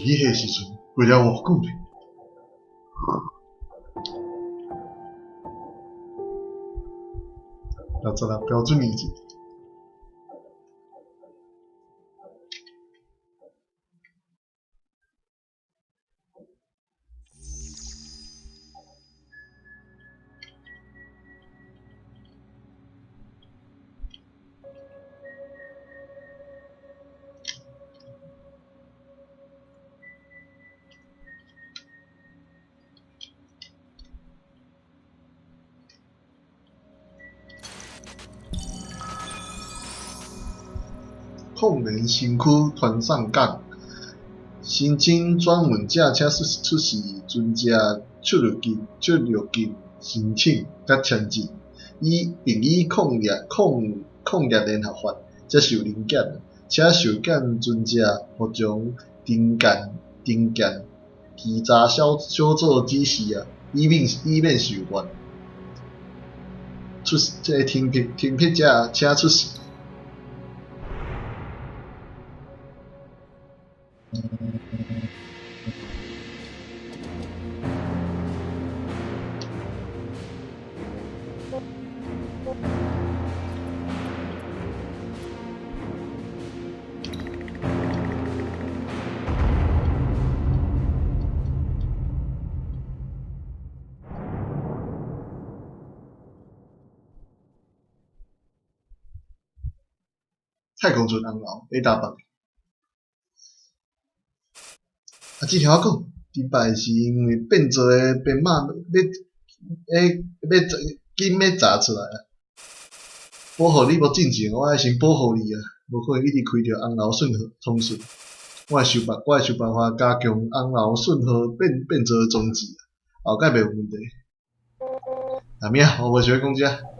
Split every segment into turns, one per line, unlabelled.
彼个時陣過了偌久呢？66標準年。抗联身躯傳送港，申請轉運者請出示尊者出入境申請佮簽證，並依礦業聯合法接受臨檢。請受檢尊者服從偵檢稽查小組指示，以免受罰。聽筆者請出示。太空船紅樓，你答吧。啊，這聽我講，頂擺是因為變做的編碼欲緊欲閘出來啊！保護你無進前，我愛先保護你啊！無可能一直開著紅樓訊號通訊。我會想辦法加強紅樓訊號變做的裝置，後蓋袂有問題。阿明，我無想欲講這。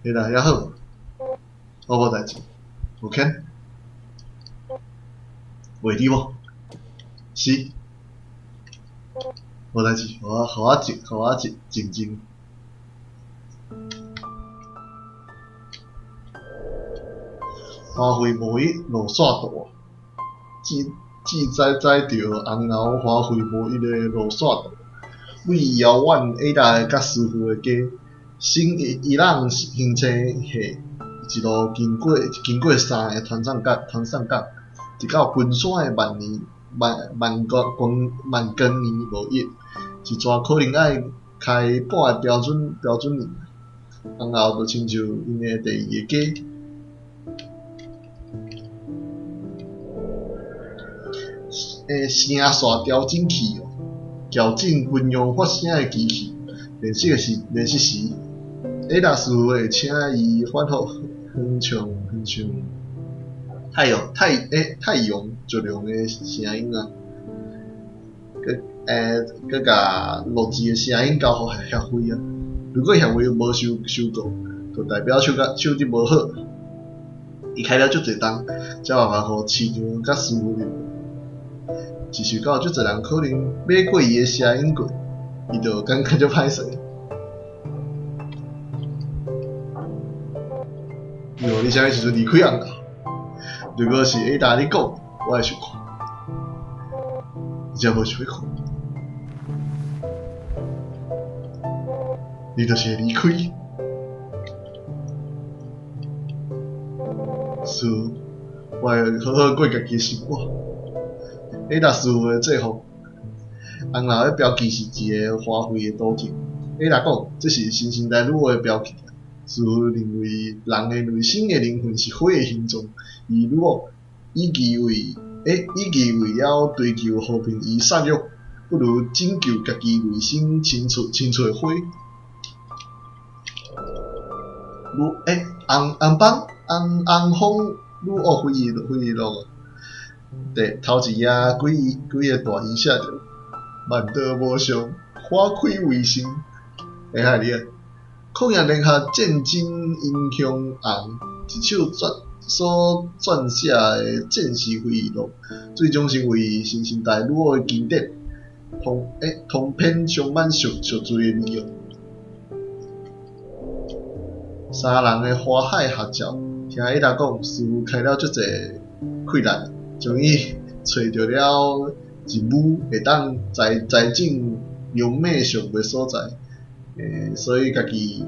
會啦，也好，我無代誌，無牽，袂佇無？是，無代誌，予我靜靜。花卉貿易路線圖，記載著紅樓花卉貿易的路線圖，位遙遠偉大佮師傅的家，新伊朗行星系一路經過三个傳送港，直到群山的萬光年貿易，一逝可能愛開半个標準年，紅樓就親像𪜶的第二个家。聲線調整器，校正軍用發聲的機器。練習時，艾達師傅會請伊反覆哼唱太陽月亮的聲音啊，閣共錄製的聲音交予協會啊。如果協會無收過，就代表手質無好。伊開了足濟冬，才有辦法予市場佮師傅入。一想到足濟人可能買過伊的聲音過，伊就感覺足歹勢。因為你啥物時陣離開紅樓？如果是艾達你講，我會想看。你才無想欲看，你就是會離開。是，我會好好過家己的生活。艾達師傅的制服，紅樓的標記是一个花卉的圖騰。艾達講，這是新生代女巫的標記。師傅認為人的內心的靈魂是火的形狀，而女巫與其為了追求和平而殺戮，不如拯救家己內心深處的火。紅風女巫回憶錄，頭一頁幾个大字寫著：萬道無常，花開為生。會害你啊！曠野聯合戰爭英雄紅一手所撰寫的戰士回憶錄，最終成為新生代女巫的經典，通篇充滿贖罪的味哦。三人的花海合照，聽伊達講，師傅開了足濟氣力，終於揣著了一畝會當栽栽種龍馬屬的所在。所以家己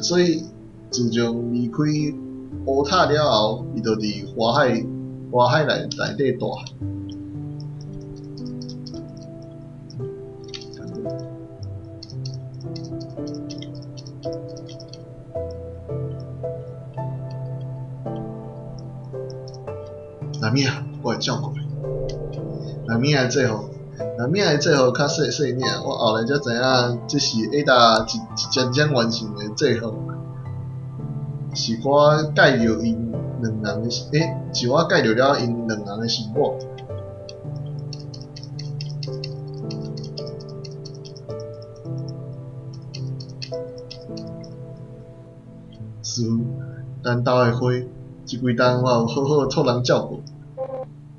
所以自從離開烏塔了後，伊就佇花海內底大漢。拉米仔，我會照顧你。拉米仔的制服，拉米仔的制服較細細領，我後來才知影，這是 Ada 一一針針完成的制服，是我介紹𪜶兩人的，是我介紹了𪜶兩人的生活。師傅，咱兜的花，這幾冬我有好好託人照顧。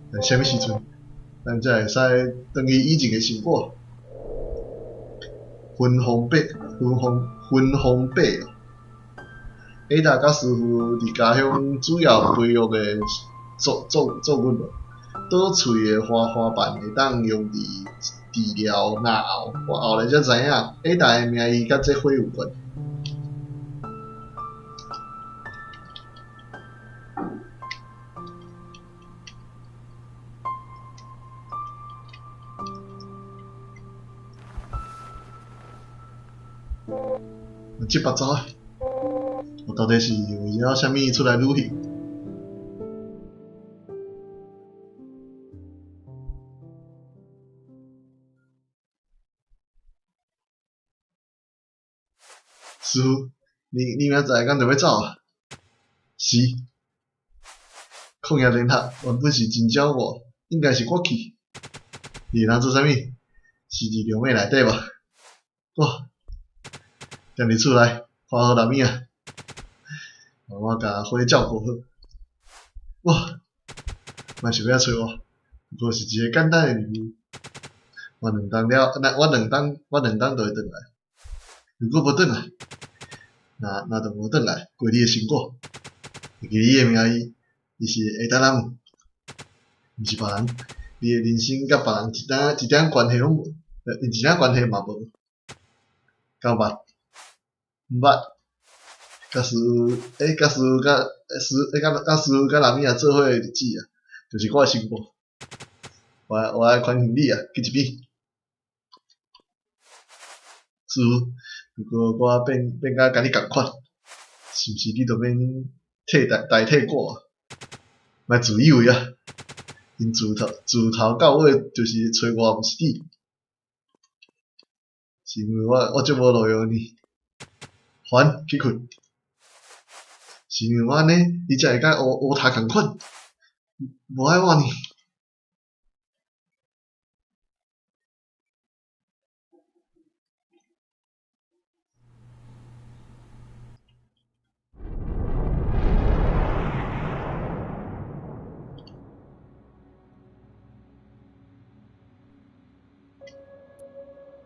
但啥物時陣，咱才會使轉去以前的生活？芬芳伯，芬芳伯哦。Ada 佮師傅佇家鄉主要培育的作物無，倒喙的花瓣會當用佇治療嚨喉。我後來才知影，Ada 的名字佮這花有關。這別走，我到底是為了啥物出來旅行？師傅，你明仔載敢著欲走啊？是。曠野聯合原本是真鳥我，應該是我去。你會當做啥物？是佇龍馬內底吧？我踮佇厝內看好拉米仔，我共花照顧好。我莫想欲揣我，不過是一个簡單的任務。我兩冬了，我兩冬就會轉來。如果無轉來，那就無轉來過你的生活。會記你的名字，伊是會達拉姆，毋是別人。你的人生佮別人一點關係攏無，一點關係嘛無。敢有捌？毋捌。假使假使佮佮師傅佮拉米仔做伙的日子啊，就是我的生活。我愛寬容你啊，去一邊。師傅，如果我變甲佮你仝款，是毋是你就免代替我啊？莫自以為啊，𪜶自頭到尾就是揣我，毋是你，是因為我足無路用呢。還去睏，是因為我按呢，你才會佮烏塔仝款，無愛我呢。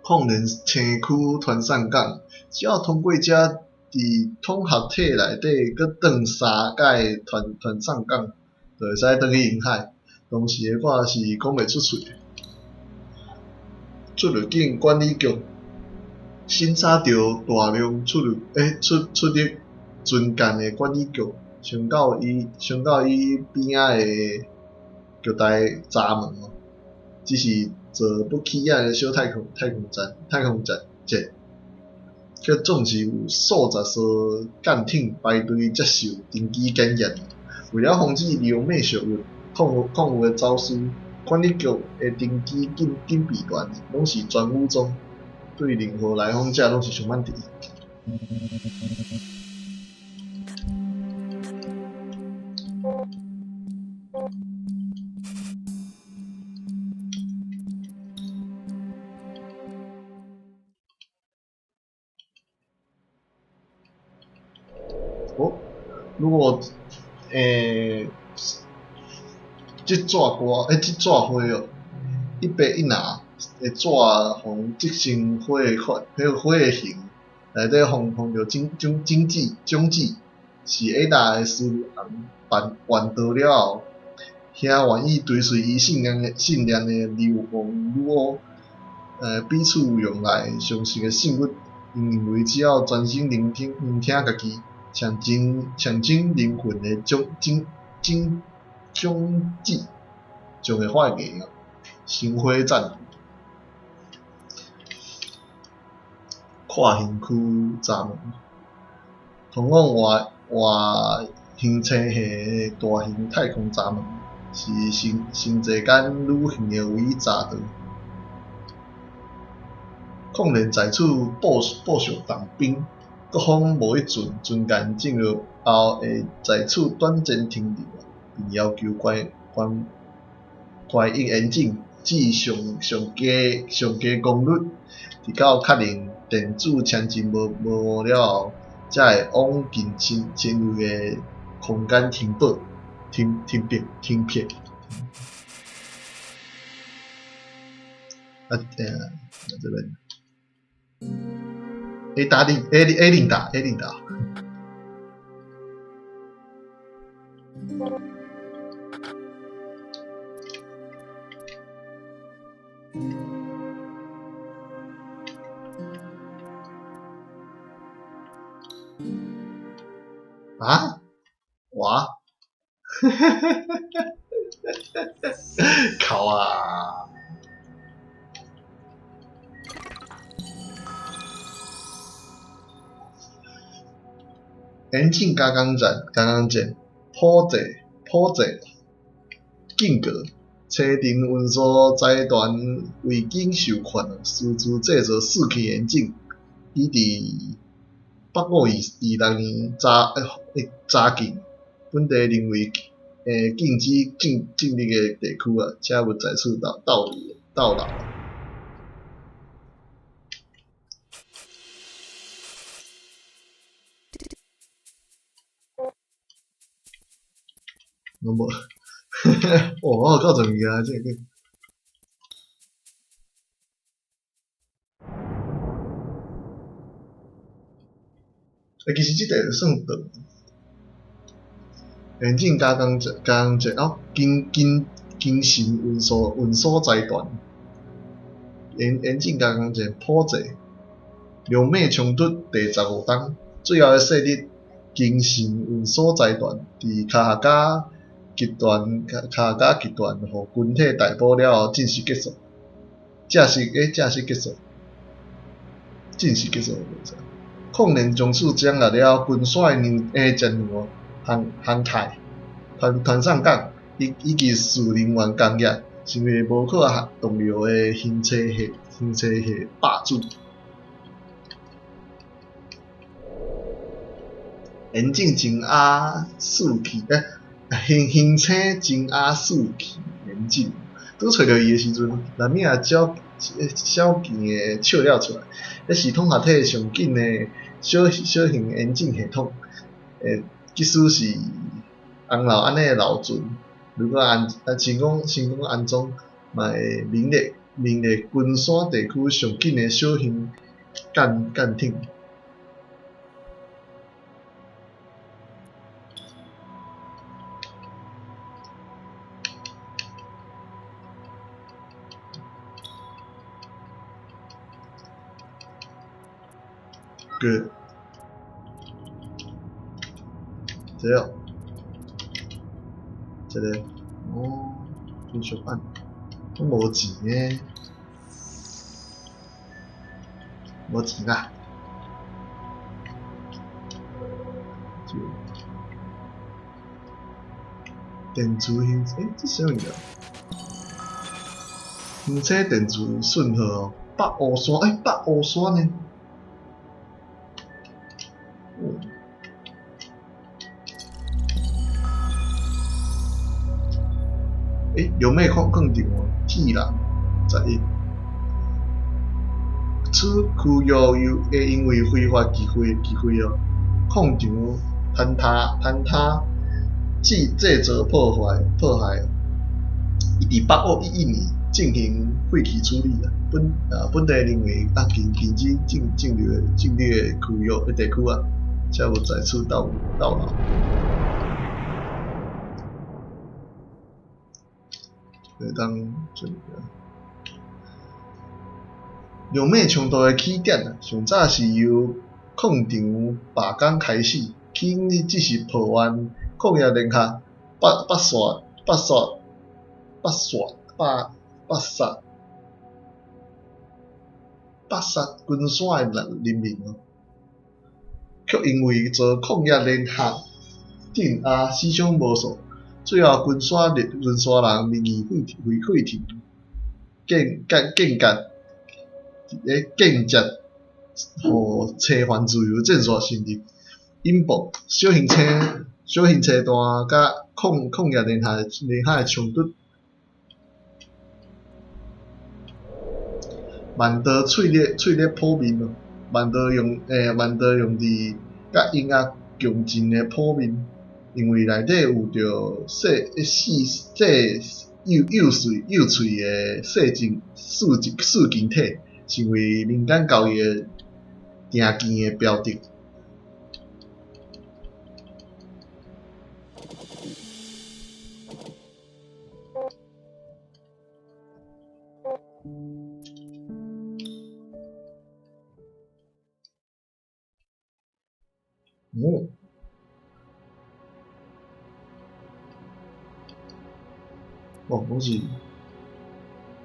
控連星區傳送港，只要通過這佇統合體內底閣轉三擺傳送港，就會使轉去銀海。當時的我是講袂出喙的。出入境管理局審查著大量出入巡檢的管理局，先到伊邊仔的局大閘門哦，只是座不起眼的小太空站，卻總是有數十艘艦艇排隊接受登機檢驗。為了防止利用馬術物礦物的走私，管理局的登機警備員攏是全武裝，對任何來訪者攏是上滿直。哦，如果這紙歌，這紙花哦，一白一藍的紙，予織成花的款，彼個花的形，內底放放著種種種子種子，是 Ada 的師父翁辦道了後，兄願意追隨伊信念的信念的流亡女巫，彼此用來相信的信物。𪜶認為只要專心聆聽聆聽家己，象徵象徵靈魂的種種種種子，就會發芽。星火戰跨星區閘門，通往外外行星系的大型太空閘門，是星星際間旅行的唯一閘道。抗聯在此部部署重兵，各方無一船船艦進入後會在此短暫停留，並要求關關關閉引擎至上上低上低功率，直到確認電子前進無無誤了後，才會往近親親位的空間停泊停停泊停泊。啊，這邊。A 打零 A A 零打 A 零打。啊？哇！靠啊！引擎加工站、加工站、普济、普济、警告：车阵运输财团未经授权私自制造四气引擎，已伫北五二二六年查查禁，本地认为禁止进进入的地区啊，请勿在此逗逗留逗留。拢无，哦，我有够侪物件，這個。欸，其實這塊算長。引擎加工者、加工者哦，精精精神運輸運輸財團，引引擎加工者普濟，兩美衝突第15冬，最後的勢力精神運輸財團佇科學家集團科學家集團予軍體逮捕了後，正式結束。正式正式結束，正式結束。抗聯從此掌握了軍帥娘前娘航航太团团上港以以及事人员工业，成为无可动摇的行车系行车系霸主。引擎增压四气行行车增压四气引擎，拄揣著伊的时阵，难免也小小见的笑了出来。彼是统合体上紧的小小型引擎系统，即使是红老按呢的老船，如果安啊成功成功安装，嘛会名列名列群山地区上紧的小型舰舰艇。Good。這個，這個，哦，金屬板，攏無錢的，無錢啦。就電子行，這啥物件？行車電子訊號哦，北烏山，北烏山呢？有咩矿矿场哦？铁人11，此区域又会因为非法机会机会哦，矿场坍塌坍塌，制制造破坏破坏。伊伫北欧11年進行廢棄處理啊。本地認為啊，禁止進入的區域地區啊，才無在此逗留。會當這個兩馬衝突的起點啊，上早是由礦場罷工開始，起因只是抱怨礦業聯合剝削巡山的人民哦，卻因為遭礦業聯合鎮壓，死傷無數。最後，巡山人民意沸騰，間接予青番自由戰線成立，引爆小型車隊佮礦業聯合的衝突。萬道喙咧譜面哦，萬道用佇佮音樂共振的譜面，因為內底有著細幼穗的細晶體，成為民間交易的定見的標的。哦，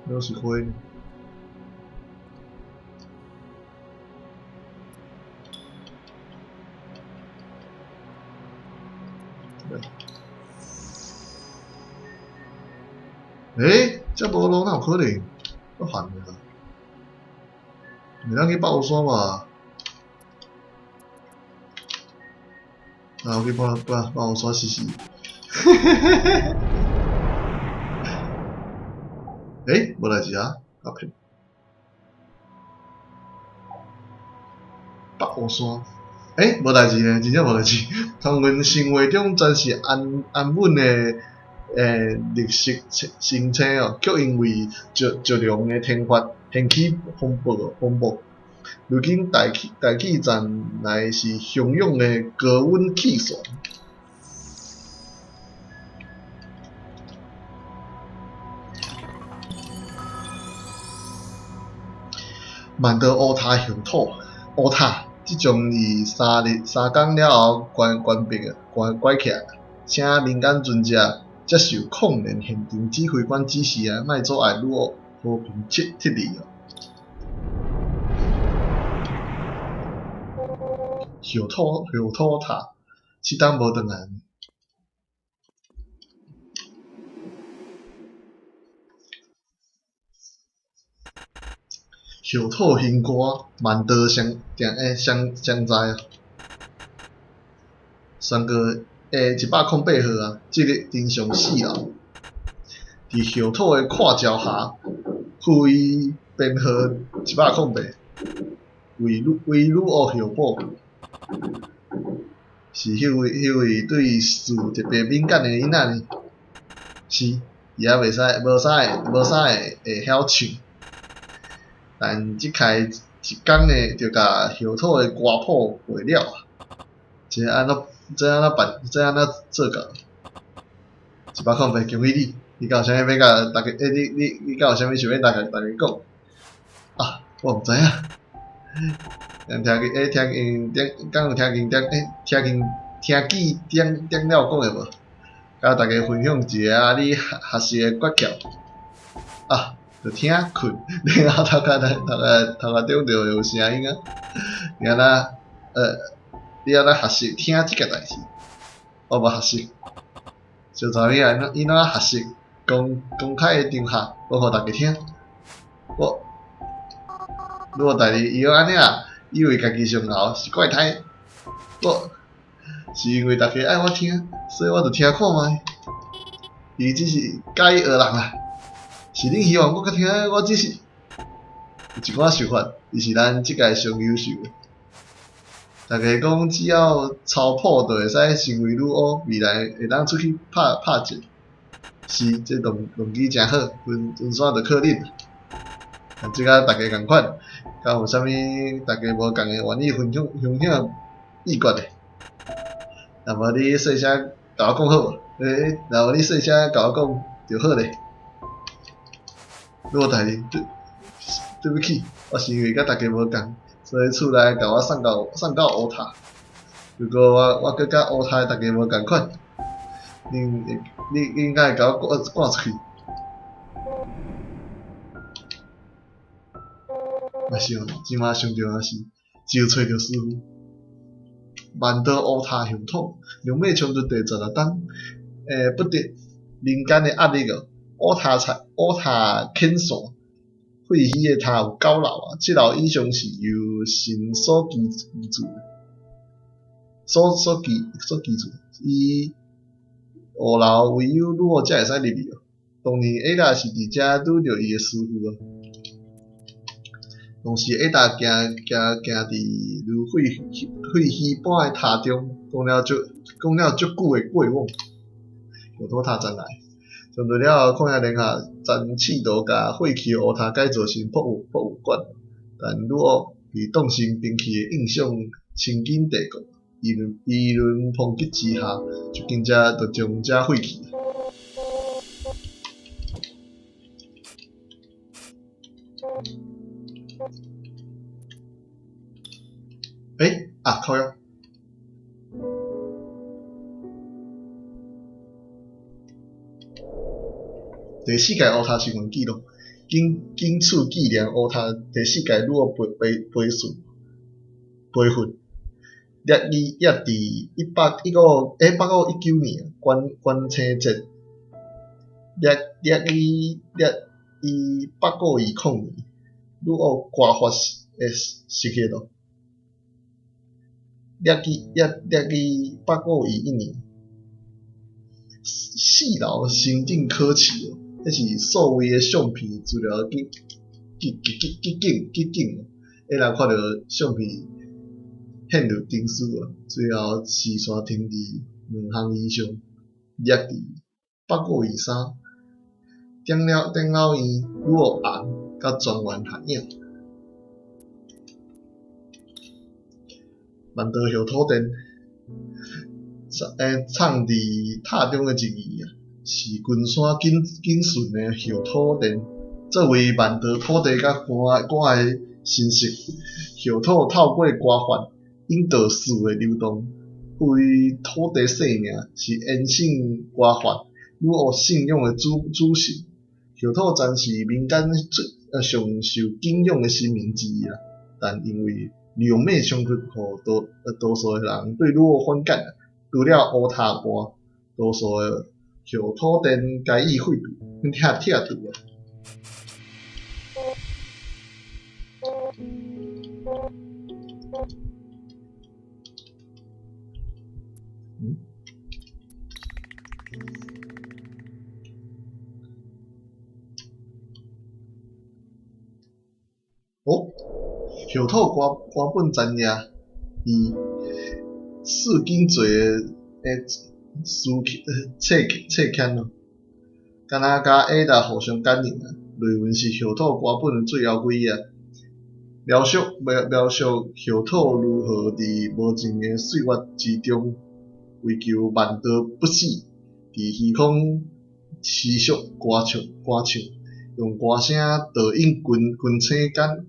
攏是花。欸，這無路哪有可能？足煩的啦！袂當去北烏山吧？啊，我去北烏山試試。欸，無代誌啊，阿騙。北烏山，欸，無代誌呢，真正無代誌。同阮生活中全是安穩的綠色星星哦，卻因為石龍的天發掀起風暴。如今大氣層內是洶湧的高溫氣旋。萬道烏塔紅土烏塔，這將於三工了後關閉關起來，請民間尊者接受抗聯現場指揮官指示啊，莫阻礙女巫和平撤離哦。後土塔，7冬無轉來。後土行歌，萬道相在啊。宣告108號啊，這日登上4樓，佇後土的闊石下，賦予編號108，為女巫後補，是彼位對事特別敏感的囡仔呢？是，伊猶袂啥會曉唱，但這開一工呢，就共後土的歌譜背了啊！這按怎辦？這按怎做到？108，恭喜你！你敢有啥物欲共大家？你敢有啥物想欲大家講？啊，我毋知影。敢有聽見頂了講的無？佮大家分享一下啊，你學習的訣竅。啊，就聽睏，然後頭殼頂就有聲音啊。你按怎學習聽這個代誌？我無學習。小查某仔，伊怎學習公開的場合講予大家聽？我如果代誌伊閣按呢啊，以為家己上𠢕是怪胎。我是因為大家愛我聽，所以我就聽看覓。伊只是喜歡學人啦，是恁希望我閣聽，我只是有一寡想法，伊是咱這屆上優秀的。大家講只要抄譜就會使成為女巫，未來會當出去拍戰。是，這動機誠好，阮煞就靠恁。啊，這佮大家仝款，敢有啥物大家無仝的願意分享分享秘訣的？若無你細聲共我講好無？若無你細聲共我講就好咧。老大人，對不起，我是因為佮大家無仝，所以厝內共我送到烏塔。如果我閣佮烏塔的大家無仝款，恁你應該會共我趕出去。嘛是哦，這馬上重要是，只有揣著師傅。萬道烏塔血統，龍馬衝突第16冬，不得人間的壓力哦。烏塔菜烏塔牽線，廢墟的塔有九樓啊，七樓以上是由神所居住，所居住。伊五樓唯有女巫才會使入去哦。當年艾達是佇遮拄著伊的師傅啊。當時艾達行佇如廢墟般的塔中，講了足久的過往，有土塔前來。上對了後，曠野蓮下曾試圖共廢棄的烏塔改造成博物館，但女巫佇當成兵器的印象深根蒂固，輿論抨擊之下，這間才就將這廢棄。啊，靠腰！第四屆烏塔新聞記錄，僅此紀念烏塔第四屆女巫培訓，列伊也佇8519年關星節，列伊8520年，女巫官發的實現咯。列伊8521年，四樓行政可視哦，彼是數位的相片資料集集集集景集景，會人看著相片陷入沉思啊，最後視線停佇兩項以上，列佇8523，長老院女巫紅佮專員合影。萬道後土殿，藏佇塔中的一隅啊，是群山景順的後土殿，作為萬道土地佮官的神祇，後土透過官法引導事物流動，賦予土地生命，是延伸官法女巫信仰的主神。後土曾是民間最上受敬仰的神明之一啦，但因為龍馬衝突，予多數的人對女巫反感，除了烏塔外，多數的後土殿皆已廢除、拆除啊。哦，后土官本残夜，伊四经济的书册签咯，敢若佮艾达互相感应啊。内文是后土官本的最後幾頁，描述後土如何佇無盡的歲月之中，為求萬道不死，佇虛空持續歌唱，用歌聲導引群星間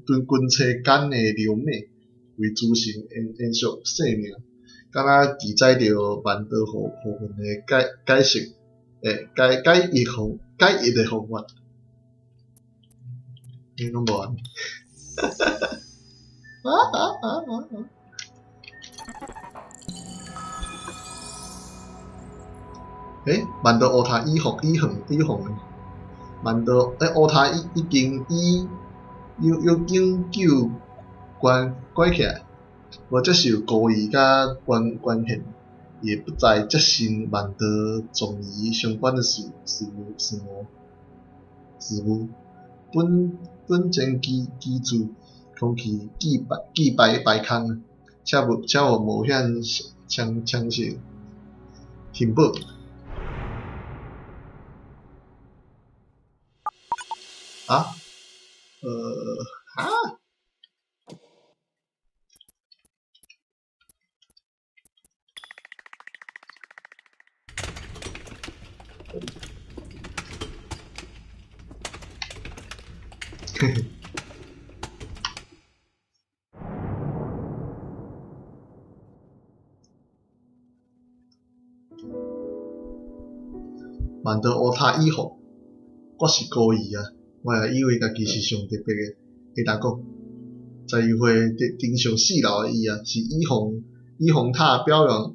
的流馬，為諸神延續生命，敢若記載著萬道符文的解釋，解譯的方法。攏無按呢？啊啊啊啊啊！萬道烏塔已奉的，萬道烏塔已經已有永久關起來，無接受孤兒佮捐獻，伊會不再接受萬道葬儀相關的事務。本前居住空氣寄排空，且無冒險嘗試停保。啊？哈？嘿嘿。万道乌塔以后，我是故意啊！我也以為家己是上特別的。彼達講，12歲登登上四樓的伊啊，是以防塔表揚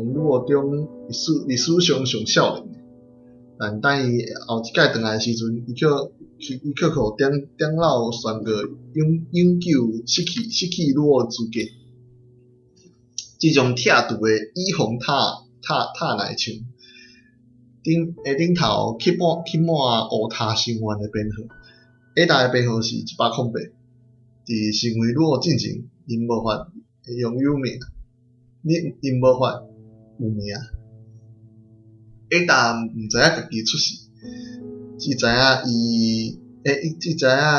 女王中歷史上上少年的。但等伊後一擺轉來的時陣，伊卻予長老宣告永久失去女王資格。這種拆除的以防塔內牆。頂頭刻滿烏塔成員的編號，下達的編號是108。佇成為女王進前，𪜶無法擁有名，𪜶無法有名。下達毋知影家己出世，只知影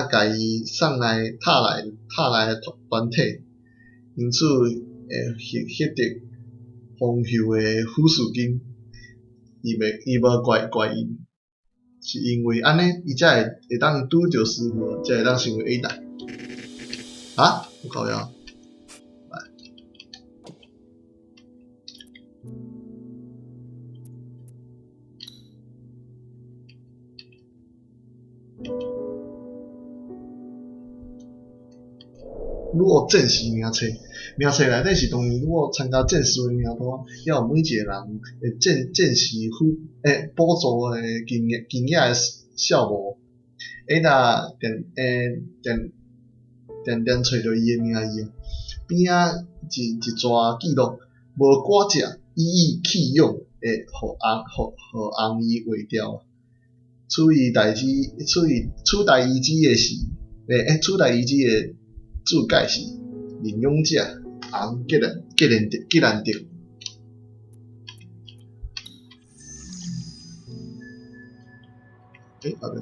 共伊送來塔內的團體，因此會獲得豐厚的撫恤金。伊無怪𪜶，是因為按呢，伊才會當拄著師傅，才會當成為下達。啊？有夠了。女王戰士名冊，名冊內底是當年女王參加戰士的名單，抑有每一个人的戰士輔助的經驗的數目。下達定定定揣著伊的名字，邊仔一逝記錄，無割席，以棄養會予翁伊劃掉。處代遺址的注解是領養者翁吉蘭德。好的。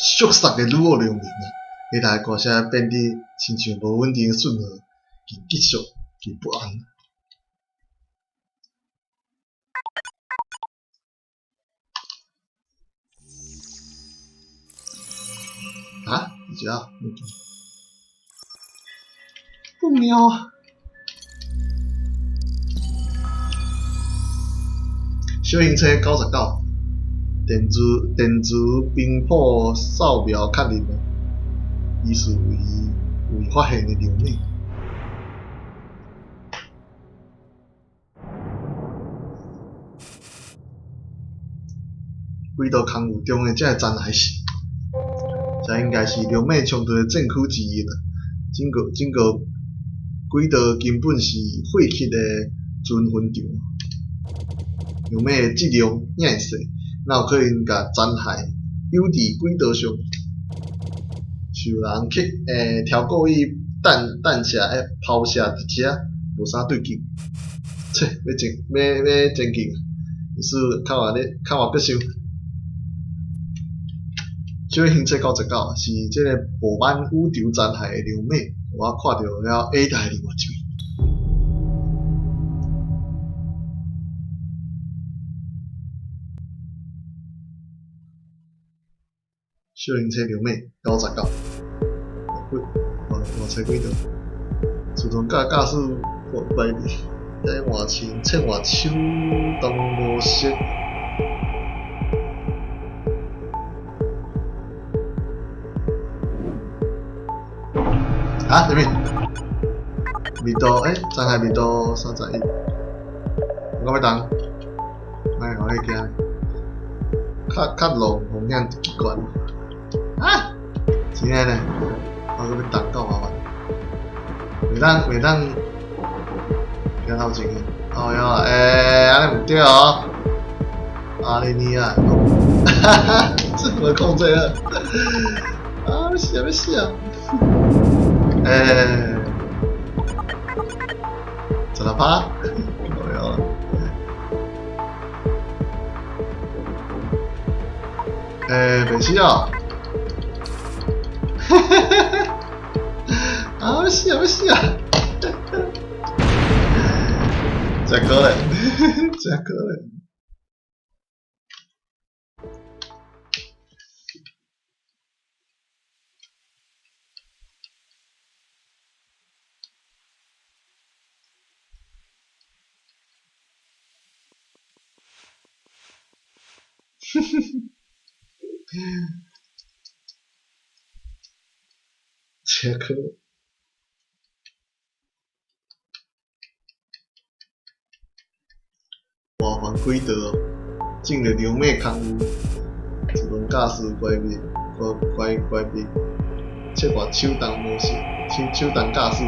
俗杀的女王良民啊！彼台歌声变得亲像无稳定的讯号，既急速，既不安。啊？你知道？不妙啊！小型车99。電子頻譜掃描確認，伊是未發現的靈媒。軌道空有中的這个殘骸是，這應該是靈媒衝突的證據之一啦。整個軌道根本是廢棄的軍墳場。靈媒的質量遐爾細。哪有可能共殘骸丟佇軌道上？受人超故意彈射拋射佇遮，無啥對勁。切，欲前進，意思較偌閣想。小行星99是這个布滿宇宙殘骸的流美，予我看著了下代另外一面。小型车流尾99，几换换车几道？自动驾驾驶关闭，改换切切换手动模式。啊？啥物？密度欸，残骸密度31，我欲动，莫予彼惊。较较浪风险极悬。啊！真的呢，我阁欲动够麻烦。袂当袂当，行头前的，哦哟，欸，按呢毋对哦。阿里尼亚，哈哈，这怎么控制啊？啊，欲死啊欲死啊！欸，16%，哦哟。欸，袂死哦！哈哈哈！啊，欲死啊欲死啊！真可怜，真可怜。真可怜。麻烦几道，进入流尾空域，自动驾驶关闭，关关关闭，切换手动模式，手手动驾驶。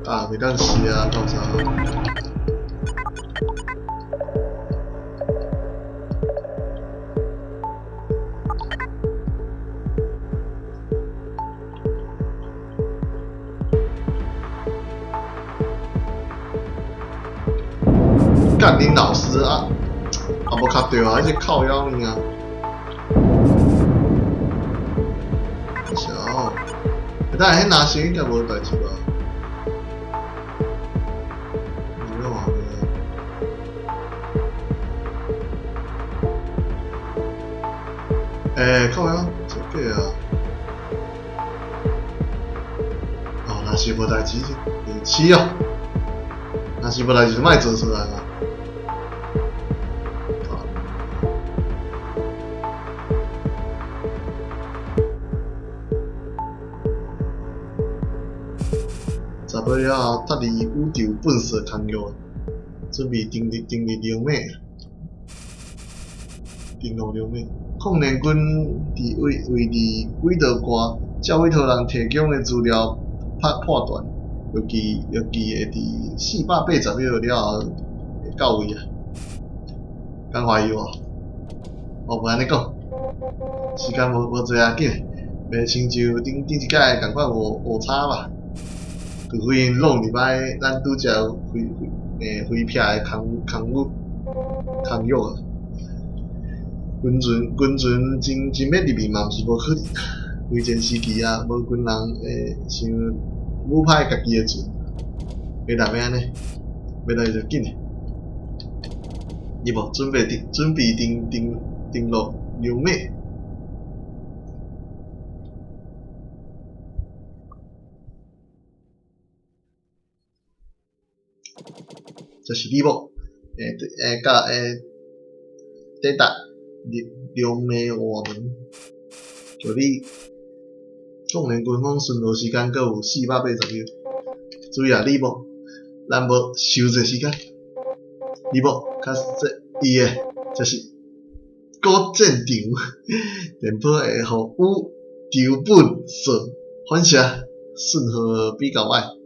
啊，袂当死啊，够啥？干你老师啊！啊，无卡著啊，彼个靠腰尔。小，等下彼拿是应该无代志吧？你话欸，靠腰，真假啊？哦，若是无代志，就是哦。若是无代志，就莫做出来嘛。十尾了后，脱离宇宙粪扫空域，准备登陆登陆流尾，登陆流尾。抗联军伫位位伫轨道外，照委托人提供的资料判判断，预计预计会伫480秒了后会到位啊。敢怀疑无？我无按呢讲，时间无无济啊，紧，袂亲像顶顶一届仝款误误差吧。除非𪜶弄入来咱拄才飞飞欸飞撇的空空域空域啊。军船军船真真欲入去嘛，毋是无可能。危战时期啊，无军人会想武歹家己的船，袂当欲按呢，欲来就紧的。伊无准备登准备登登登陆流尾。这是你某，欸欸佮欸抵达流流尾外门，叫你抗联军方巡逻时间阁有480秒。注意啊，你某，咱无伤济时间。你某较实伊的，这是古战场电波会予宇宙粪扫反射，信号比较歹。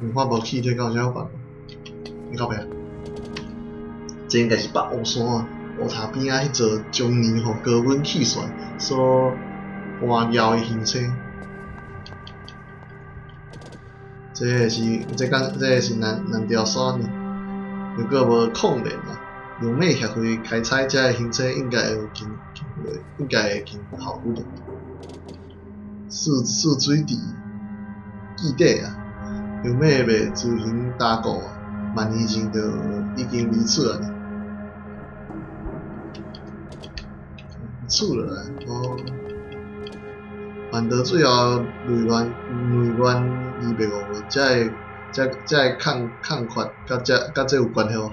氧化無氣體敢有啥辦法？你到邊？這應該是北烏山啊，烏塔邊仔彼座終年予高溫氣旋所盤繞的行星。這个是這敢這个是南南調山呢，如果無礦煉啊，用馬協會開採這个行星應該會有真應該會真效率。四水池記底啊，用馬袂自行搭顧啊，萬年前就已經離此啊。厝落來哦，萬到最後內亂內亂而滅亡，才會才才會空空缺，佮這佮這有關係無？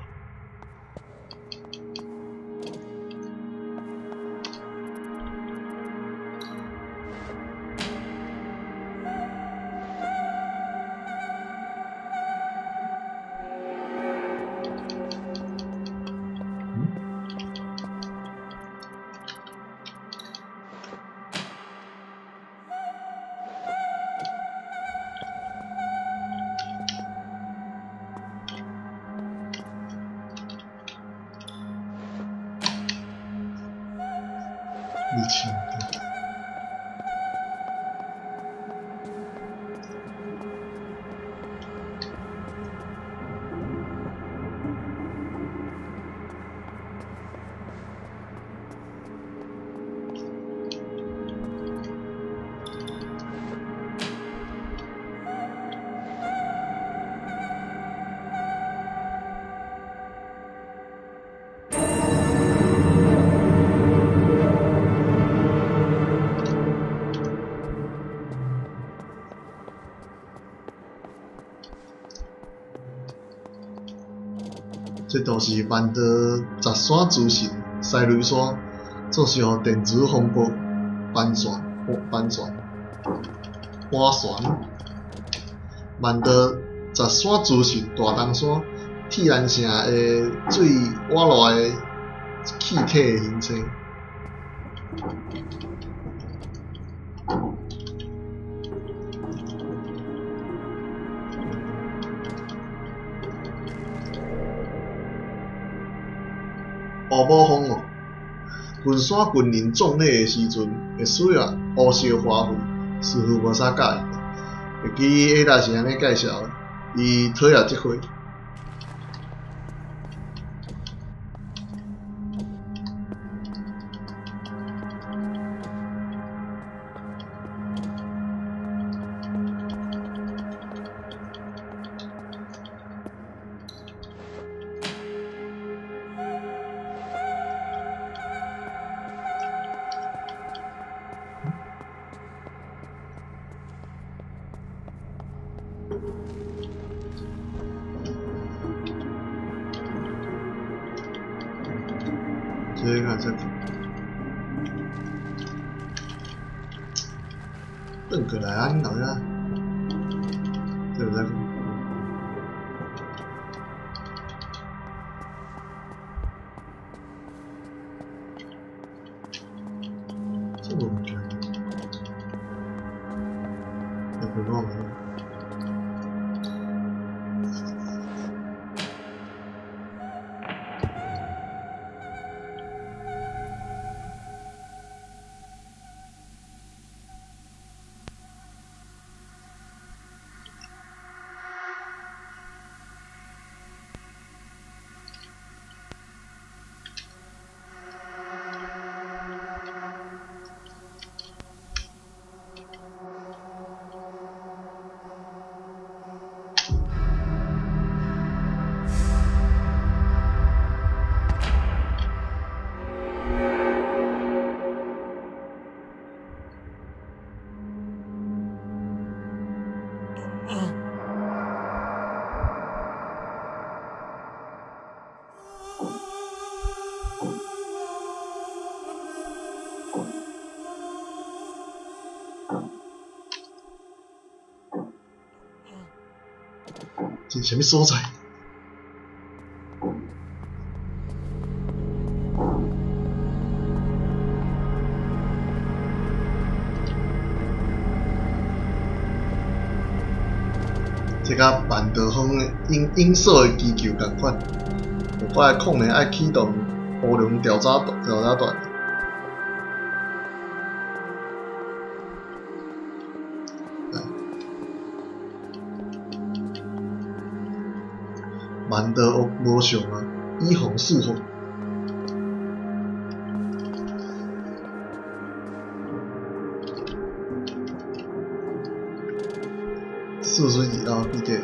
這都是萬道十山諸神西雷山，做是予電子風暴盤旋、盤旋、盤旋。萬道十山諸神大東山，鐵蘭城的最活絡的氣體形成。烏某風哦，群山群林壯麗的時陣，會需要烏色花卉，似乎無啥佮意。會記伊若是按呢介紹，伊討厭這花。這個這個，轉過來啊！你老呀，這個這個。這個物件，會不講。這是啥物所在？這佮万道风的影影锁的机构仝款，无怪矿呢爱启动乌龙调查团。万道屋无上啊，以防四方。四水二楼记得。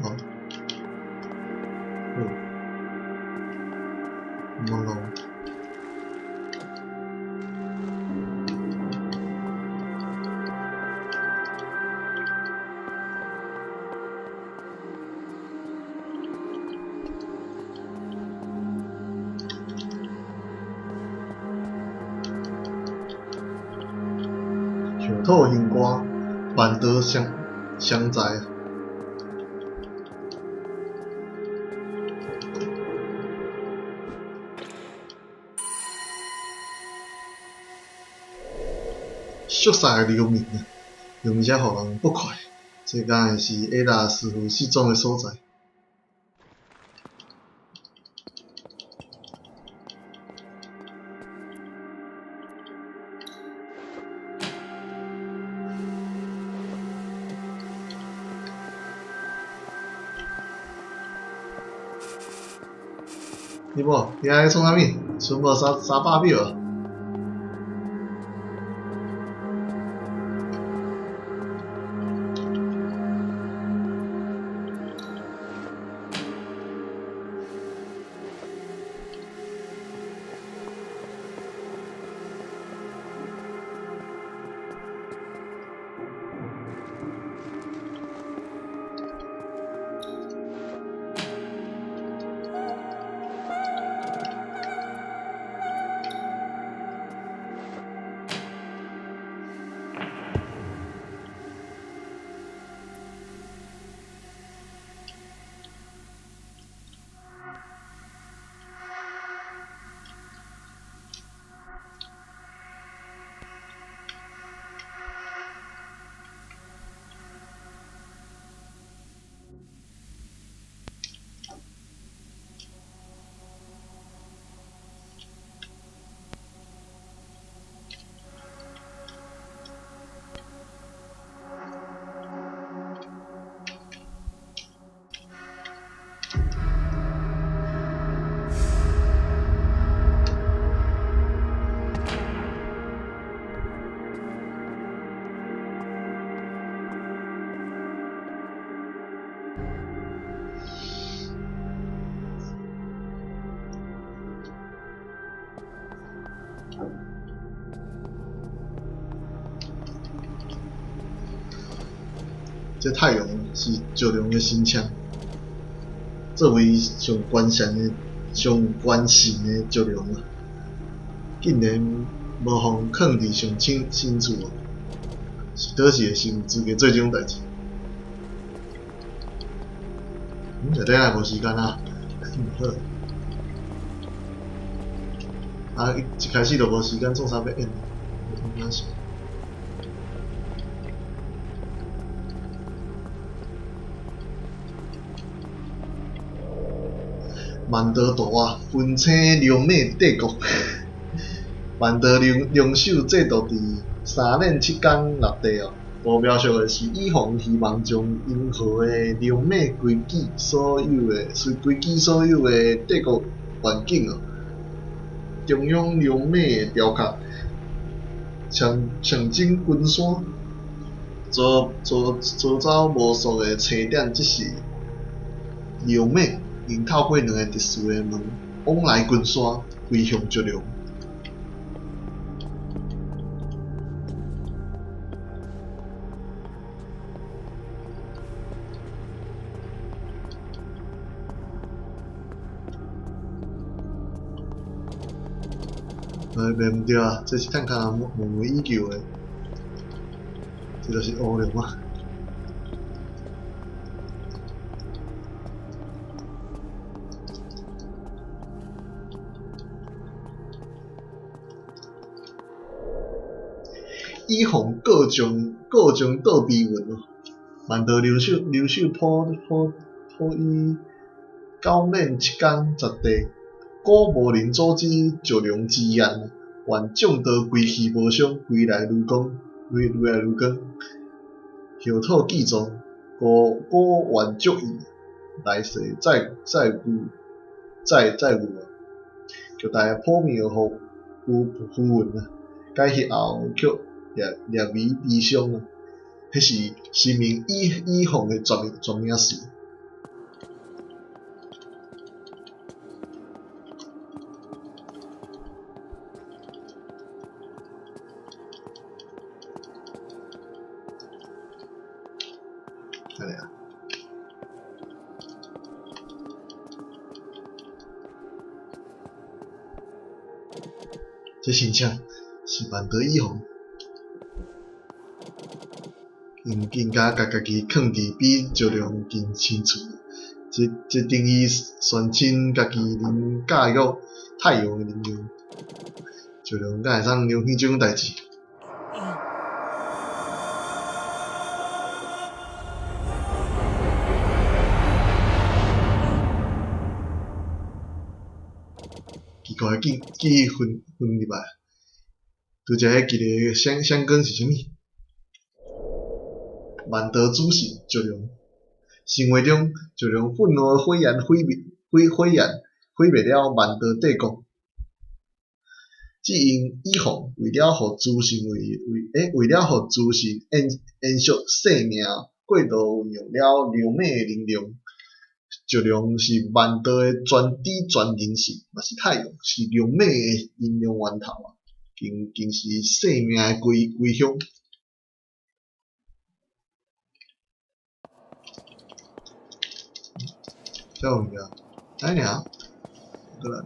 好。好，冇。上土行歌，万道相相在。熟悉的流民啊，流民才予人不快。这敢会是埃拉师傅失踪的所在？你无，你爱创啥物？剩无三百秒啊！这太阳是石龙的神像，作为上关神的、上关神的石龙啊，竟然无予囥伫上深深处啊！是佗一个是有资格做这种代志？内底也无时间啊，好。啊，一开始就无时间，创啥欲演？无通哪是？万道图啊，分清龙马帝国。万道龙龙首制度伫三练七工落地哦。图描述的是以凤希望将银河的龙马归己所有的，随归己所有的帝国愿景哦。中央龙马的雕刻，象象征群山，逃逃逃走无数的星点，这是龙马，𪜶透过两个特殊的门往来群山，飞向石龙。袂毋对啊，这是探勘梦寐以求的，这就是乌龙啊！以防各种各种倒逼运哦，万道留守留守普普普以9免7工十地，古无人阻止石龙之言。愿众道归去无伤，归来如光，归来如光。后土寄葬，古古愿足矣。来世再再遇再再遇啊！巨大的破庙予浮浮云啊，改彼后却略略微悲伤啊。彼是神明以以凤的绝命绝命词。按呢啊。这真正是万德以凤，𪜶更加共家己囥伫比石龙更亲厝，这这等于宣称家己能驾驭太阳的能量。石龙敢会当容许这种代志？奇怪，记记分分入来，拄才彼一个闪闪光是啥物？万道主神石龙，神话中石龙愤怒的火焰毁灭毁火焰毁灭了万道帝国。只因以凤为了予诸神为为欸为了予诸神延延续生命，过度运用了龙马的能量。石龙是万道的全知全能神，嘛是太阳，是龙马的能量源头啊，更更是生命的归归乡。啥物件？按呢尔？过来。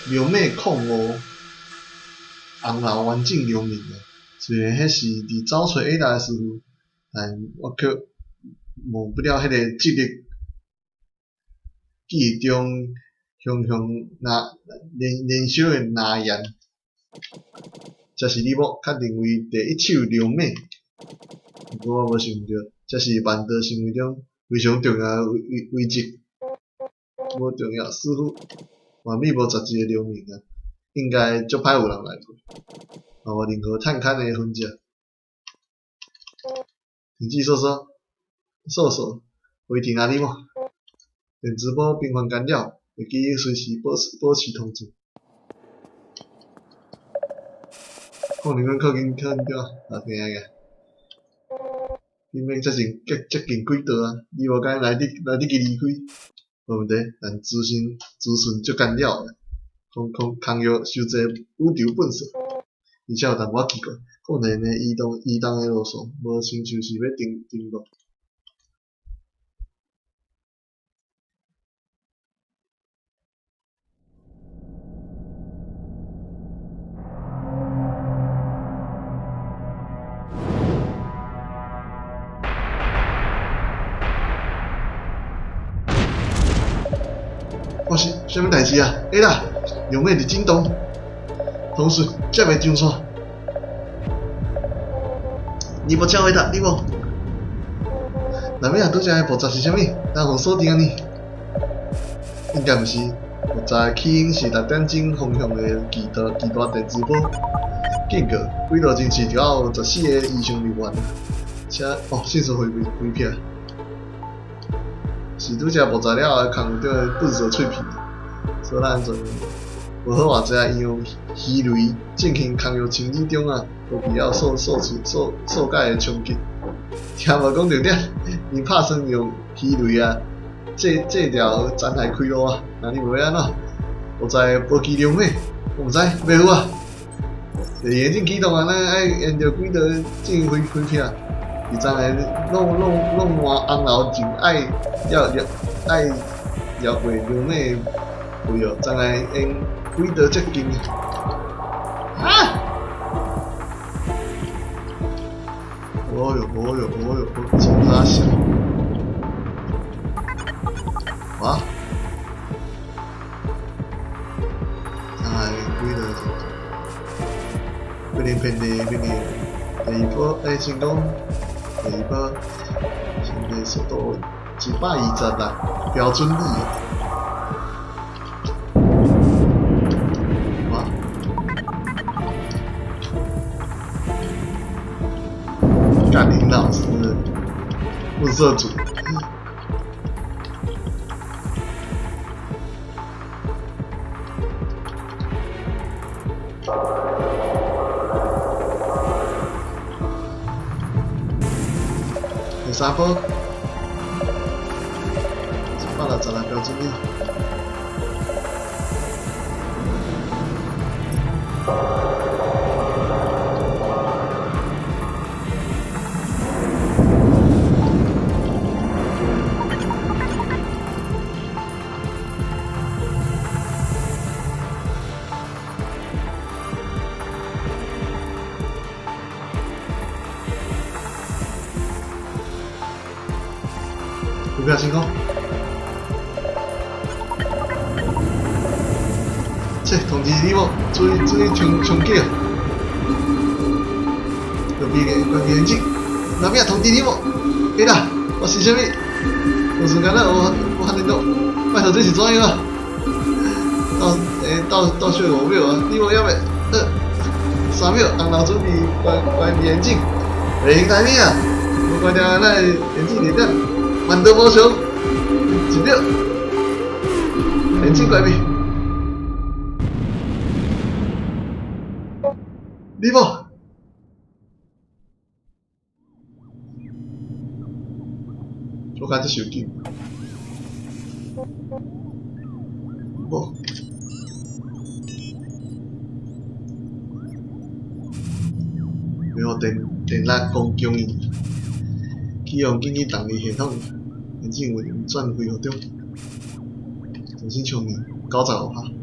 龙马矿五，红楼完整良民啊！虽然彼是伫走揣下来的师傅，但我却忘不了彼个记忆，记忆中熊熊燃燃燃烧的蓝焰。这是你某确认为第一手龙马，毋过我无想著，这是万道神话中非常重要的遗遗迹，无重要，似乎嘛密无11个良民啊，应该足歹有人来过，嘛无任何探勘的痕迹。停止搜索，搜索，回停阿里某，电磁波频繁干扰，会记随时保持保持通讯。可能阮靠近靠近对啊，啊听个。你免接近接接近几道啊？你无敢来得来得及离开，无问题。但资讯资讯足干扰的，空空空域收济宇宙粪扫，而且有淡薄仔奇怪，可能的移动移动的路线无亲像是欲登登陆。发生啥物代志啊？欸啦，龙马伫震动，同时才袂上线。你无请回答，你无。内尾啊，拄才个步骤是啥物？人予锁定啊呢？應該毋是。木材起因是6點鐘方向的巨大巨大電磁波。警告：軌道偵測到14個異常人員，請哦，迅速回回避。是拄只木材料的空中的噴射碎片，所以咱安全無好偌濟啊，應用魚雷進行空域清理中啊，無必要受受處受受界的衝擊。聽無講著點，𪜶拍算用魚雷啊，這這條殘骸開路啊，那你無欲按怎？木材無機量咩？我毋知，袂好啊。眼鏡啟動啊，咱愛沿著軌道進行回回避。伊昨下弄弄弄換紅樓就愛要要愛繞過牛尾位哦，昨下沿軌道接近。啊！哦喲哦喲哦喲，衝啥小？哇！昨下沿軌道接近，變靈變靈變靈，第二波欸成功。第二波，現在速度126，標準裡。哇！幹林老師，物色組。第三波，166標準裡。股票成功。切，通知你無，注意注意衝衝擊啊！右邊的關鍵眼鏡，那邊通知你無？欸啦，我是啥物？有時間啦，我我喊你到，拜託這是怎樣啊？到欸到到最後5秒啊，你無猶未？2、3秒，紅樓準備關關眼鏡，袂用台面啊！無關掉咱眼鏡零點，萬德無常，1秒，眼鏡關閉。你無？我感覺這傷緊。無。袂予電電力供供應，啟用緊急動力系統，引擎運轉恢復中，重新充電，95%。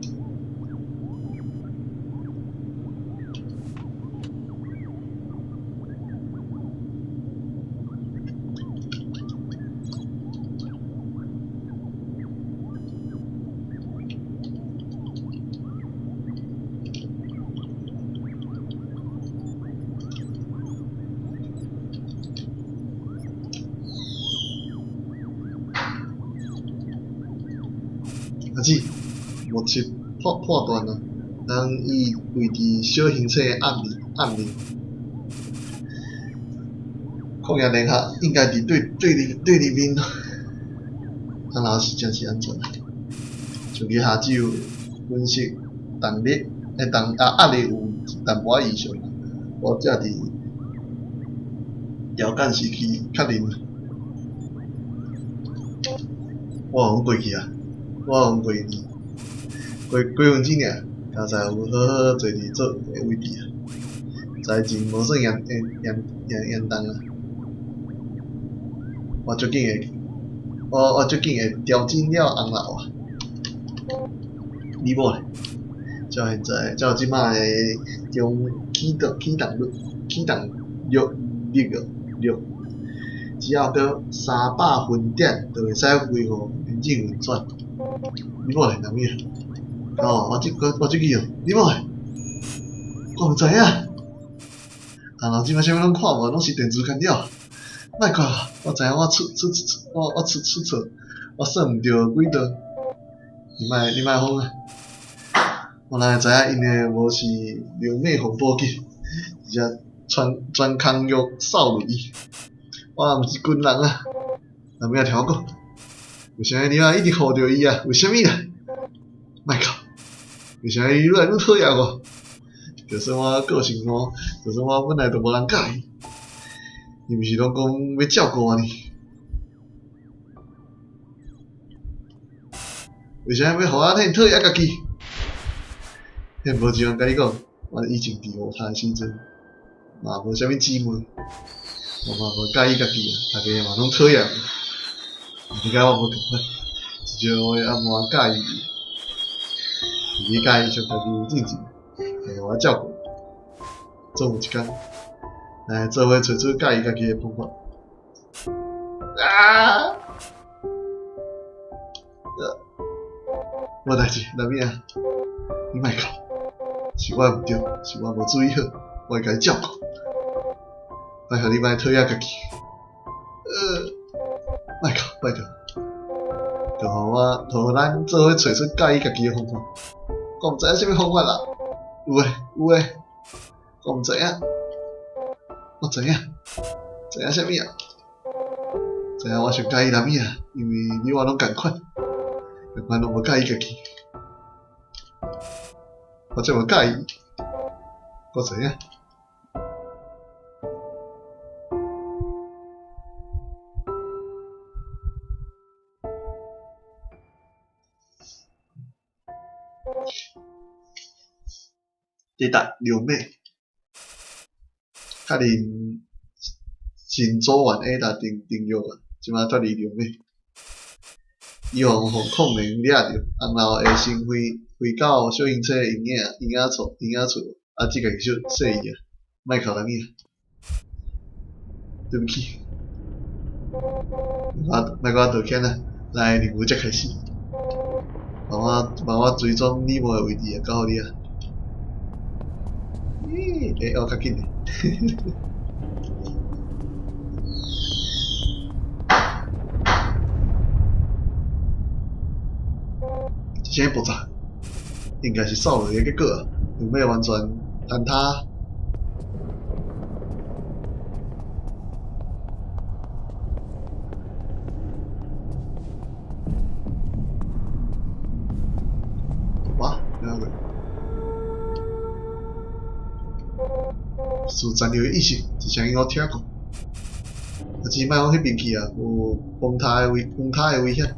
阿姊，目測破破斷啊，人伊位佇小行星的暗面暗面，曠野聯合應該佇對對立對立面，紅樓是真是安全。像去下晝分析動力，欸動啊壓力有淡薄仔異常，我才佇遙監視器確認。我講過去啊。我講過年，過幾分鐘爾，剛才有好好坐佇做的位置啊，災情無算嚴嚴嚴嚴嚴重啊。我足緊會，我我足緊會調整了紅樓啊。你某咧？照現在，照這擺的中啟動啟動率啟動率率哦率，只要閣300分點就會使恢復引擎運轉。你某咧？哪物啊？哦，我這我我這去哦。你某咧？我毋知影。紅樓這擺啥物攏看無，攏是電子干擾。莫怪我，我知影我出出出我我出出錯，我算毋著軌道。你莫慌啊！我哪會知影𪜶的無是流沫防波機，而且專空玉掃雷。我毋是軍人啊！阿妹仔聽我講，為啥物你仔一直護著伊啊？為啥物啊？莫哭！為啥物你愈來愈討厭我？就算我個性爛，就算我本來就無人佮意，你毋是攏講欲照顧我呢？為啥物欲予我遐爾討厭家己？彼無一樣共你講，我以前佇烏塔的時陣，嘛無啥物姊妹，我嘛無佮意家己啊，逐家嘛攏討厭我。你佮我無仝款，至少我也無人佮意你，你佮意像家己進前，會予我照顧。總有一工，來做伙揣出佮意家己的方法。啊！無代誌，來妹仔，你莫哭，是我毋對，是我無注意好，我會共你照顧。拜託你莫討厭家己。莫哭，拜託，就予我，就予咱做伙揣出佮意家己的方法。我毋知影啥物方法啦，有的，有的，我毋知影，我知影，知影啥物啊？知影我上佮意男仔，因為你我攏仝款，仝款攏無佮意家己，我才無佮意，我知影。第八，流美，確認新組員 Ada 訂訂約啊，這擺脫離流美，伊予防控員掠著，紅老會先飛飛到小型車營養厝，啊，這家己小細伊啊，莫哭啦你啊，對不起，莫共我道歉啊，咱的任務才開始，幫我追蹤你無的位置啊，交予你啊。咦，欸，哦，較緊咧。這啥物爆炸？應該是掃落的結果啊，有欲完全坍塌。哇，哪個？是殘留的意識，這聲音我聽過。啊，只莫往彼邊去啊，有崩塌的危險。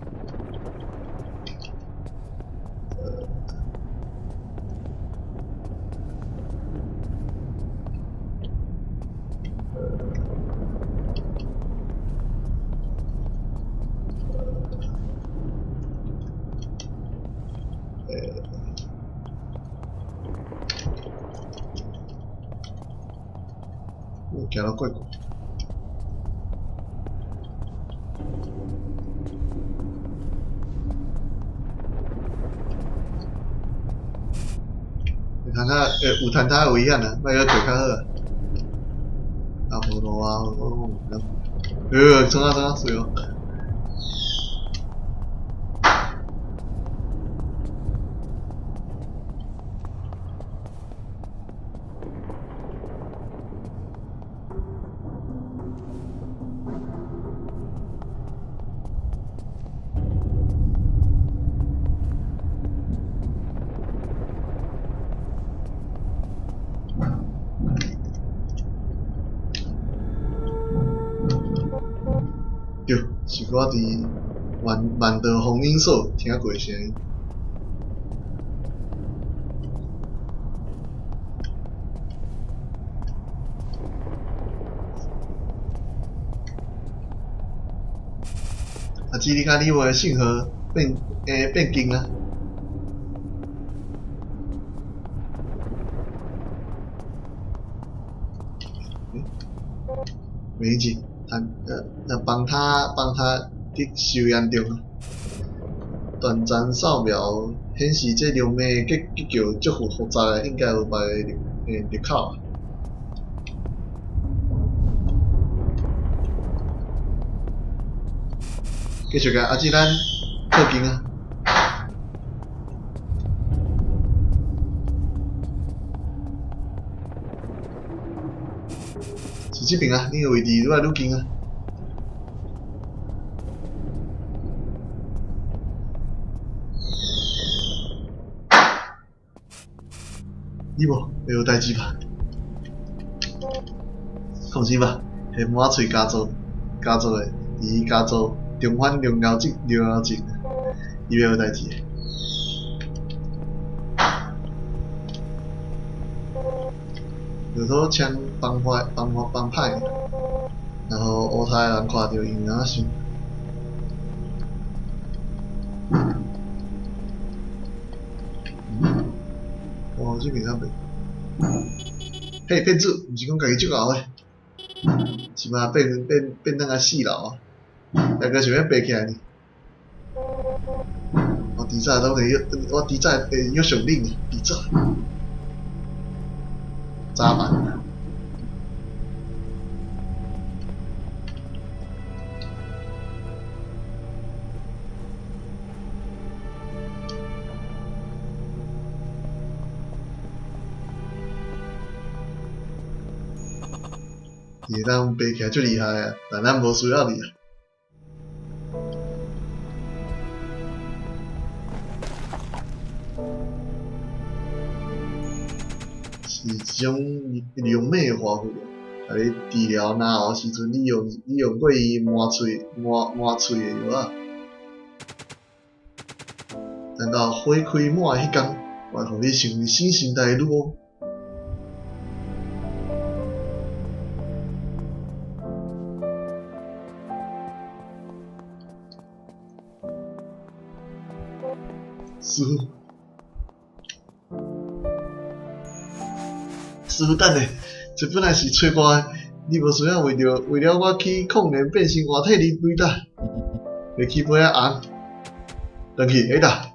行了怪怪。有坍塌，欸，有坍塌的危險啊！莫閣過較好啊。啊，無路啊，我毋知。創啊創啊，水哦。對，是我佇萬道風影所聽過的聲音。啊，至你佮你話的信號變勁啊！沒勁，幫他佇受嚴重啊！斷層掃描顯示，這流媒結構足複雜的，應該有別个入口啊。繼續共阿姊咱靠近啊！是這爿啊，你的位置愈來愈近啊。你無會有代誌吧？放心吧，彼滿喙家族家族的，佇家族重返榮耀鎮榮耀鎮，伊袂有代誌的。骆驼槍幫壞幫幫歹，然後烏頭的人看著𪜶會按怎想？哦，這邊較袂。嘿，騙子，毋是講家己足𠢕的，這擺變變變咱個四樓啊！大家想欲爬起來呢？我遲早攏會約，我遲早會約上恁的，遲早。早晚。伊會當爬起來足厲害啊，但咱無需要你啊。是一種良美的花卉啊！共你治療嚨喉時陣，你用你用過伊磨喙磨磨喙的藥仔。等到花開滿的彼工，我會予你成為新時代的女王。師傅，師傅，等下，這本來是揣我的，你無需要為著為了我去抗聯變成活體而跪哒，袂起尾仔紅，轉去，彼搭，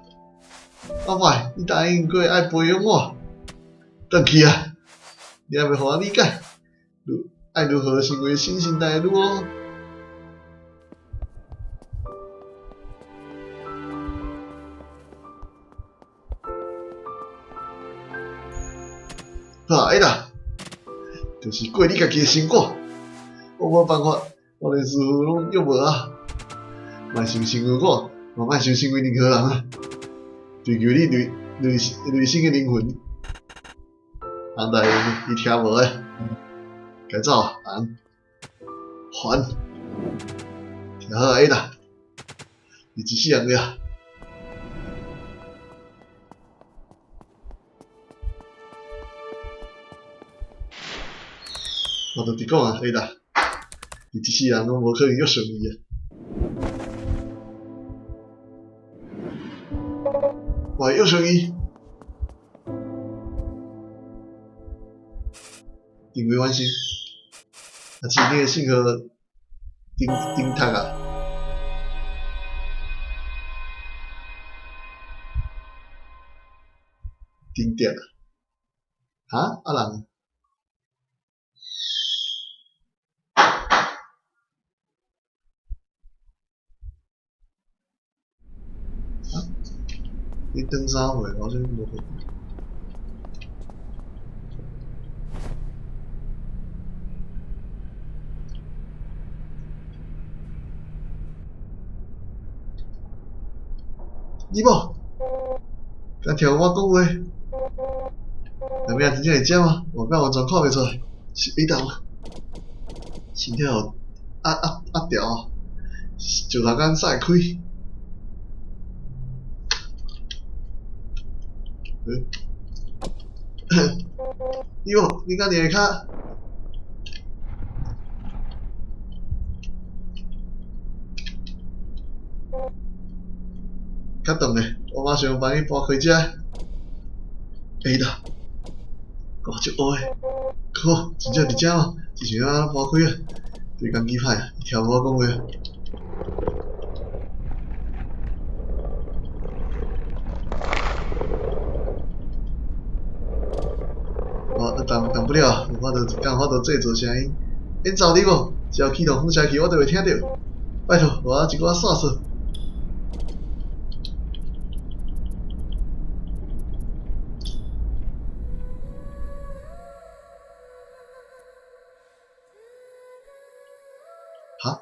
阿壞，你答應過愛培養我，轉去啊！你猶未予我理解，如愛如何成為新時代的女王？好，彼搭，就是過你家己的成果，我無辦法，我連師傅攏約無啊，莫想成為我，嘛莫想成為任何人啊！追求你內內內心的靈魂，紅大伊聽無的，該走紅，還，聽好啊，彼搭，你一世人了。我就直講啊，彼搭，你一世人攏無可能約上伊啊！我會約上伊，定位完成，啊，是你的信號頂頂讀啊！頂點啊！哈？啊人？啊？你轉啥貨？我啥物無看。你無？敢聽我講話？人命真正會這嗎？外表完全看袂出來，是彼搭嗎？身體有壓壓壓掉啊，石頭敢使開。欸你無？你敢佇下跤？較頓咧，我馬上幫你搬開遮。欸啦，哇，足烏的，靠，真正佇遮嗎？是想欲按怎搬開啊？對工具歹啊，伊聽無我講話。我動動不了，有法度，敢有法度製造聲音？演奏你無？只要啟動放射器，我就會聽著。拜託，予我一寡線索。哈？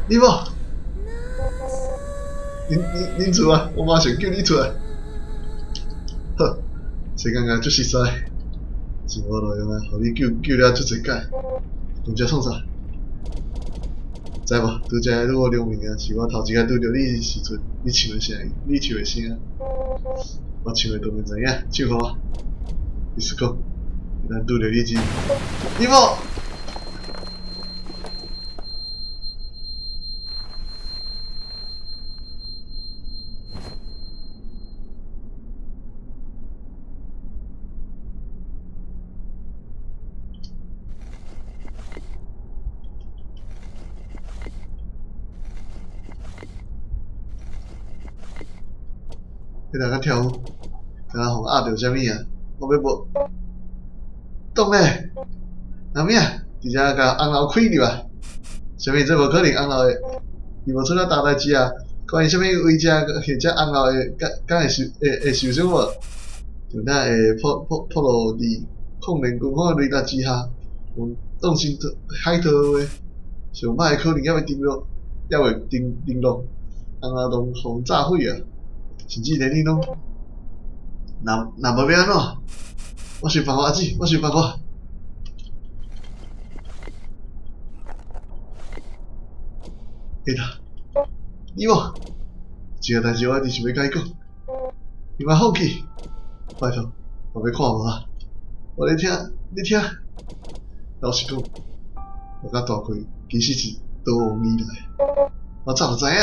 你无？恁出来，我马上叫你出来。好，这感觉足实在，真无路用啊！予你救救了足济摆，讲这创啥？知无？拄才女巫留名啊，是我头一摆拄著你的时阵，你唱的声，你唱的声，我唱的当然知影，唱予我。意思讲，咱拄著你时，你无？彼人较跳舞，敢若予压著啥物啊？我欲无挡咧，哪物啊？直接共红楼开入来，啥物？这无可能红楼会，伊无出了大代志啊！关于啥物违者或者红楼会敢敢会受会会受伤无？就哪会暴暴暴露伫抗联军火雷达之下，阮当成海盗的话，上歹的可能犹未登陆，犹未登登陆，红楼拢予炸毁啊！甚至连你拢，若若无欲按怎？我想办法，阿姊，我想办法。欸啦，你无？一个代志我一直想欲共你讲，你莫放弃，拜托，我欲看无啊！我咧听，你听。老实讲，我佮大奎其实是逃亡以来，我早就知影，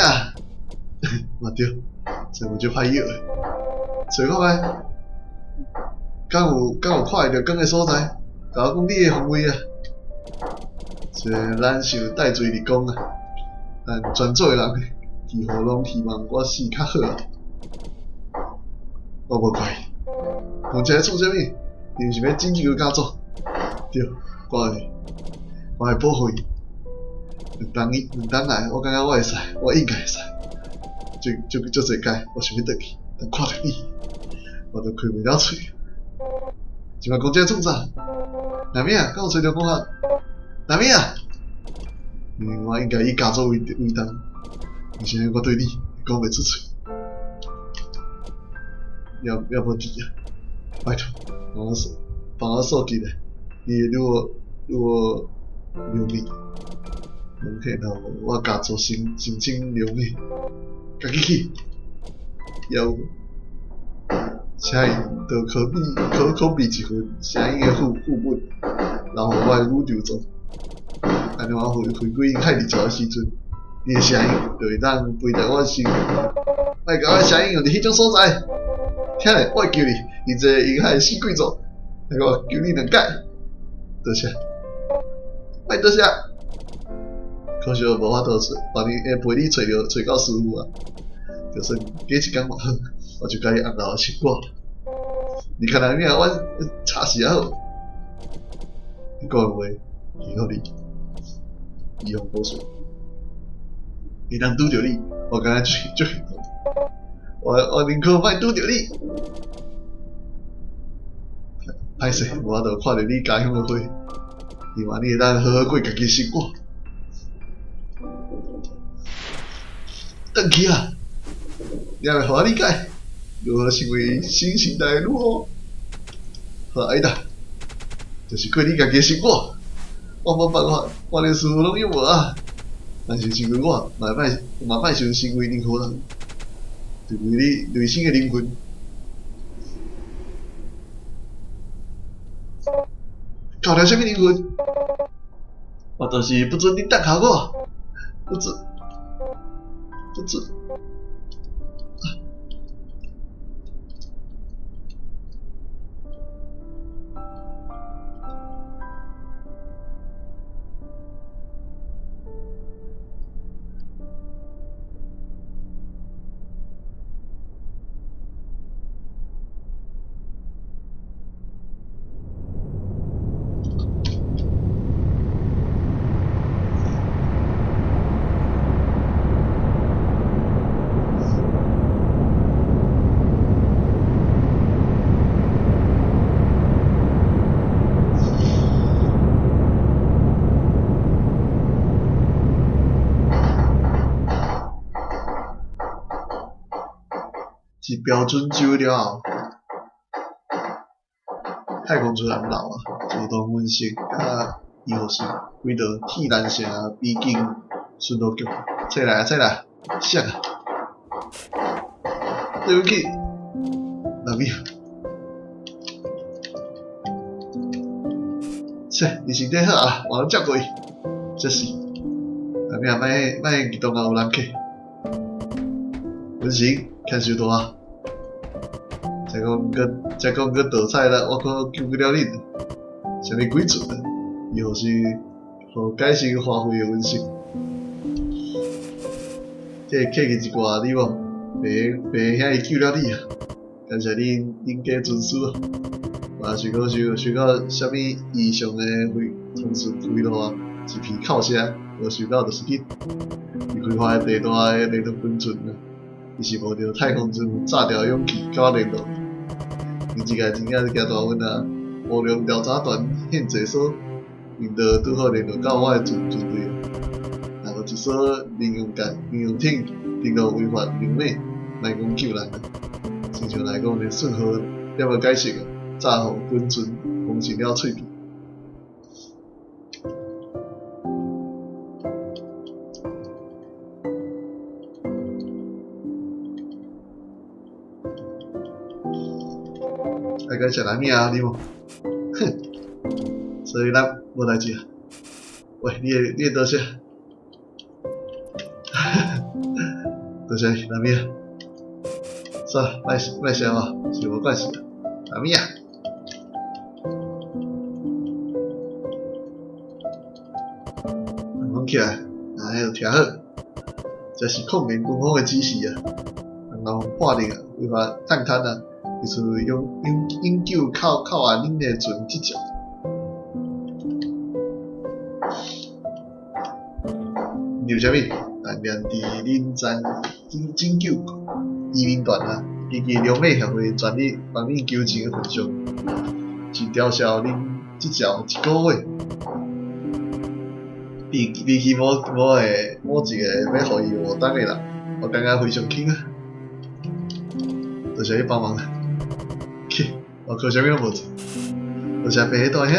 嘛对。这无足歹药的，揣看觅，敢有看会著光的所在？共我讲你的方位啊！虽然咱想戴罪立功啊，但全组的人几乎攏希望我死較好啊！我無怪伊，讲這咧創啥物？伊毋是欲拯救家族？對，我會保護伊。兩冬來，我感覺我會使，我應該會使。足足足濟擺，我想欲轉去，但看著你，我就開袂了喙。這擺講這創啥？哪物啊？敢有揣著講法？哪物啊？因為我應該以家族為為重，而且我對你講袂出喙，也也無治啊！拜託，幫我幫我數起來，你的女巫女巫留名，然後我家族申申請留名。家己去，也有，請伊就可比可可比一份聲音的副副本，然後我的宇宙中，按呢我回回歸海日潮的時陣，你的聲音就會當陪著我心，莫共我的聲音用佇彼種所在，聽咧，我會救你，佇這個銀海的死鬼座，來我救你兩擺，多謝，莫多謝。可惜我無法度幫你，會陪你揣著揣到師傅啊！就算過一工嘛好，我就共伊紅樓唱歌。你看哪命，我插死也好。你講的話，幸福你，一帆風順。會當拄著你，我感覺足足幸福。我寧可莫拄著你。歹勢，無法度看著你家鄉的花，希望你會當好好過家己生活。轉去啊！你猶袂予我理解，如何成為新時代的女巫？好，艾達，就是過你家己的生活。我無辦法，我連師傅攏用無啊。但是身為我，嘛會歹，嘛歹想成為任何人，除非你內心的靈魂。搞了啥物靈魂？我就是不准你等下我，不准，不准。是標準酒了後，太空船人老啊，自動分析佮醫護室軌道鐵蘭城邊境巡邏局，出來啊出來，啥啊？對不起，老表。切，伊身體好啊，我攏照顧伊。這是，阿妹啊，莫莫激動啊，有人客。文成，牽傷大啊！才講閣才講閣倒菜啦，我可救不了恁。啥物鬼船啊？伊予是予改成花費的文成。這客氣一寡，你無？爸爸兄伊救了你啊！感謝恁恁家尊師啊！我想講想想到啥物異常的回通訊回路啊，一片哭聲，無想到就是恁。伊開發的第大的聯絡軍船啊，伊是冒著太空船炸掉的勇氣佮我聯絡。伊這個真正是驚大阮啊！無良調查團獻濟所，𪜶就拄好聯絡到我的船船隊。若無一艘民用艦、民用艇登陸違法領域，莫講救人啊！親像來講，連信號也無解釋啊，早予軍船封成了喙皮。愛感謝啥物啊？你無？哼！所以咱無代誌啊。喂，你會多謝？多謝你，啥物啊？算了，莫莫想啊，是無關係啊。啥物啊？講起來，啊，彼就聽好，這是抗聯軍方的指示啊，人判定啊，違法探勘啊，就是永永永久扣扣押恁的船執照。你有啥物？但連佇恁拯拯救移民團啊，以及留美協會全力幫恁求情的份上，是吊銷恁執照一個月。比比起某某個某一個欲予伊誤當的人，我感覺非常輕啊！多謝你幫忙啊！去，我靠啥物攏無做，多謝白大兄。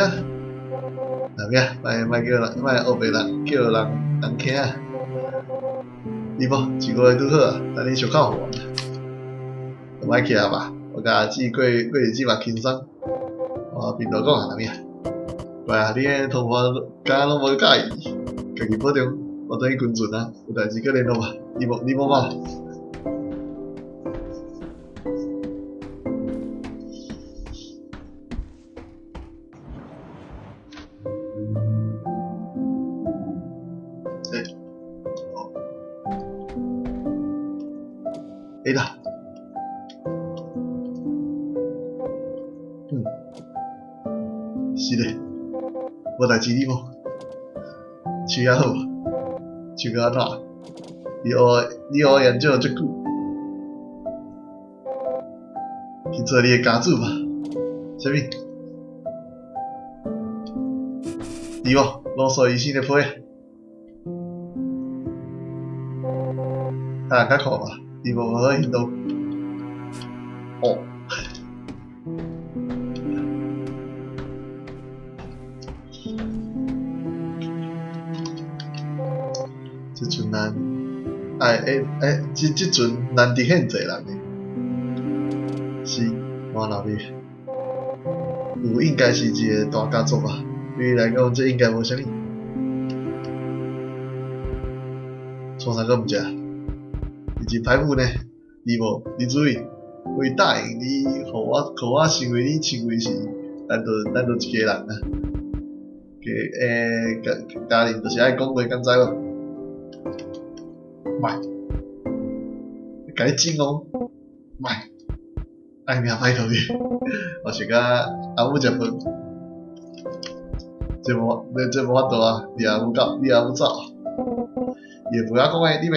阿妹啊，莫莫叫人，莫烏白人叫人人坑啊！你無一個月拄好啊，等你相扣還。莫去啊吧，我共阿姊過過日子嘛輕鬆。我貧道講啊，阿妹啊，乖啊，你的頭髮敢若攏無佮意，家己保重，我轉去軍船啊，有代誌閣聯絡吧。你無你無嘛？欸，哦，欸啦，嗯，是嘞，無代誌你無？飼猶好無？飼甲按怎？你學你學研究足久，去做你的家主吧。啥物？對無？羅素醫生的批。啊，較快吧，伊無好行動。哦。這陣咱愛欸欸，這這陣難得現濟人呢。是，我老弟。有應該是一個大家族吧？對伊來講，這應該無啥物。創啥閣毋食？伊真歹母呢，你無？你注意，我會答應你，予我予我成為你認為是咱就咱就一家人啊。家欸家家人就是愛講話，敢知無？莫，共你整哦，莫，愛命拜託你，我是佮阿母食飯，這無這無法度啊！你阿母到，你阿母走，伊會陪我講話，你袂？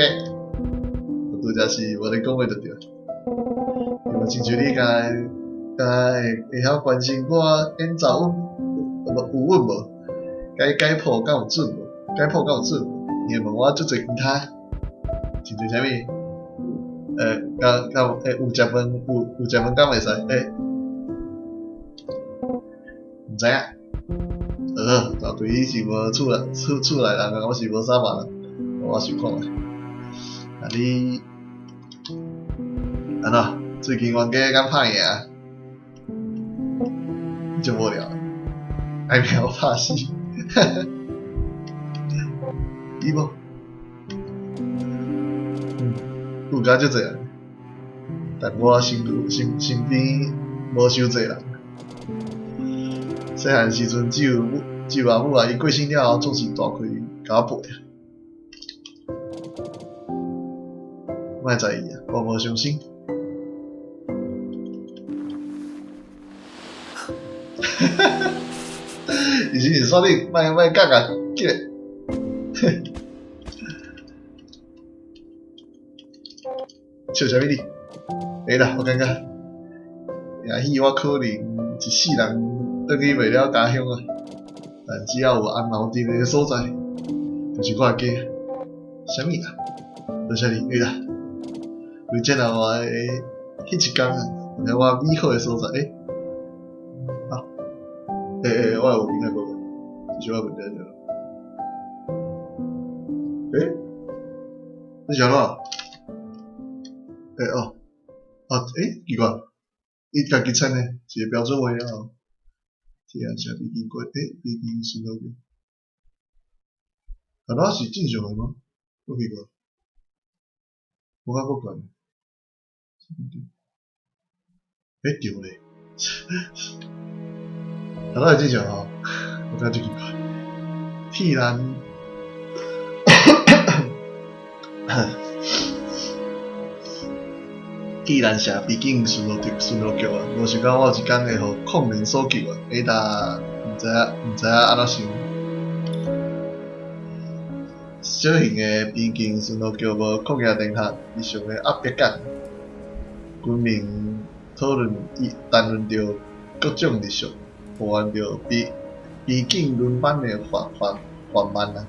我拄則是無咧講話就對。伊無親像你敢敢會會曉關心我演奏穩有穩無？解解譜敢有準無？解譜敢有準無？伊會問我足濟其他，親像啥物？敢敢有食飯有食飯敢會使？毋知影。大對你是無厝內厝內人啊，我是無啥嘛，我想看覓。啊你按怎？最近冤家敢拍贏？足無聊，愛命拍死，你無？有敢足濟人，但我身軀身身邊無傷濟人。細漢時陣，只有阿母啊，伊過身了後，總是大開共我陪啊。莫在意啊，我無傷心。伊是是煞你莫莫講啊，起來。笑啥物你？會啦，我感覺，也許我可能一世人轉去袂了家鄉啊，但只要有紅樓佇的所在，就是我的家。啥物啊？多謝你，會啦。為這人我的彼一工啊，佇我美好的所在，啊，我有應該無？這是我問題對。你是按怎？哦，啊，奇怪，伊家己唱的，一個標準話了。天下必經過，必經巡邏局。啊，那是正常的嗎？我奇怪，我較古怪。對咧，啊，那是正常吼，我感覺奇怪。天然，既然是邊境巡邏局啊，無想到我有一工會予礦靈所救啊！達毋知影按怎想。小型的邊境巡邏局無曠野電學日常的壓迫感，軍民討論談論著各種日常，抱怨著邊境輪班的緩慢啊，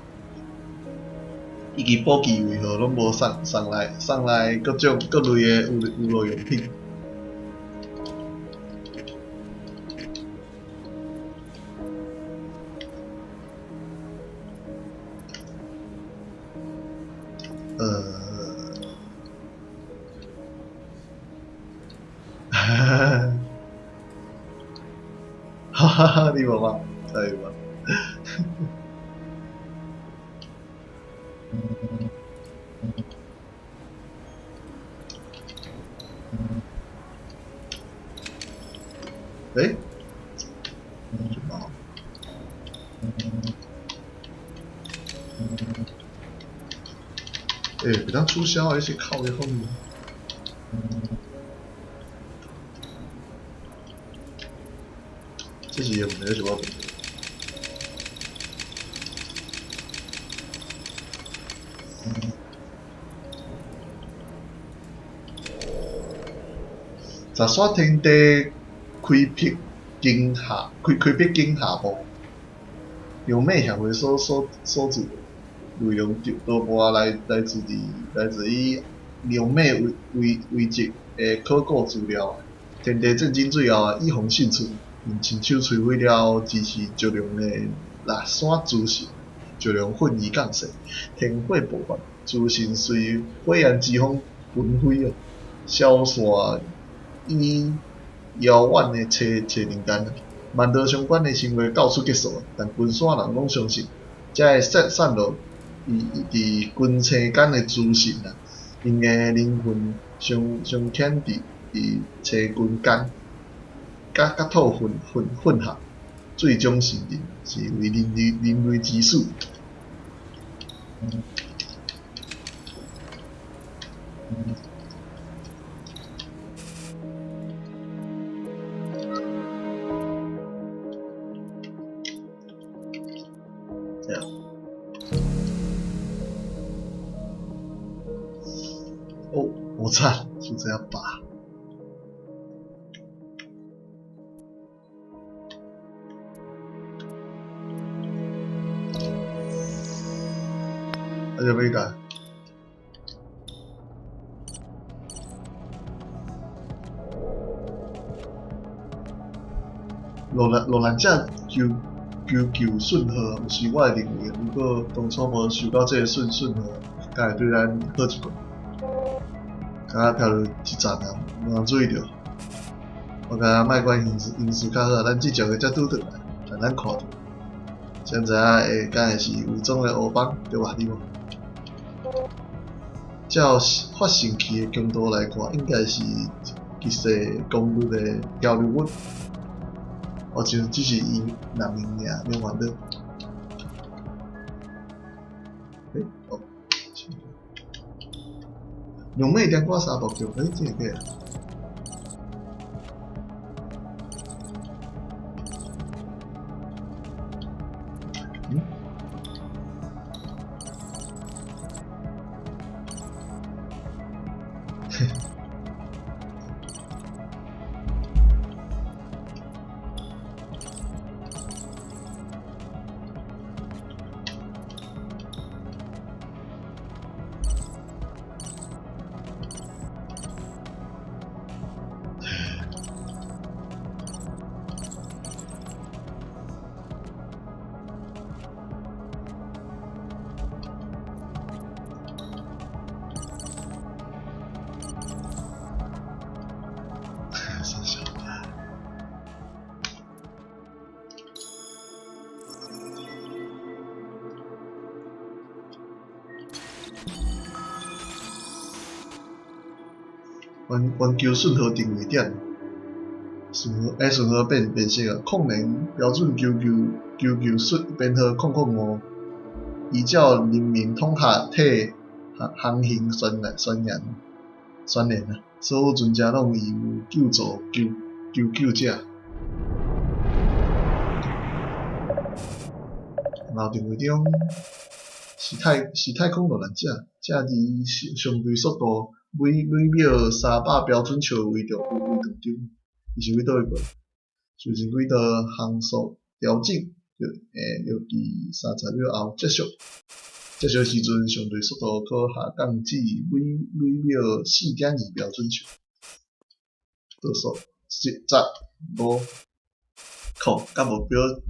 以及補給為何攏無送來各種各類的娛樂用品。哈哈哈！你無嗎？真有嗎？什麼？袂當取消啊！你是靠咧方面。這是伊的問題，還是我的問題？十山天地開闢景下部，由美協會所著內容多半來自於良美遺跡的考古資料。天地戰爭最後，以防勝出，𪜶親手摧毀了支持石龍的臘山諸神，石龍奮而降世，天火爆發，諸神隨火焰之風焚飛，消散於遙遠的齊人間。萬道相關的神話到此結束，但群山人攏相信，這个散落佇群星間的諸神啊，𪜶的靈魂尚顯佇星群間，佮土混合，最終成人，成為人類之始。哦，我操，就這樣吧。那就沒改。落難者求救訊號，毋是我會認為，如果當初無收到這个訊號，敢會對咱好一寡。敢若漂流一站啊，無人注意著。我感覺莫管形勢較好啊，咱這一个才拄轉來，予咱看著，才知影會敢會是偽裝的烏幫，對吧？你無？照發射器的強度來看，應該是極細功率的漂流物。我想只是伊人名爾，免煩惱。哦，兩尾點歌三部曲，這個假？嗯？啥小？环球讯号定位点，讯号辨识啊，0零标准求救讯编号005，依照人民统合体航行宣言啊，所有船隻攏有義務救助求救者。然後定位中是太空落難者，正佇相對速度每秒300標準尺為中，伊是佇佗位過來？就前軌道航速調整，就佇30秒後結束。結束時陣，相對速度可下降至每秒4.2標準尺。倒數10、5、空，甲目標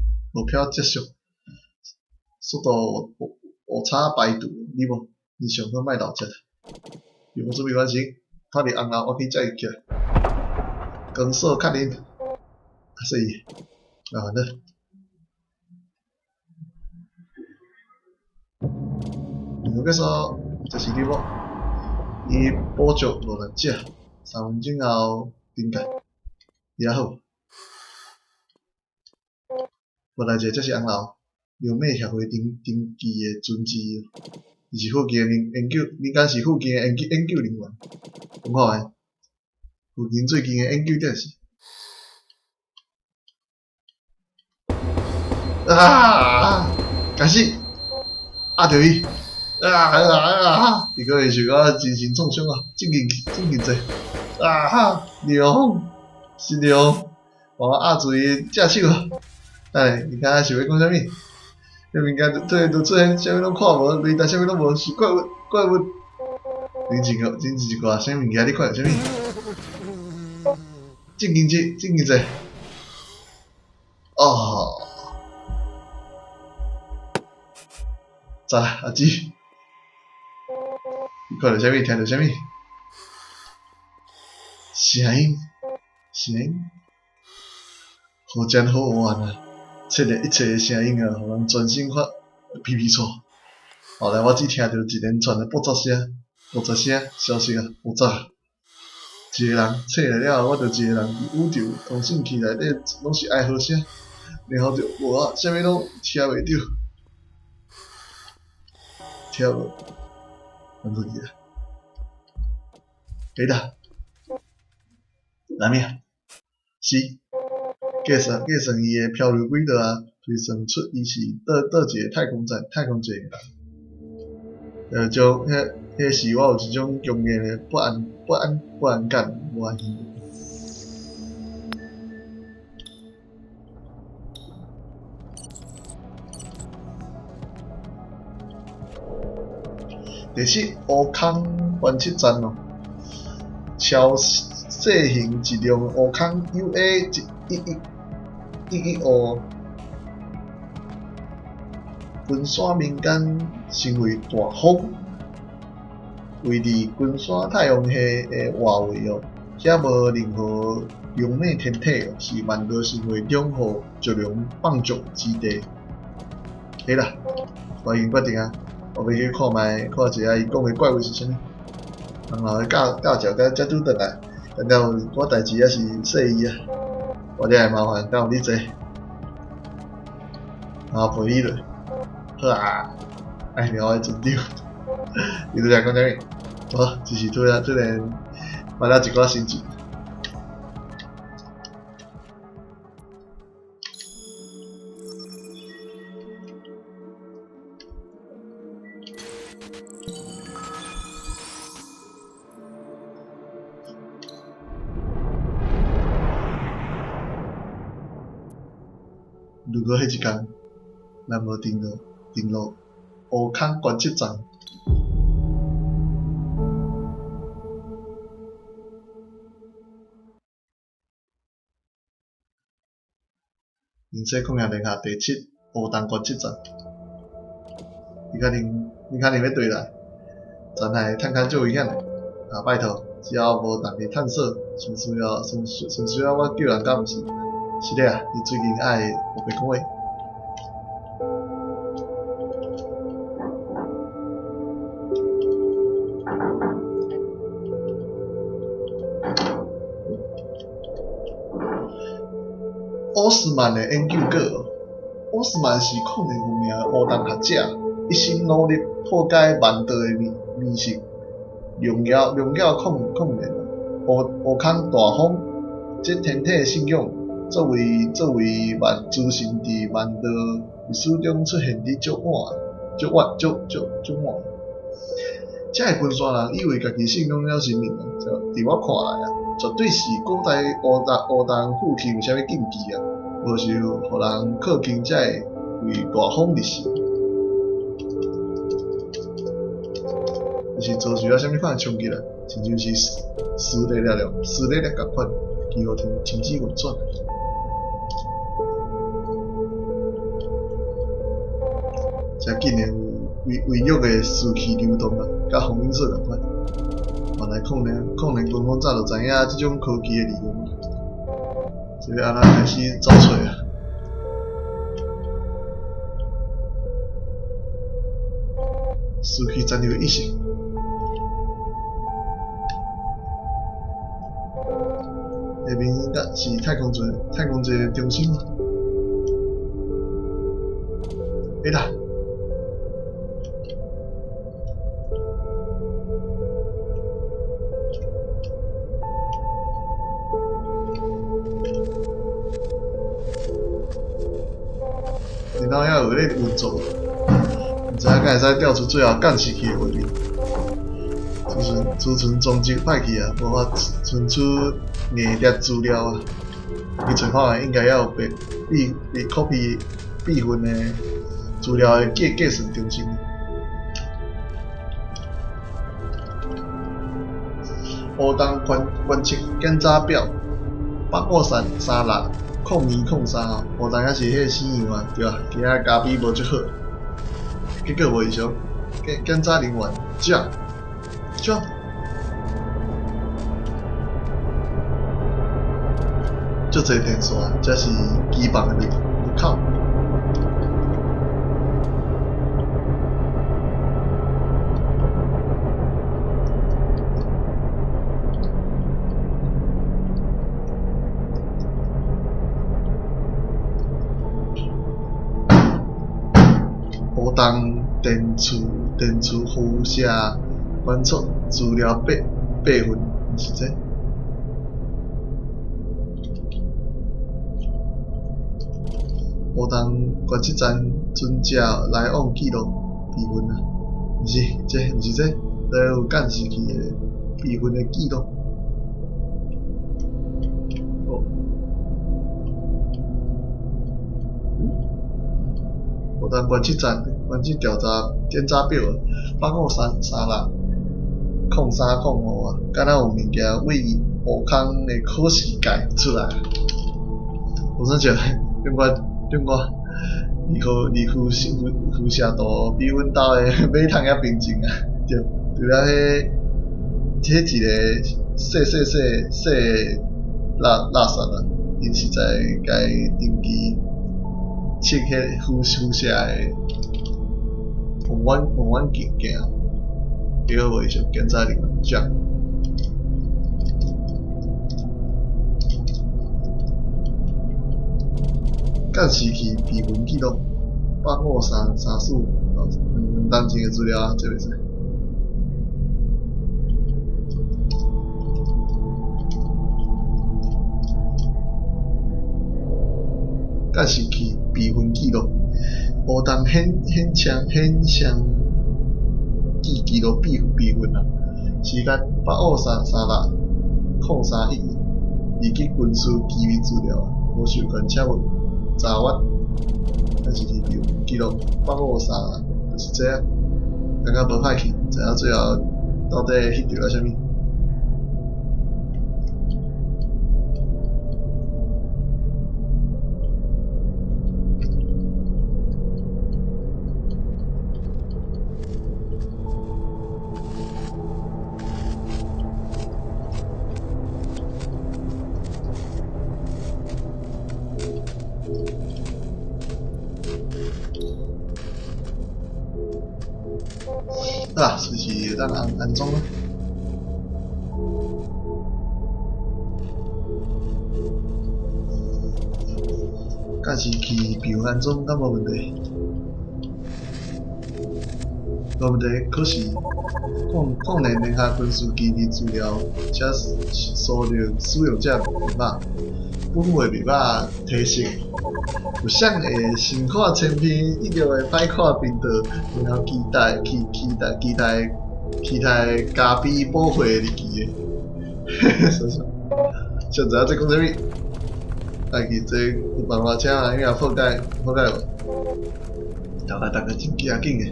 結束。速度誤差排除，你無？你上好莫留遮。任務準備完成，脫離紅後，我去接伊起來。光速確認，啊，所以，啊，好。任務結束，這是你某，伊捕捉落難者，3分鐘後臨界，也好。本來一個才是紅樓，流美協會登記的船隻，伊是附近的研究，你敢是附近的研究人員？講好的，附近最近的研究點是。啊！開始，壓著伊！啊啊啊！伊可能受到精神創傷啊，正經濟。啊哈！龍，是龍，把我壓住伊隻手啊！哎，你敢想欲講啥物？彼物件都出現，啥物攏看無，雷達啥物攏無，是怪物。恁一寡啥物物件？你看著啥物？正經濟。哦。咋啦，阿姊？你看著啥物？聽著啥物？聲音，好真好玩啊！切的一切的聲音啊，予人全身發皮皮剉。後來我只聽著一連串的爆炸聲、消失啊，爆炸。一个人醒來了後，我就一個人佇宇宙通訊器內底攏是哀嚎聲，然後就無啊，啥物攏聽袂著，聽無，按怎去啊？可以啦，啥物啊？是。計算伊的漂流軌道啊，推算出伊是佗一个太空站的人。將彼時我有一種強烈的不安感，無安心。第七烏空觀測站哦，超細型一輛烏空 UA 111 111群山民间成为大风，位伫群山太阳系的外围哦，遐无任何龙脉天体哦，是万道神话中予石龙放逐之地。好啦，我已经决定啊，我欲去看觅，看一下伊讲的怪物是啥物。然后教教授才才拄转来，感觉有我代志犹是细意啊，我遮会麻烦，敢有你坐，然后陪你落。好啊，爱聊的船长，你拄才讲啥物？无，只是突然捌了一寡新字。如果彼一工，咱无登陆乌空观测站，零七空亚联合第七乌东观测站，你确定欲对来？残骸探勘足危险的，啊拜托，只要无动力探索，尚需要我救人敢毋是？是的啊，你最近爱乌白讲话。奥斯曼的研究果，奥斯曼是可能有名的乌东学者，一生努力破解万道的谜谜荣耀荣耀控控人，乌空大风，这天体的信仰。作为万诸神伫万道历史中出现伫足晚、足晚、足足足晚。遮个群山人以为家己信仰了神明啊，就伫我看来啊，绝对是古代乌东附近有啥物禁忌啊，无是予人靠近才会为大风入神，就是遭受了啥物款的冲击啊，亲像是撕裂了撕裂了仝款，几乎停止运转。遮竟然有微微弱的湿气流动啊，佮风因素仝款。原来抗联军方早就知影这种科技的利用，这欲按怎开始走揣啊？失去残留意识。下面应该是太空船的中心吗？欸啦！电脑犹有咧运作，毋知影敢会使调出最后监视器的画面。储存装置歹去啊，无法存储硬碟资料啊。去找看觅，应该犹有备备备 copy 备份的资料的计算中心。乌东观测检查表，八五三三六0203哦，乌东犹是彼个死样啊，对啊，今仔咖啡无足好，结果无异常。检查人员，这，这，足济电线，这是机房的入口。乌东电磁辐射观测资料备份，毋是这。乌东观测站准者来往记录备份啊，毋是这，毋是这，这有监视器的备份的记录。乌东观测站观测调查检查表，8533600305啊，敢若有物件为乌空的考试界出来。我算一中國中國二二輻射度比阮兜的馬桶猶平靜啊！對，除了彼一个細細細細垃圾啊，𪜶實在共定期測彼輻射的望遠鏡，對無？伊就檢查人員講。監視器備份記錄8534兩當前的資料啊，這袂使。監視器備份記錄，烏冬顯像記錄備份啊，時間85336031，二級軍事機密資料，無授權請勿查閱。監視器備份記錄853，就是這啊，感覺無歹去，毋知影最後到底翕著了啥物。啊，隨時會當安裝啊。監視器備份安裝敢無問題？無問題，可是礦鏈聯合軍事機密資料，請輸入使用者密碼，本位密碼提示。有啥會先看千篇一律的擺看頻道，然後期待咖啡補貨日期的，啥啥？想知影這講啥物？啊，其這有辦法請人去破解無？大家真驚緊的。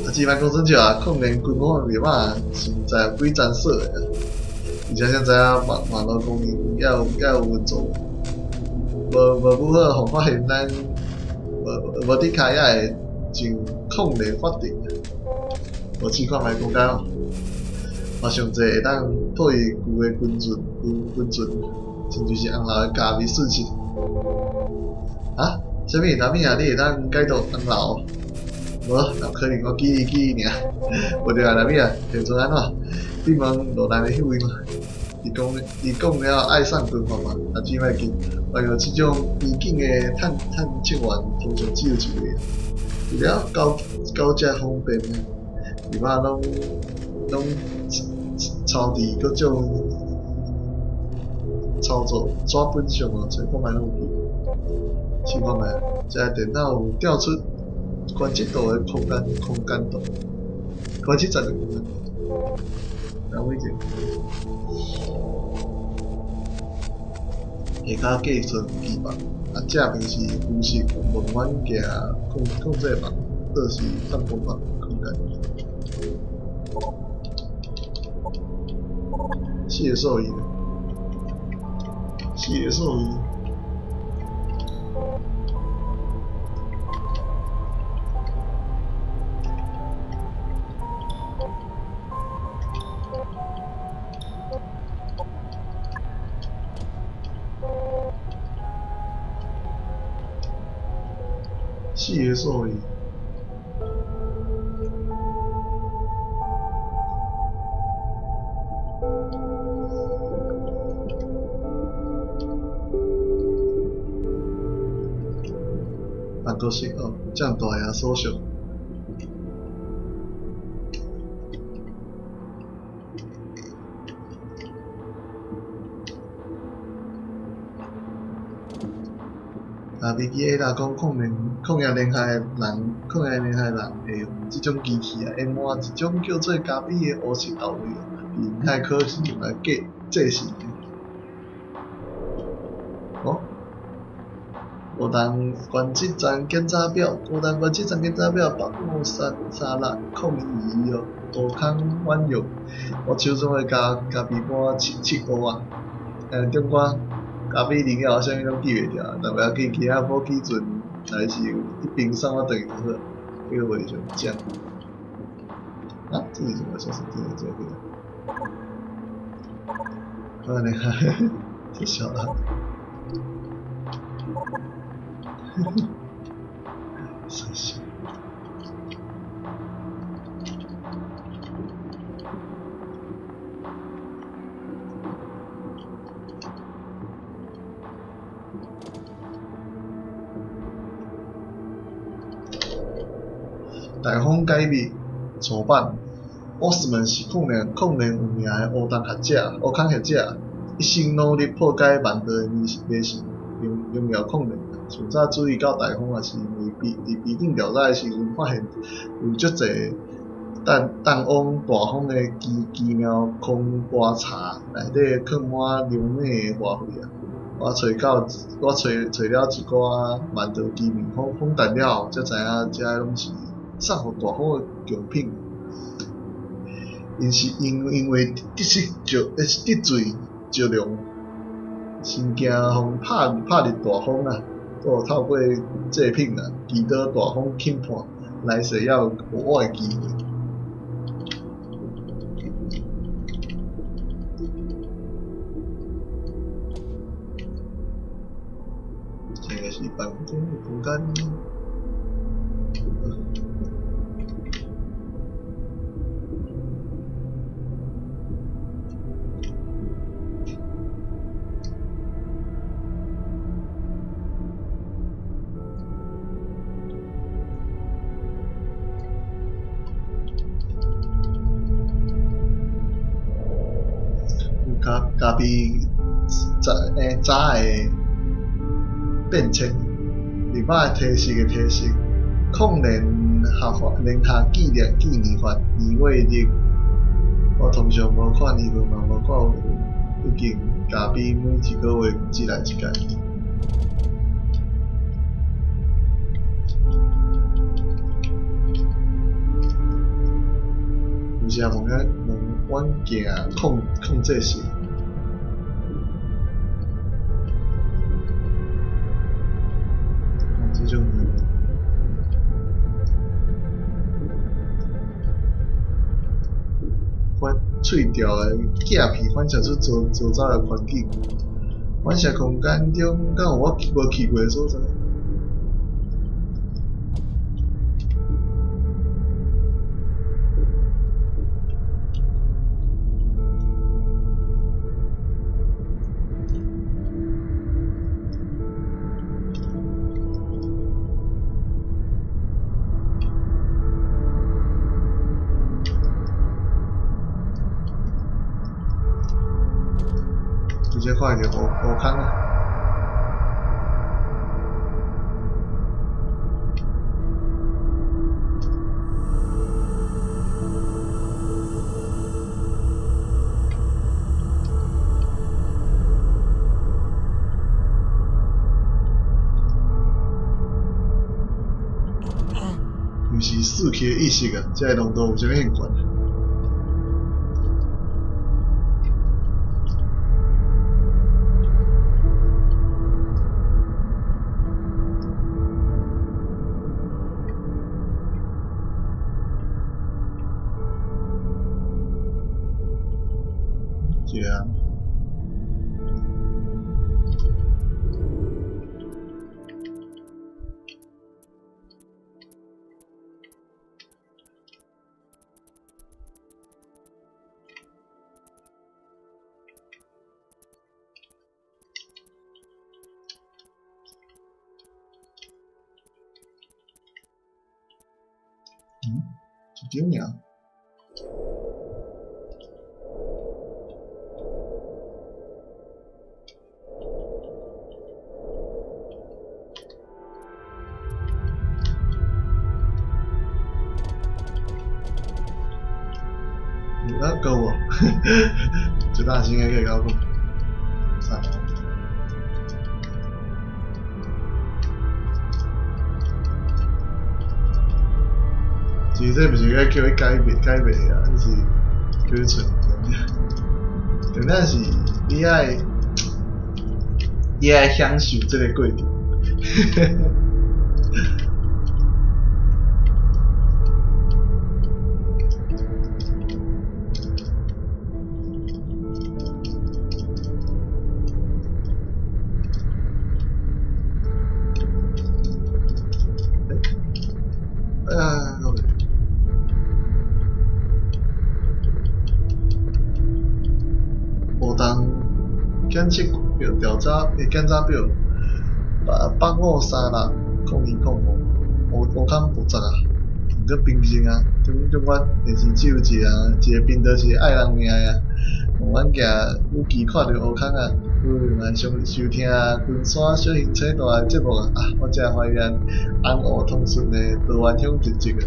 啊，這擺講準笑啊，礦鏈軍方的密碼是毋知有幾層鎖的啊，而且想知影網路功能猶有運作，無拄好予發現咱無伫跤也會上礦鏈法庭。無試看覓講解哦。我上濟會當破伊舊的軍船，親像是紅樓的加密訊息。啊？啥物？達米亞，你會當解讀紅樓？無，若可能我記憶爾。無對啊，達米亞，現状按怎？你問落難的彼位嗎？伊講了愛上軍閥嘛，啊，只莫記，原來這種邊境的探測員通常只有一位。為了交接方便，密碼攏抄佇各種操作紙本上哦，找看覓攏有記。試看覓，這台電腦有調出關節度的空間度，關節站的空間度。等我一下。下跤计算机房，啊，正面是军事望远镜控制房，倒是办公房空间。四个数字，四个数字。四个数字。办公室哦，這麼大个手續。啊，维基会啦讲，矿业联合的人会用這種機器啊，研磨一種叫做咖啡的烏色豆類，用海可是用來製成的。哦，五重原子站檢查表，五重原子站檢查表853360哦，杜康婉玉，我手中的咖啡盤七七烏啊，中國。咖啡饮料，啥物攏记袂牢，但袂要紧，其他补给船来是一冰送我转去就好，这个袂上奖。啊，这是什么？小神经这个？可能哈，太小了。傻笑。大风解密初版，奥斯曼是控连有名的乌洞学者，乌空学者，一生努力破解万道的迷信，荣耀控连。上早注意到大风，也是因为伫边境调查的时阵，发现有足济淡往大风的奇妙空波茶内底囥满良美的花卉啊！我揣了一寡万道奇妙访谈了后，才知影这拢是送予大风的贡品。因是因为得罪石龙，真惊予拍入大风啊！阁透过祭品啊，祈祷大风轻判，来世犹有复活的机会。这个是办公的空间。咖啡早的变迁，立马提示的提示，控联合法联合纪念纪念法年月日。我通常无看年份嘛，无看月份，毕竟咖啡每一个月只来一摆。有时问阮问阮囝控制室。这种反喙条的镜片反射出周遭的环境，反射空间中敢有我无去过的所在？直接看到乌空啊！毋是死去的意识啊，这个浓度有啥物遐悬？一个人。一张尔。有啊，够无？最大声个可以甲我讲。算了。其实这毋是该叫伊改变改变啊，是叫你揣重点。重点是你爱，伊愛享受這个過程。啊，活动检测表调查的检查表，8 8 5 3 6 02 05，乌乌坎负责啊，毋过平静啊，中中间电视只有一个人，一个频道是爱人名的啊。望远镜与其看著乌坎啊，不如来收收听昆山小型车大的节目啊！啊，我才发现红乌通讯的桃园乡特辑啊，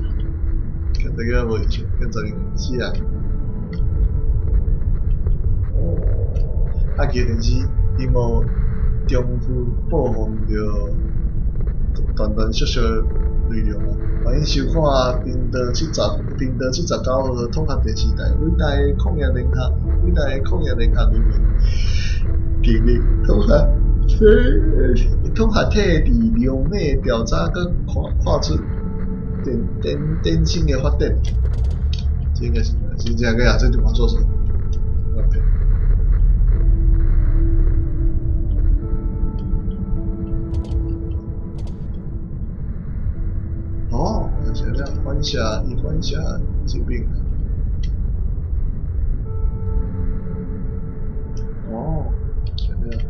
检查叫无印象，检查员死人。啊，其电视萤幕重复播放著断断续续的内容啊。欢迎收看频道七十，频道79号统合电视台，伟大的抗疫联合，伟大的抗疫联合人民，尽力统合体，统合体伫两美调查，阁看看出电电电信的发展。这应该是是这个啊，这就嘛做啥？哦，是这样，反射伊反射疾病。哦，是这样。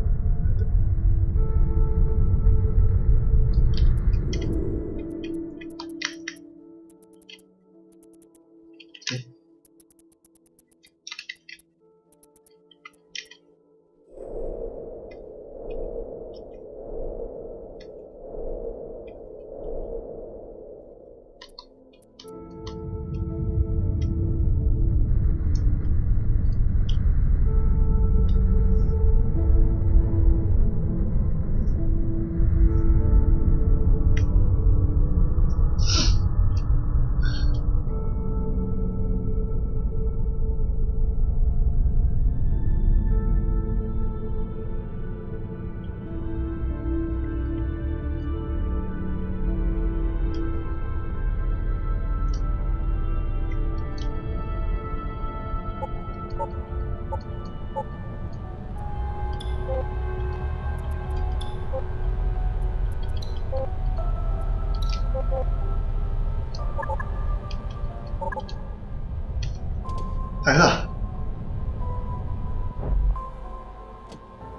太好，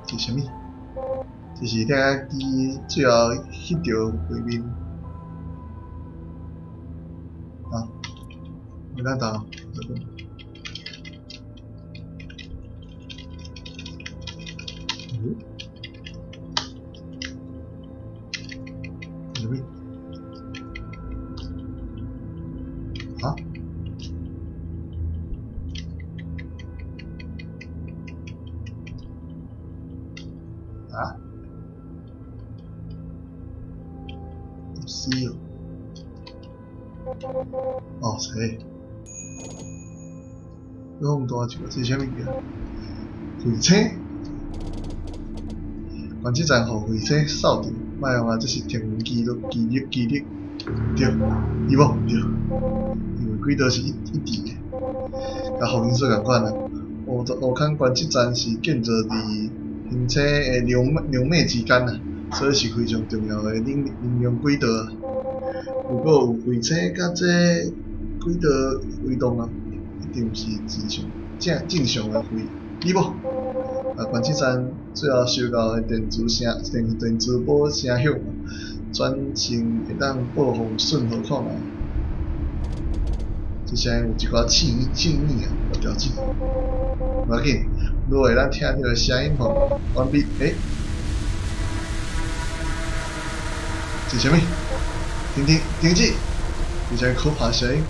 这是啥物？这是听机最后翕著画面。啊，我等等，这个。嗯？啥物？啊？啊？死哦！哦，谁？你放大一个，这是啥物件？彗星？观测站予彗星扫著，莫用啊！这是天文记录，记录，记录，对，伊无毋对，因为轨道是一一致的，佮福音书仝款啊。乌乌坎观测站是建造伫行星的两两脉之间啊，所以是非常重要的能能量轨道啊。如果有彗星佮这轨道移动啊，一定是正常正正常的飞，你无？啊，观测站最后收到的电磁声电电磁波声响，转成会当播放讯号看觅。这声音有一寡刺耳刺耳啊，有调整。无要紧，如果会当听著的声音吼，远比欸，这是啥物？停停停止！这是可怕声音，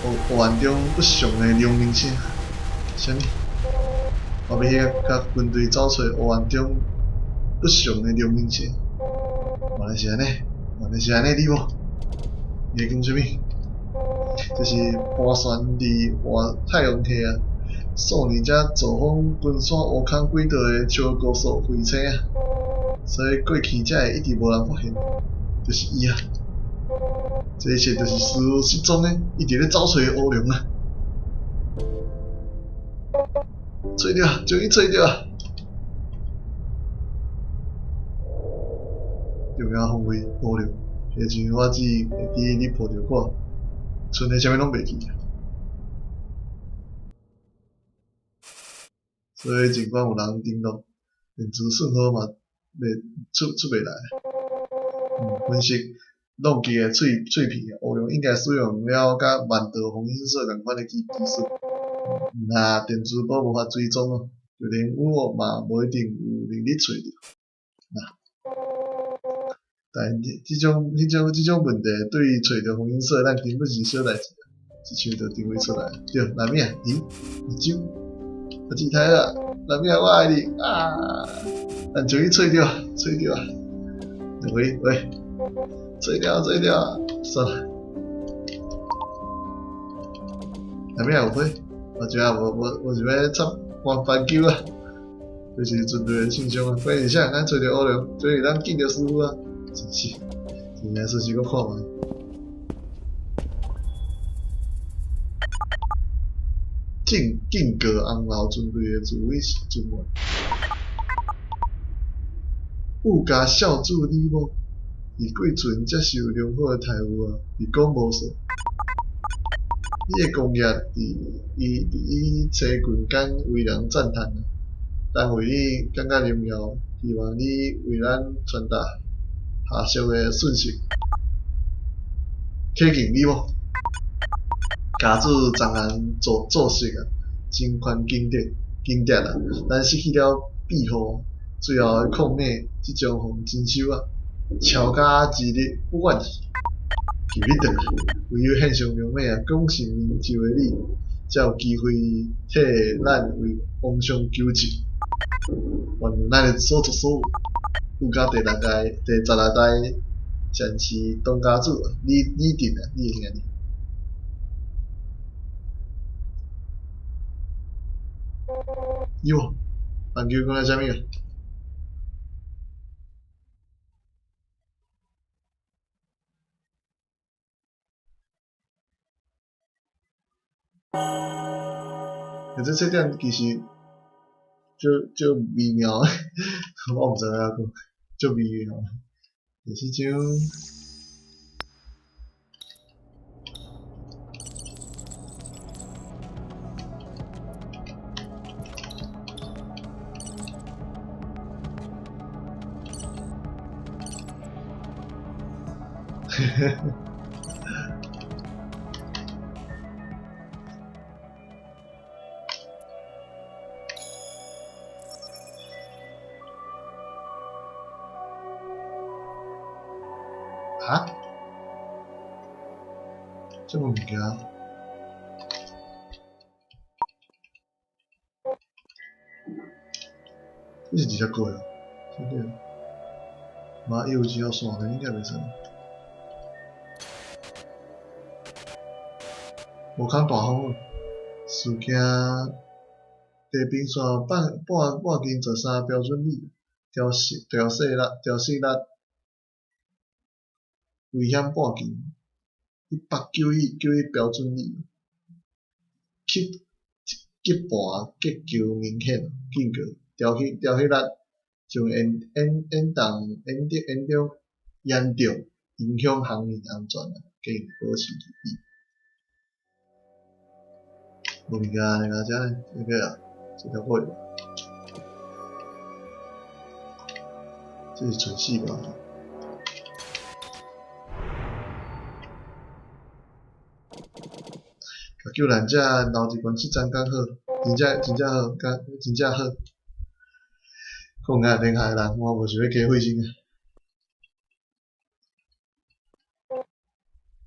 黑黑暗中不祥的鸟鸣声，啥物？我欲去共军队走揣黑暗中不祥的鸟鸣声，原来是按呢，原来是按呢，你无？你咧讲啥物？这是盘旋伫外太阳系啊，數年才造訪群山烏空軌道的超高速彗星啊！所以過去才會一直無人發現，就是伊啊！這一切就是師傅失蹤的，一直咧走揣的烏龍啊！揣著啊，終於揣著啊！重要方位烏龍，彼時我只會記你抱著我，賰的啥物攏袂記啊！所以儘管有人登錄，電磁訊號嘛袂出出袂來。分析浪極的碎碎片，烏龍應該使用了佮萬道封印術仝款的技技術。若電磁波無法追蹤哦，就連我嘛無一定有能力揣著。但這種、彼種、這種問題，對揣著封印術，咱根本是小代誌啊！一槍就定位出來。對，哪物啊？咦，一招，阿姊太好，哪物啊？我愛你啊！咱終於揣著，揣著啊！喂喂，揣著，揣著，算了。哪物啊有火？我就啊，我我我想欲插玩番球啊！這是純粹的現象啊！關鍵啥？咱揣著烏龍，終於咱見著師傅啊！真是，真正試試閣看覓。警警告紅樓船隊的自衛船員。武家少主李某，佇貴船接受良好的待遇啊，佇講無錯。你的功業佇伊佇伊車群間為人讚嘆啊！咱為你感覺榮耀，希望你為咱傳達下屬的訊息。啟敬李某，家主昨昏做做事啊，真寬景德景德啊，咱失去了庇護，最後的礦脈即將予徵收啊，抄家之日不遠矣。求你轉來，唯有獻上良馬啊，廣信明就的你，才有機會替咱為王上求情。原來咱的所作所為，武家第六代、第十六代前世當家主李李振啊，李兄弟。喲，籃球講了啥物啊？欸，這設定其實足足微妙的，我毋知影按怎講，足微妙的。第四張。哈？這物件？這是直接過的，這個。嘛，伊有一條線的，應該袂使。無空大風，事件地平線半半半徑13標準里，調細調細力調細力，危險半徑19191標準里，吸吸盤結構明顯，警告調起調起力將嚴嚴嚴重嚴重嚴重嚴重影響航運安全啊！建議保持注意。無物件來到遮，這個啊，這條過去。這是純死吧？共救難者留佇關七站較好，真正真正好，較真正好。講啊，厲害的人，我無想欲加費心啊。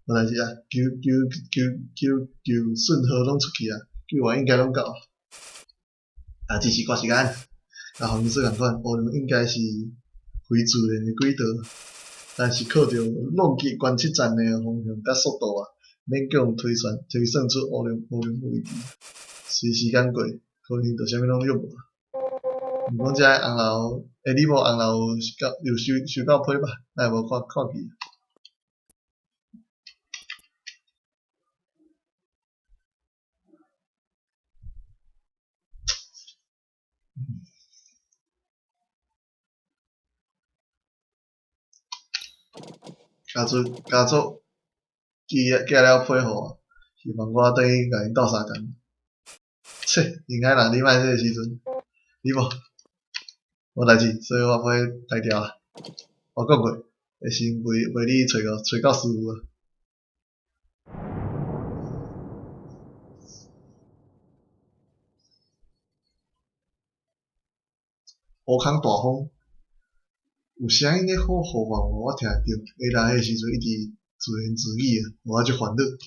無代誌啊，求求求求求訊號攏出去啊，救援應該攏到啊。啊，只是趕時間，佮洪水仝款，烏龍應該是非自然的軌道，但是靠著浪極觀測站的方向佮速度啊，勉強推算推算出烏龍烏龍位置。隨時間過，可能就啥物攏約無。毋講這紅樓，欸，你無紅樓有收到批吧？哪會無看見？家族寄了批予我，希望我轉去共𪜶鬥相共。切，應該人你莫這个時陣，你無無代誌，所以我袂抬掉啊。我講過，會先陪你揣到師傅啊。烏空大風，有聲音咧呼呼喚我，我聽會著。下來彼個時陣一直自言自語啊，予我足煩惱。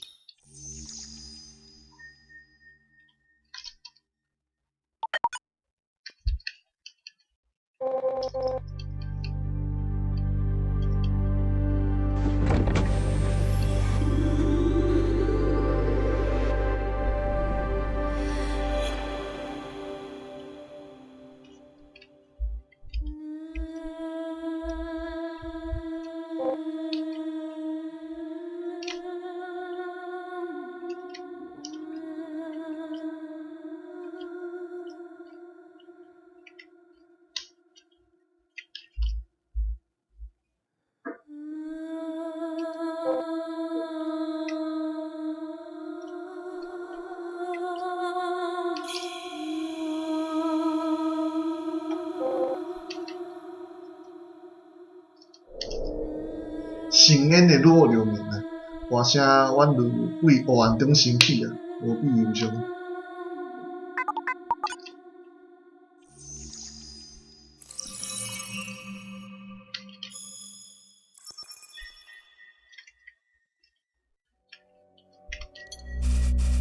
深淵的女流民啊，歌聲宛如對黑暗中升起啊，無比憂傷。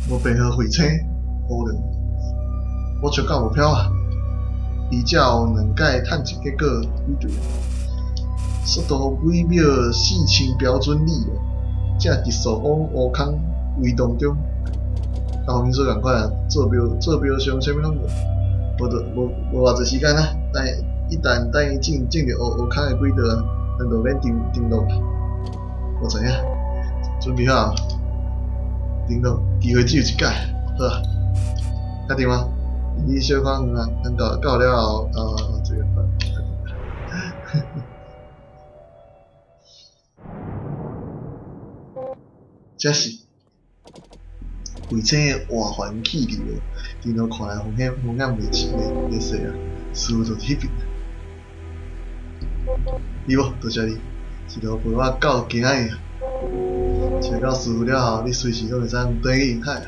無白號彗星，烏龍，我笑到無飄啊！依照兩屆探測結果比對，速度每秒4000標準里哦，正急速往烏空移動中。佮風說仝款啊，做標上啥物攏無，無偌濟時間啊。等一旦等伊進入烏空的軌道啊，咱就免登陸。我知影，準備好，登陸機會只有一擺，好啊，確定嗎？你小可遠啊，咱到了後，這個。這是彗星的外環氣流，頂頭看來風險袂細啊，師傅就佇彼邊。你無，多謝你，一路陪我到今仔日。揣到師傅了後，你隨時攏會使轉去瀛海啊。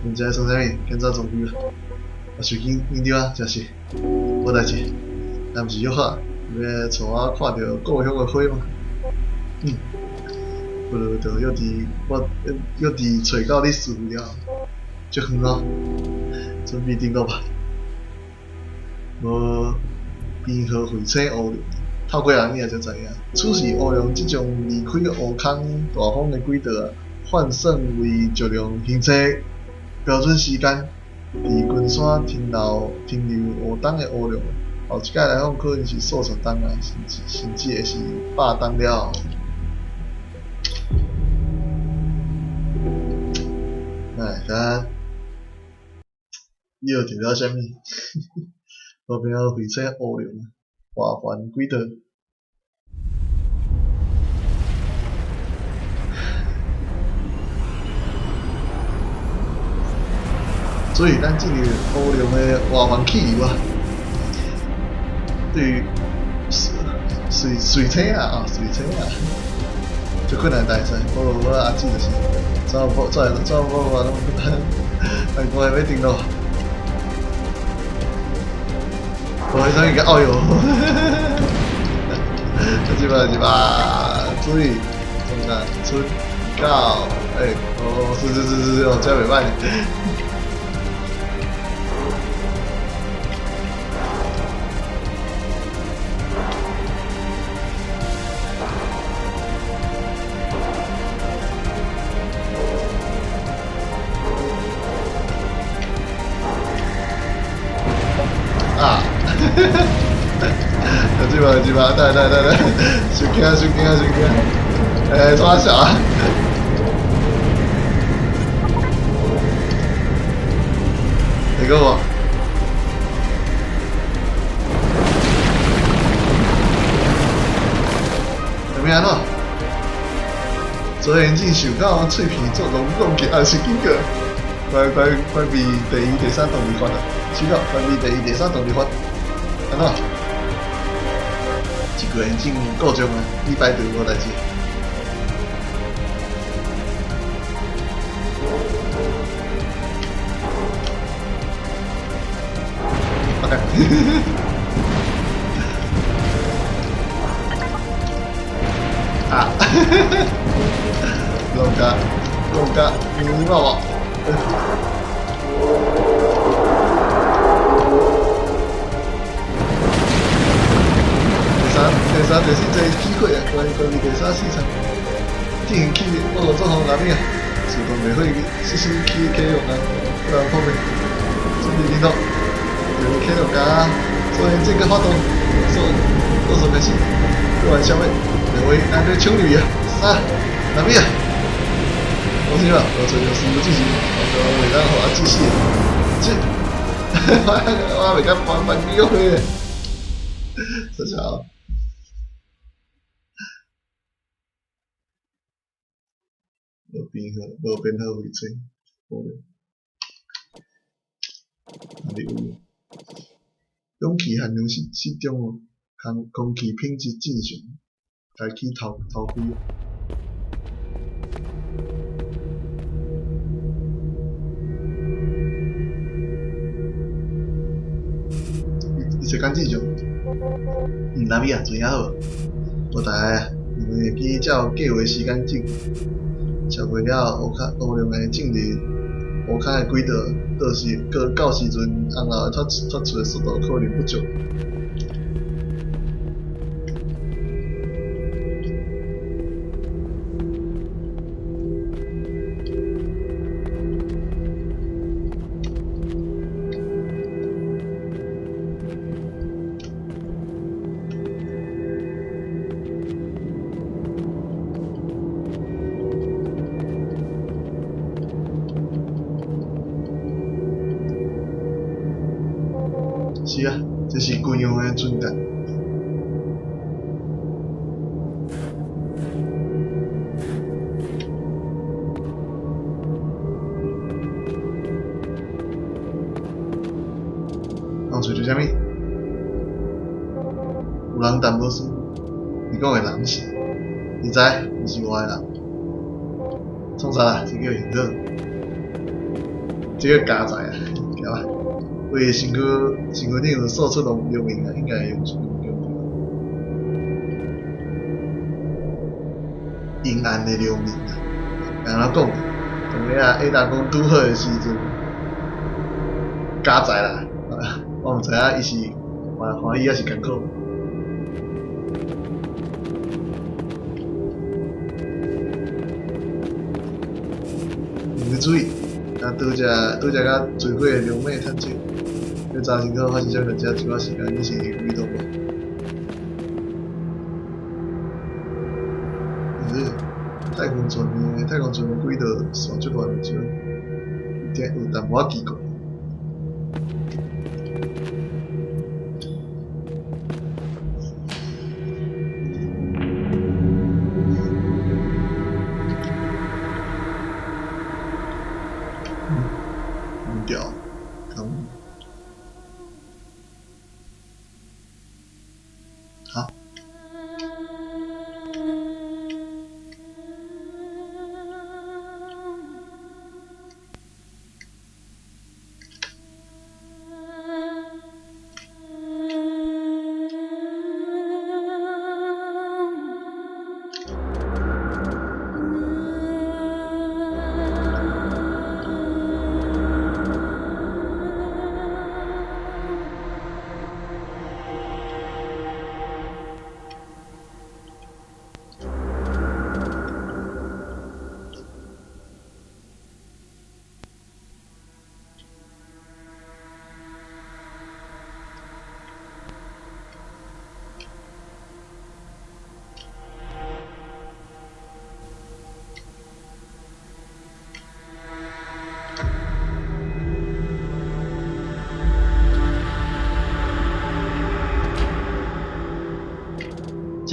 毋知創啥物，檢查裝備啊。我受緊緊張啊，真是無代誌。咱毋是約好，欲帶我看著故鄉的花嗎？嗯，不如就約佇我約佇揣到你師傅了後，足遠哦，準備登陸吧。無編號彗星烏龍，透過人你也才知影。此時烏龍這種離開烏空大風的軌道啊，換算為質量行車標準時間，佇群山停留5冬的烏龍，後一擺來講可能是數十冬啊，甚至會是100冬了後。哎，敢你又著了啥物？路邊有彗星烏龍，外環軌道。所以，咱進入烏龍的外環氣流啊，對於彗星啊，彗星啊，足困難代誌。我阿姊就是走步走走步啊，攏來看欲登陸。我迄阵个，哦哟，一百一百，注意，中间出到，欸，哦，是是是是，哦，這袂歹。這把這把，對對對對，傷驚傷驚傷驚！欸，抓小啊！你講無？啥物按怎？左眼鏡受到喙皮做龍攻擊，還是經過？關關關閉第一、第三動力閥啊！收到，關閉第一、第三動力閥。按怎？一個眼鏡故障啊，禮拜對無代誌。啊！弄個弄個，你骂我。第三、第三、第四这机会啊，关关闭第三市场，进行起报告做好哪边啊？自动袂会实施起启用啊，不然方便。准备联络，就是启用加做这个发动，做做什么事？做完消灭，两位咱咧抢入去啊！三，哪边啊？放心吧，我找律师进行，我袂当予阿志死。这，我袂敢翻翻机会。谢谢啊。无编号，无编号位置，无。哪里有？氧气含量适适中哦，空空气品质正常，开启头头盔。一切敢正常。嗯，哪边啊？做啥好？无大碍啊，因为会记照计划时间进，超过了乌卡乌龙的进入乌卡的轨道，到时到到时阵，红楼脱脱出的速度可能不足。是啊，这是军用的船舰。人找著啥物？有人但无事。你讲的人是？你知？毋是我的人。创啥啦？这叫幸好，这个家财啊，对吧？为身躯身躯顶有扫出龙流明啊，应该会用出用著。阴暗的流明啊，按怎讲？当下啊，下当讲拄好的时阵，加载啦，我毋知影伊是欢欢喜抑是艰苦。毋注意，啊，拄则拄则甲坠毁的龙尾趁手。你查清楚发生啥物代志，这寡时间你是移动无？是太空船的太空船的轨道线足乱的，有点有淡薄仔奇怪。嗯，掉，咁。好。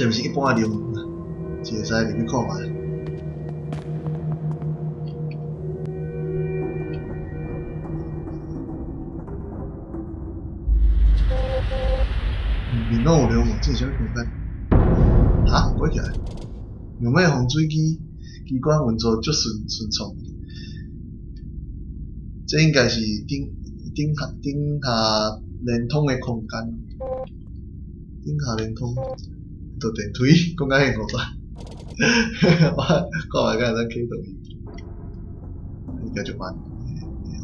這毋是一般的流氓啊，是會使入去看覓。面攏有流氓，這是啥物空間？哈，關起來！廟尾風水機機關運作足順順暢，這應該是頂頂下頂下連通的空間，頂下連通，坐電梯，講甲遐五百，我看覓敢會當啟動伊，應該就慢，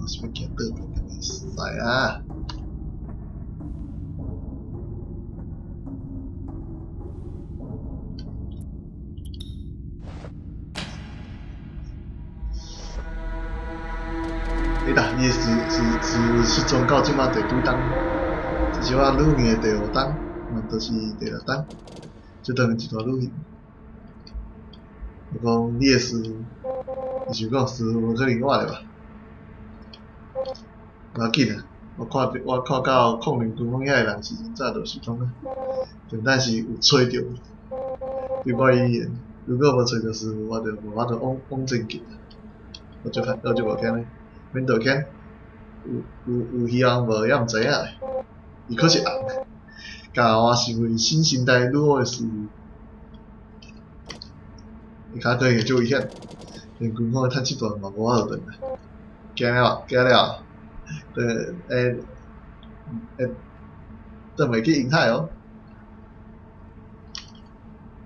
我是欲行倒邊敢會使啊？欸啦，伊是是是失踪到這馬第幾冬？這是我旅行的第五冬，嘛就是第六冬，這當然一段旅行。我講你的師父，伊想講師父無可能我的吧？無要緊啊，我看我看到控林軍方遐的人時陣，早就想講啊，但是有揣著，對我而言，如果無揣著師父，我就無法度往往前進。我就我就無驚咧，免道歉，有有有希望無也毋知影咧。伊閣是紅，共我是為新生代女王的師父，伊跤過去足危險，連軍方的探測團嘛無法度轉來，驚了，驚了，對，會會轉袂去瀛海哦。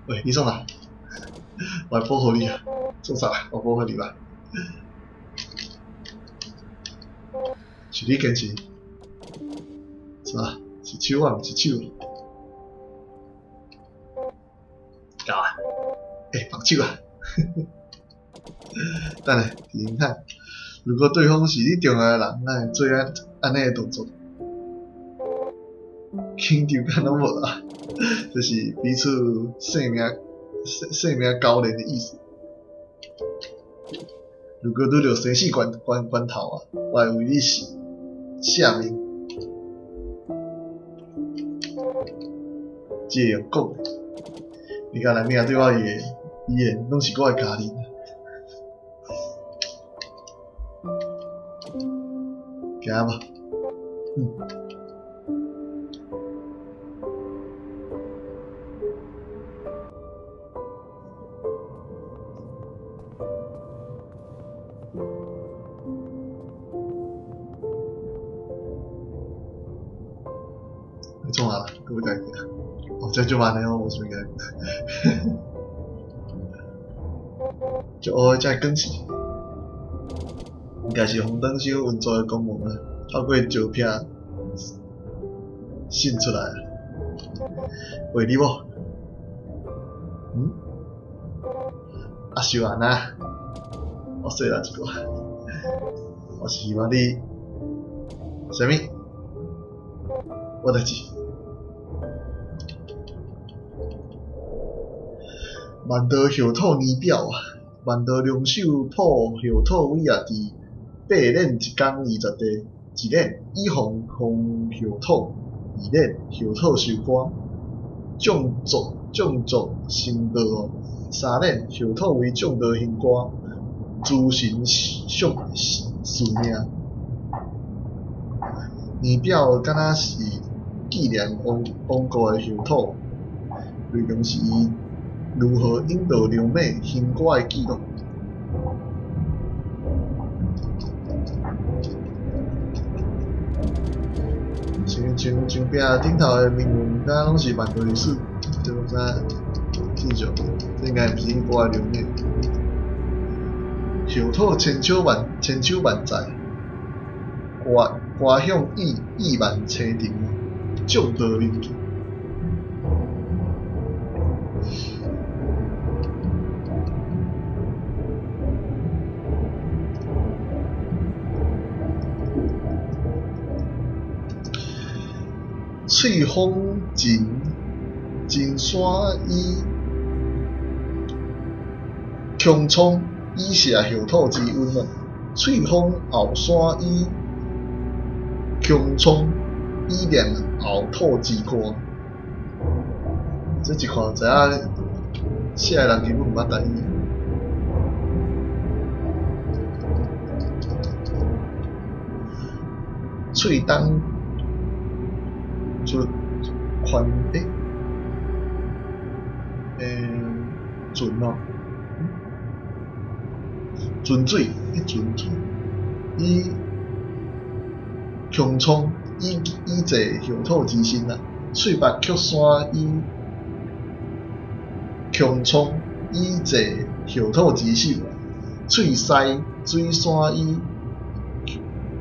喂，你創啥？我來保護你啊！創啥？我保護你吧。是你堅持，是吧？是手啊，毋是手。搞啊！欸，放手啊！等下，伫瀛海，如果對方是你重要的人，哪會做按按呢的動作？緊張感攏無啊！這是彼此性命性性命交連的意思。如果拄著生死關關關頭啊，我會為你死捨命。這個用講的，你共蘭米亞對我而言，攏是我的家人。行吧，嗯。創啊？閣欲共伊行？哦，這足慢的哦，無啥物共。足烏的這光是，應該是紅燈箱運作的功能啊，透過照片滲出來。喂，你某？嗯？阿秀安那？我細漢一寡，我是希望你，啥物？我代誌。萬道後土年表啊，萬道龍首鋪後土位啊，佇八練一工20日一練，以防風後土；二練後土收官，眾作眾作成道哦。三練後土為眾道行官，諸神相賜命。年表敢若是紀念王王國的後土，內容是伊如何引導龍馬行歌的記錄。像像像壁頂頭的銘文，敢若攏是萬道歷史，這攏啥正常？這應該毋是一般的龍馬。後土千秋萬千秋萬載，歌歌響億億萬千重，眾道人氣。翠峰真真山以穹蒼以謝後土之恩啊！翠峰後山以穹蒼以念後土之歌。這一看就知影，寫的人根本毋捌台語。喙東出寬欸，泉哦，泉水，泉水，以穹蒼以祭後土之神啊，喙北曲山以穹蒼以祭後土之神啊，喙西水山以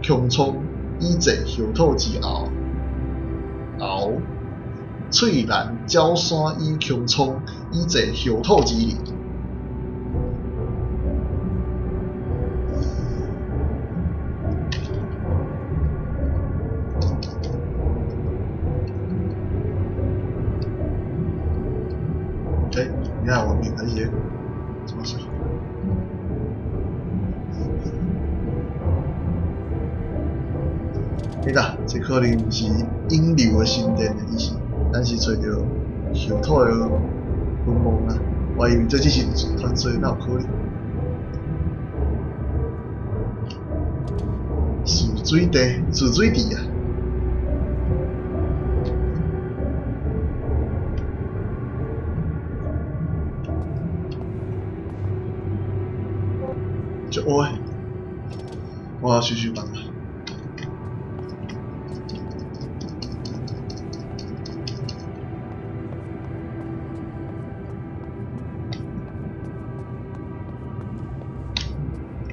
穹蒼以祭後土之后后，喙南鳥山以穹蒼以祭後土之靈。欸，你看我明还是怎麼說？欸啦，這可能毋是引流的神殿的意思，咱是揣著後土的墳墓啦。我以為這只是傳說，哪有可能？泗水地，泗水池啊！足烏的，我想想辦法。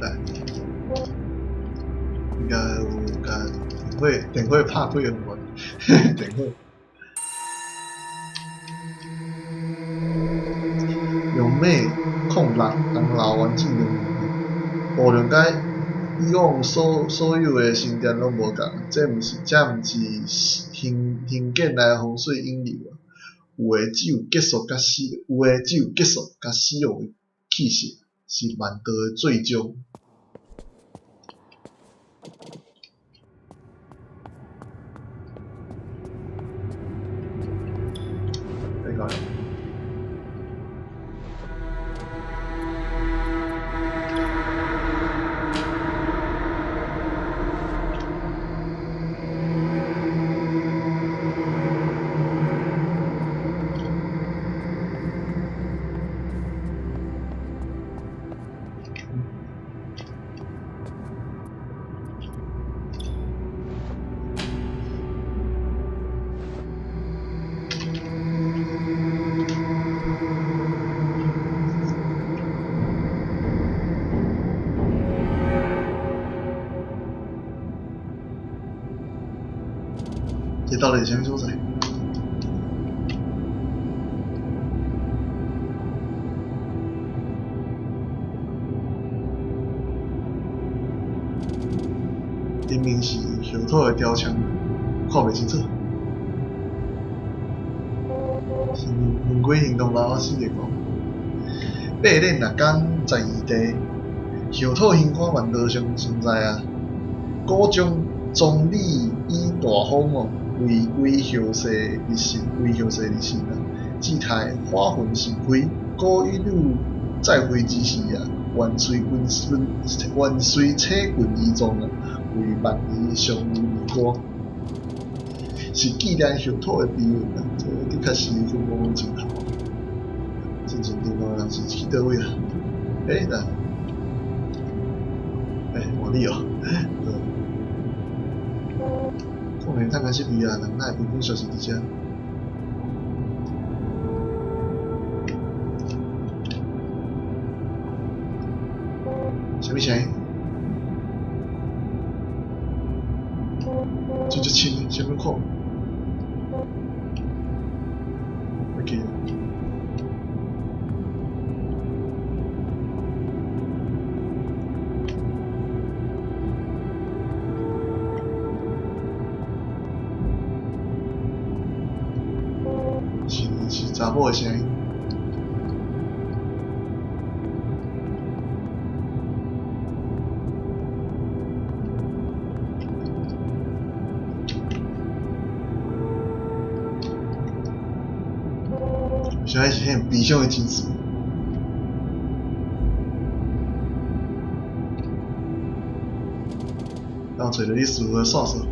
來，應該有共電火拍開的無？電火。用馬06紅樓原子兩步龍街以往所有的神殿攏無仝，這毋是興建來的風水引流啊！有的只有結束佮死，有的只有結束佮死亡的氣息，是萬道的最終。來搞。這到底是啥物所在？明明是後土的雕像，看袂清楚。是魂鬼行動老四個講。8連6工在異地，後土興官萬道上存在啊。古將宗理以大風哦，為後世立神，為後世立神啊。只太花魂神飛，古一女在位之時啊，原隨原隨扯棍而葬啊，為萬年常有而歌，是紀念後土的碑文啊。這的確是墳墓前頭，真正另外人是去佗位啊？欸，來，欸，換你哦。可能探勘設備啊，人哪會憑空消失佇遮？啥物聲音？真足深，啥物款？OK。是查某的聲音。想彼是彼悲傷的情緒。敢有揣著你師父的線索？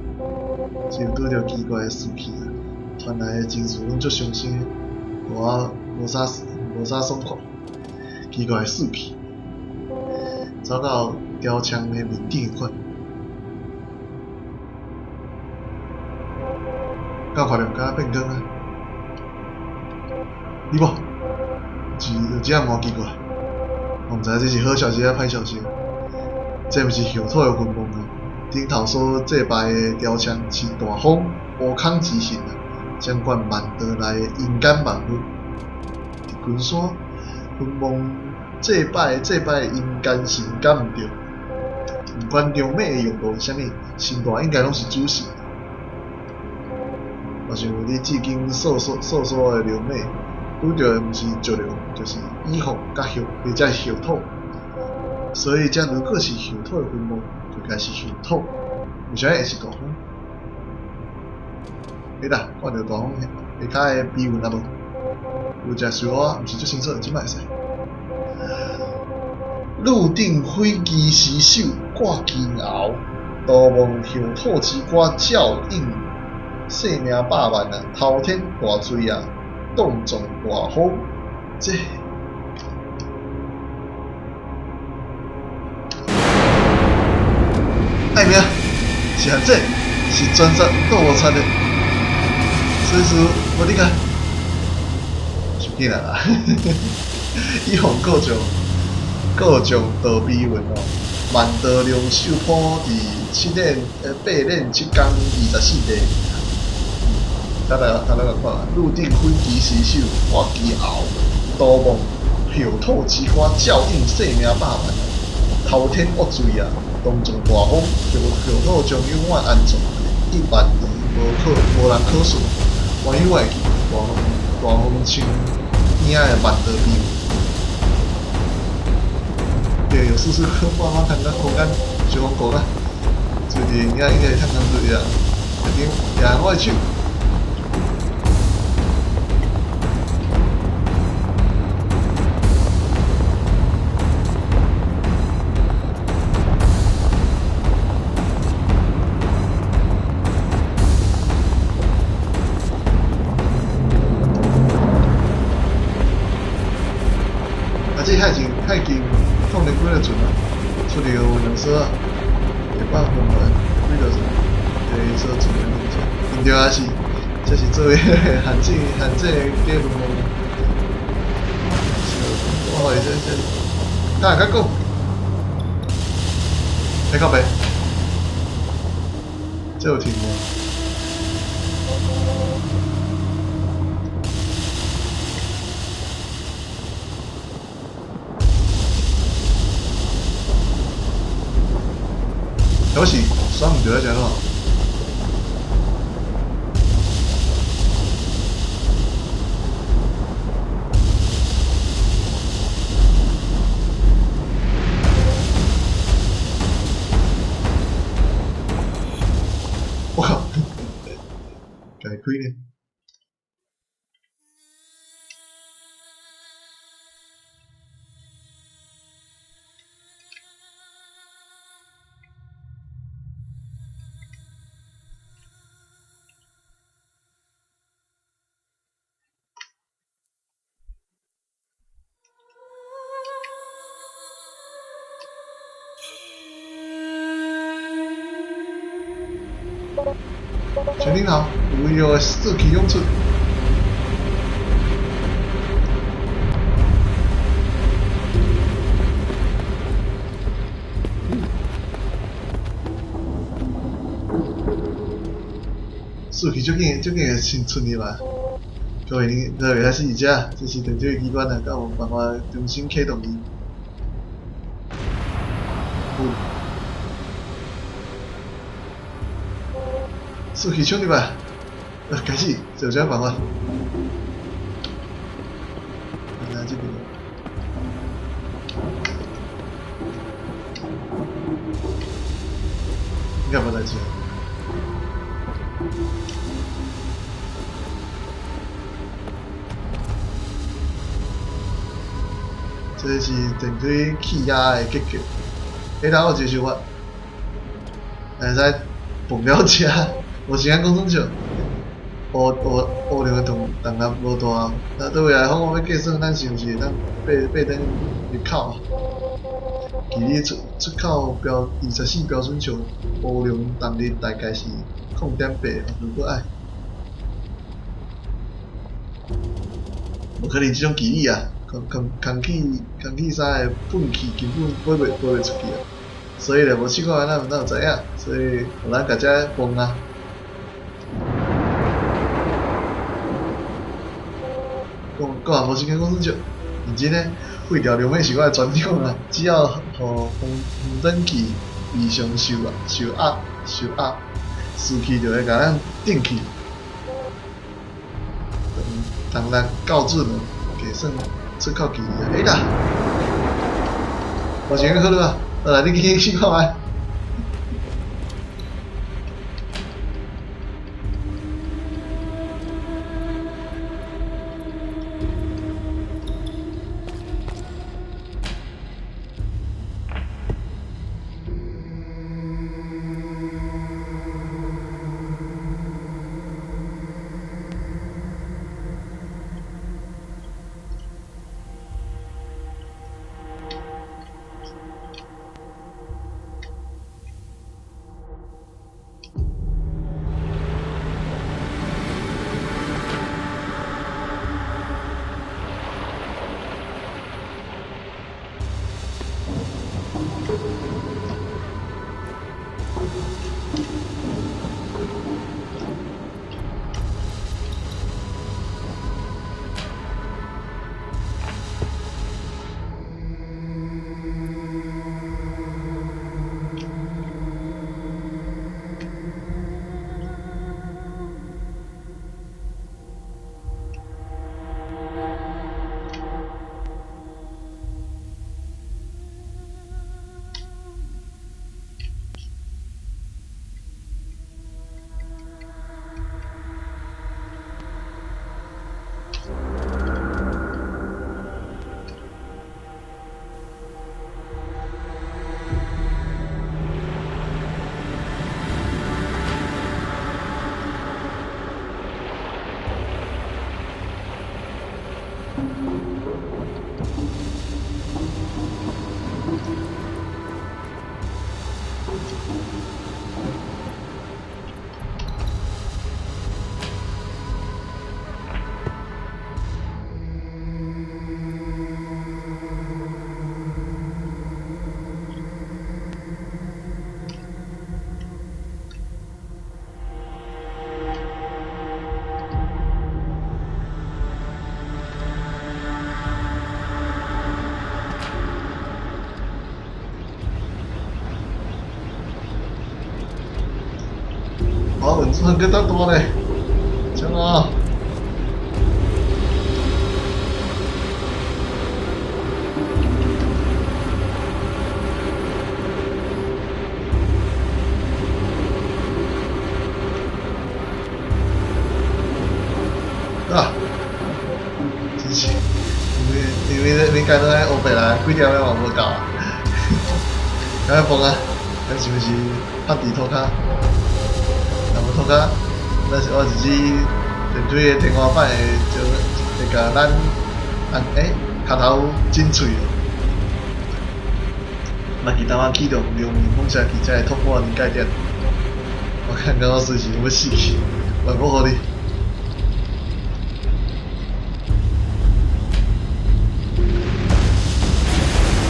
只有拄著奇怪的士氣啊，傳來的情緒攏足傷心的，予我無啥爽快。奇怪的士氣，走到雕像的面頂款。敢有看著敢若變光啊？你無？有這麼奇怪？我毋知這是好消息抑歹消息。這毋是後土的墳墓啊！頂頭所祭拜的雕像是大風烏空之神啊，掌管萬道內的陰間萬物。佇群山墳墓祭拜的陰間神，敢毋對？毋管中馬的用途是啥物，神大應該攏是主神。我想你至今訴說的龍馬，拄著的毋是石龍，就是蟻鳳佮後，或者是後土。所以，這如果是後土的墳墓，就該是後土。為啥會是大風？欸啦，看著大風下跤的碑文啊無？有誠熟我，毋是足清楚，這擺會使。鹿鼎匪機屍首掛金鰲，徒望後土之歌照應性命百萬啊！滔天大罪啊！動撞大風，這愛命是陷阱，是專殺倒無賊的。所以說，我你看，傷緊啊啦！以防各種各種道碑文哦，萬道龍首鋪佇七輪八輪七工24地。咱來咱來看，鹿鼎匪機屍首掛金鰲，徒望後土之歌照應性命百萬，滔天惡罪啊！當眾大風，後土將永遠安葬，1萬年無人可訴。我永遠會記大風像影的萬道碑文。對，有事事可爸媽看空間小紅狗啊，最近應該趁工作啊，一定也我的手。啊，這遐近，控制幾个船啊，出了兩艘啊，下半分門幾個船，第一艘船毋對啊是，這是做迄个限制假坟墓。我怀疑這，等下較講，來靠北，這有停無？我是选毋著，是按怎？我靠！家己開呢？全顶頭，有伊個士氣湧出。士氣足緊，足緊會出入來。各位，你各位還是佇遮，這是電子機關啊，敢有辦法重新啟動伊？有。士氣衝入來，開始，就這辦法。來這邊。應該無代誌。這是電梯氣壓的結局。彼頭有一個想法，會使蹦了車，無時間講耍笑。烏烏烏龍的動動力無大，那佗位來講，我欲計算咱是毋是會當爬爬轉入口啊？距離出出口標24標準尺，烏龍動力大概是0.8。如果愛，無可能這種距離啊！空空空氣空氣啥的噴氣根本飛袂飛袂出去啊！所以咧，無試看咱哪有知影？所以，予咱共這蹦啊！講講也無時間講耍笑，認真的，廢掉龍尾是我的專長啊！只要予紅紅燈器異常受受壓受壓，司機就會共咱定去。動力校準，計算出口距離啊！欸啦，無時間考慮啊！來，你去試看覓。好，稳住，更多嘞，强啊！啊！真是，因為因為你你改都愛烏白來，幾點鐘嘛無夠啊？敢欲蹦啊？咱是毋是拍佇塗跤？若無塗跤，那是我一支電梯的天花板會就會共咱欸跤頭整碎。那其他啟動流明風車器才會突破臨界點。我感覺我隨時欲死去，我保護你。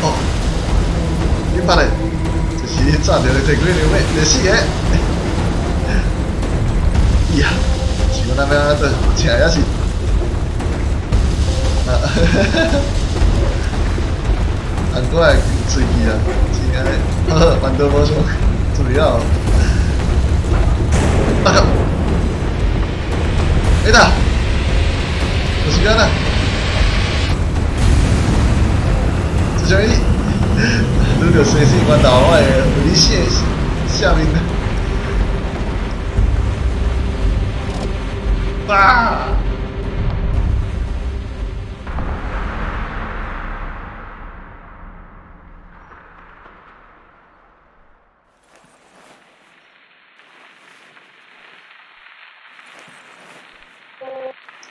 哦，你捌咧？就是你炸著的鐵軌流尾，第四个。呀，是講咱欲按怎做？請抑是？啊哈哈哈！红过來喙齿啊，真安呢，好好，彎刀無傷，注意哦。啊靠！欸啦，有時間啦，就像伊，拄著生死關頭，我會予你死下面。啊！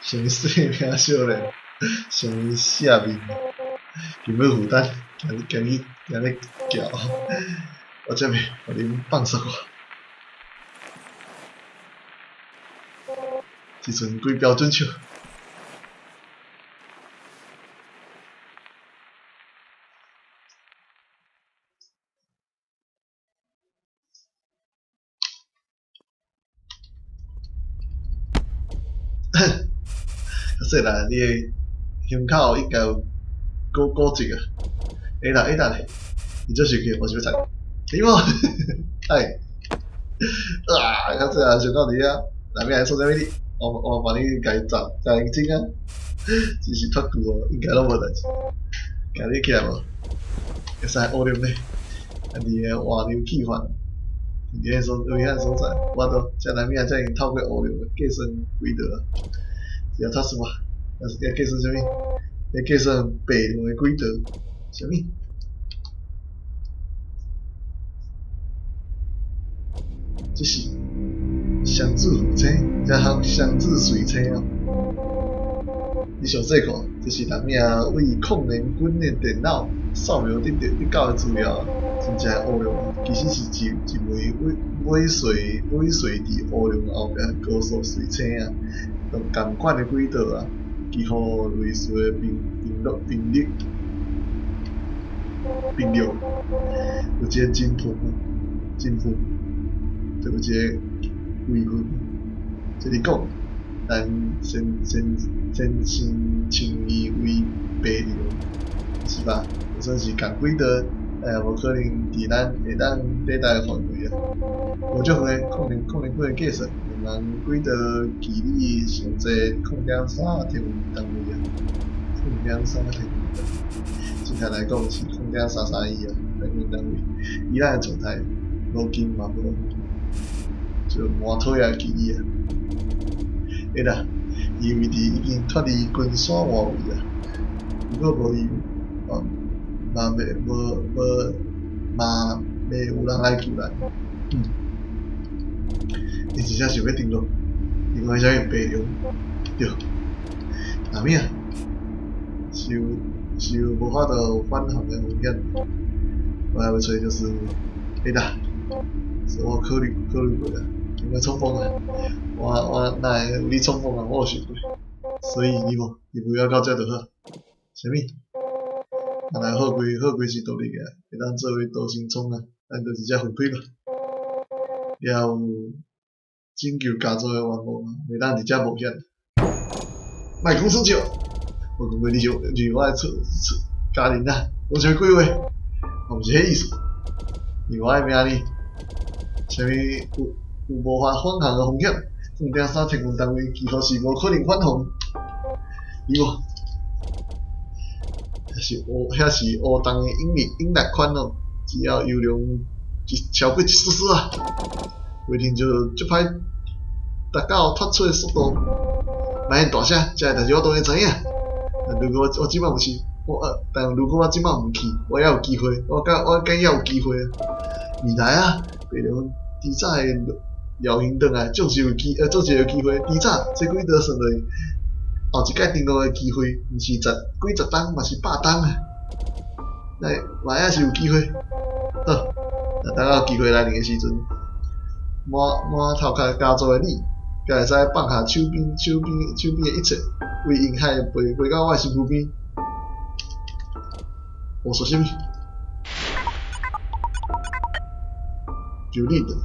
啥物细命少年，啥物写面，金欲负担，行行去行咧叫，我才袂予恁放煞我。一阵几标准笑。較細啦，你的胸口應該有骨骨折啊！會啦會啦咧，你做生氣，我是欲踩你無？哎，啊！較細啦，胸口佇遐，內面還創啥物你？我我幫你共伊砸，共伊整啊！只是脫臼哦，應該攏無代誌。今日起來無？會使烏龍咧，啊！佇個活流氣氛，佇個所危險所在，我都這內面才已經透過烏龍計算軌道啊！是啊，脫數啊！還是計算啥物？咧計算白龍的軌道，啥物？這是雙子彗星，這項雙子彗星哦。你詳細看，這是人影為抗聯軍的電腦掃描得到得到的資料，真正烏龍，其實是一一枚尾尾隨尾隨佇烏龍後壁的高速彗星啊，用仝款的軌道啊，幾乎類似的頻頻率頻率頻率，有一個真頻真頻，就有一個微分，這裡講，咱先先先稱稱伊為白龍，是吧？就算是仝軌道，也無可能佇咱會當抵達的範圍啊。無足遠的抗聯抗聯軍的計算，兩人軌道距離上濟零點三天文單位啊，零點三天文單位，正確來講是零點三三一啊，天文單位。以咱的狀態，無近嘛無遠，就麻腿仔距離啊。會啦，伊位置已經脫離群山外圍啊。如果無伊，嘛嘛袂無無嘛袂有人來救咱。嗯，伊真正想欲登陸，伊講啥物白龍？對，哪物啊？是有是有無法度反航的風險。我還欲揣就是，會啦，是我考慮考慮過啊，因為衝鋒啊，我我哪會有你衝鋒啊？我有想過，所以你無，你不要到這就好。啥物？啊，來好規好規是獨立的，會當做為多星衝啊，咱就直接分開吧。了有拯救家族的願望啊，袂當佇遮冒險。莫講耍笑，我講過你是你是我的厝厝家人啊，講啥物鬼話？我毋是彼意思。你我的名呢？啥物有有無法反航的風險？零點三天文單位幾乎是無可能反航。你無？遐是烏遐是烏洞的引力引力圈哦，只要油量一超過一絲絲啊，飛艇就足歹達到脫出的速度。莫遐大聲，這个代誌我當然知影。但如果我我這擺毋是我，但如果我這擺毋去，我猶有機會，我敢我敢猶有機會啊！未來啊，白龍遲早會搖搖轉來，總是有機總是有機會。遲早這軌道算落，後一擺登陸的機會，毋是十幾十冬，嘛是百冬啊！那嘛猶是有機會。好，若等到機會來臨的時陣，滿滿頭殼家族的你，才會使放下手邊手邊手邊的一切，為銀海飛飛到我的身軀邊。我說啥物？求你的，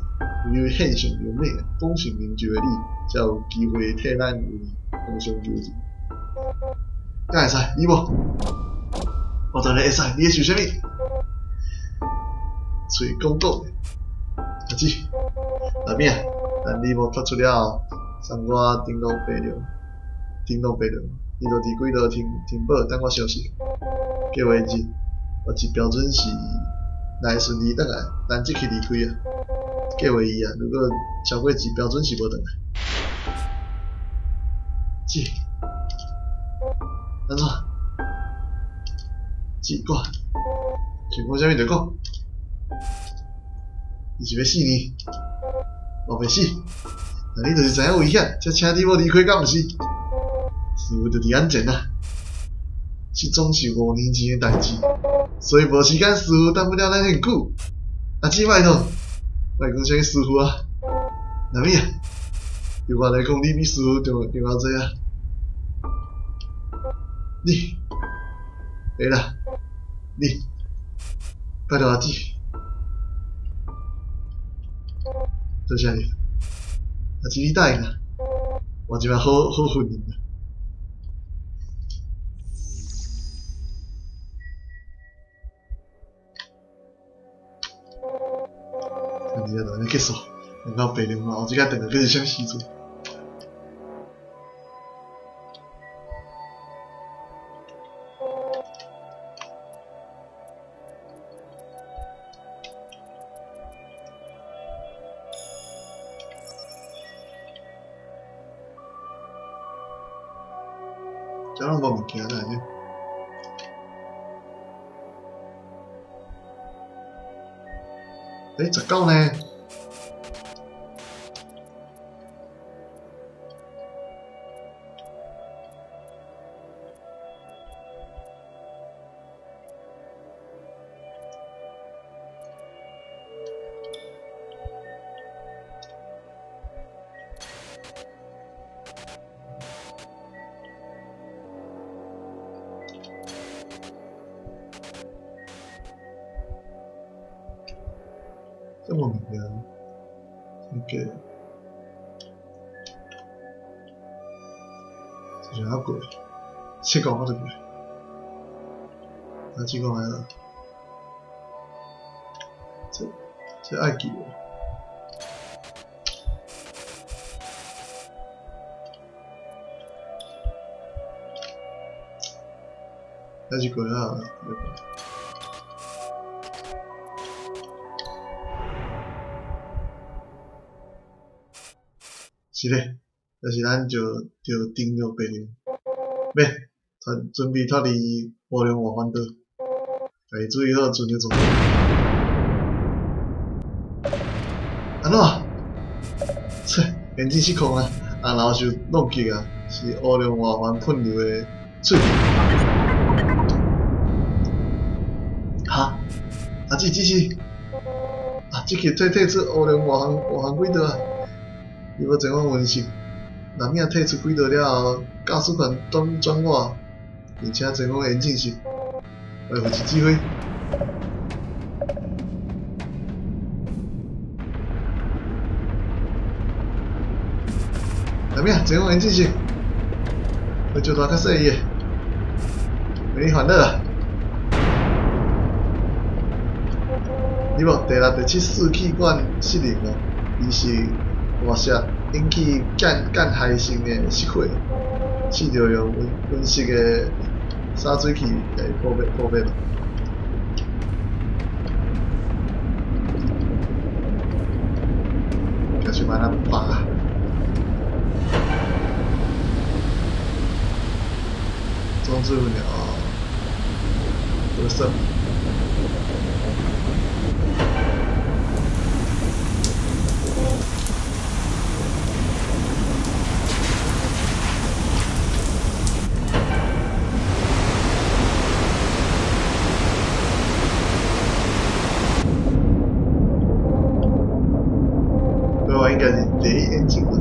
因為獻上優美、功成名就的你，才有機會替咱為皇上求情。敢會使？你無？我當然會使。你咧想啥物？喙講講的，阿姊，大餅，等你無脫出了後，送我登陸白龍，登陸白龍，伊就佇軌道停停泊等我消息。計劃日，我一標準是來順利轉來，咱即刻離開啊。計劃伊啊，如果超過一標準是無轉來。姊，按怎？姊，講，想講啥物就講。你是欲死呢？我袂死，但你就是知影危險，才請你莫離開，敢毋是？師傅就佇眼前啊！這總是5年前的代誌，所以無時間，師傅等不了咱遐久。阿姊拜託，莫講啥物師傅啊，哪物啊？對我來講，你比師傅重重要濟啊！你，會啦，你，拜託阿姊，多謝你，阿姊你答應啊，我這擺好好訓練啊。按呢就按呢結束，然後白龍馬後這個轉來閣是啥時陣？這攏無物件啦，這。欸，19呢？這無物件，那個，這是哪過？這個我就過，啊，這個來了，這這愛記無？還是過啊？是咧，就是咱就就頂著白龍，欲準準備脫離烏龍外環島，家己注意好船的狀況。按怎？切，引擎失控啊！紅樓受撞擊啊，是烏龍外環噴流的喙。哈？啊，這這是啊，這個退退出烏龍外環外環軌道啊！伊欲前往溫室，男仔退出軌道了後，駕駛權轉轉我，並且前往引擎室，來負責指揮。男仔前往引擎室，我就大較細伊的，為你煩惱啊！你無第六、第七四氣管失靈啊，伊是外泄引起間間歇性的失火，試著用溫溫室的灑水器來撲滅撲滅。就是慢慢拍。總之了，得勝。我應該是第一引擎吧？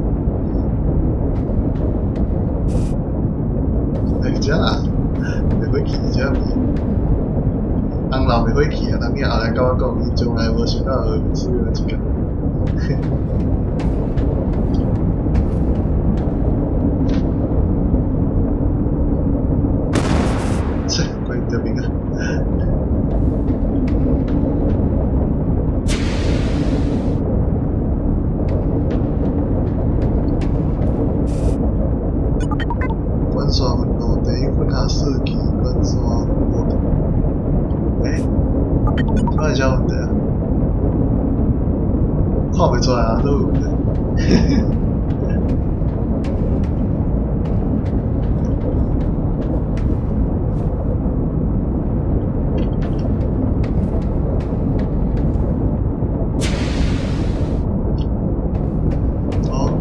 欸，這啦，袂火去，這無。紅樓袂火去啊！當囝後來佮我講，伊從來無想到會使用這個。切，關著面啊！管線分路第一分下四期管線無斷。欸，這擺是啥問題啊？看袂出來啊，佗有問題？哦，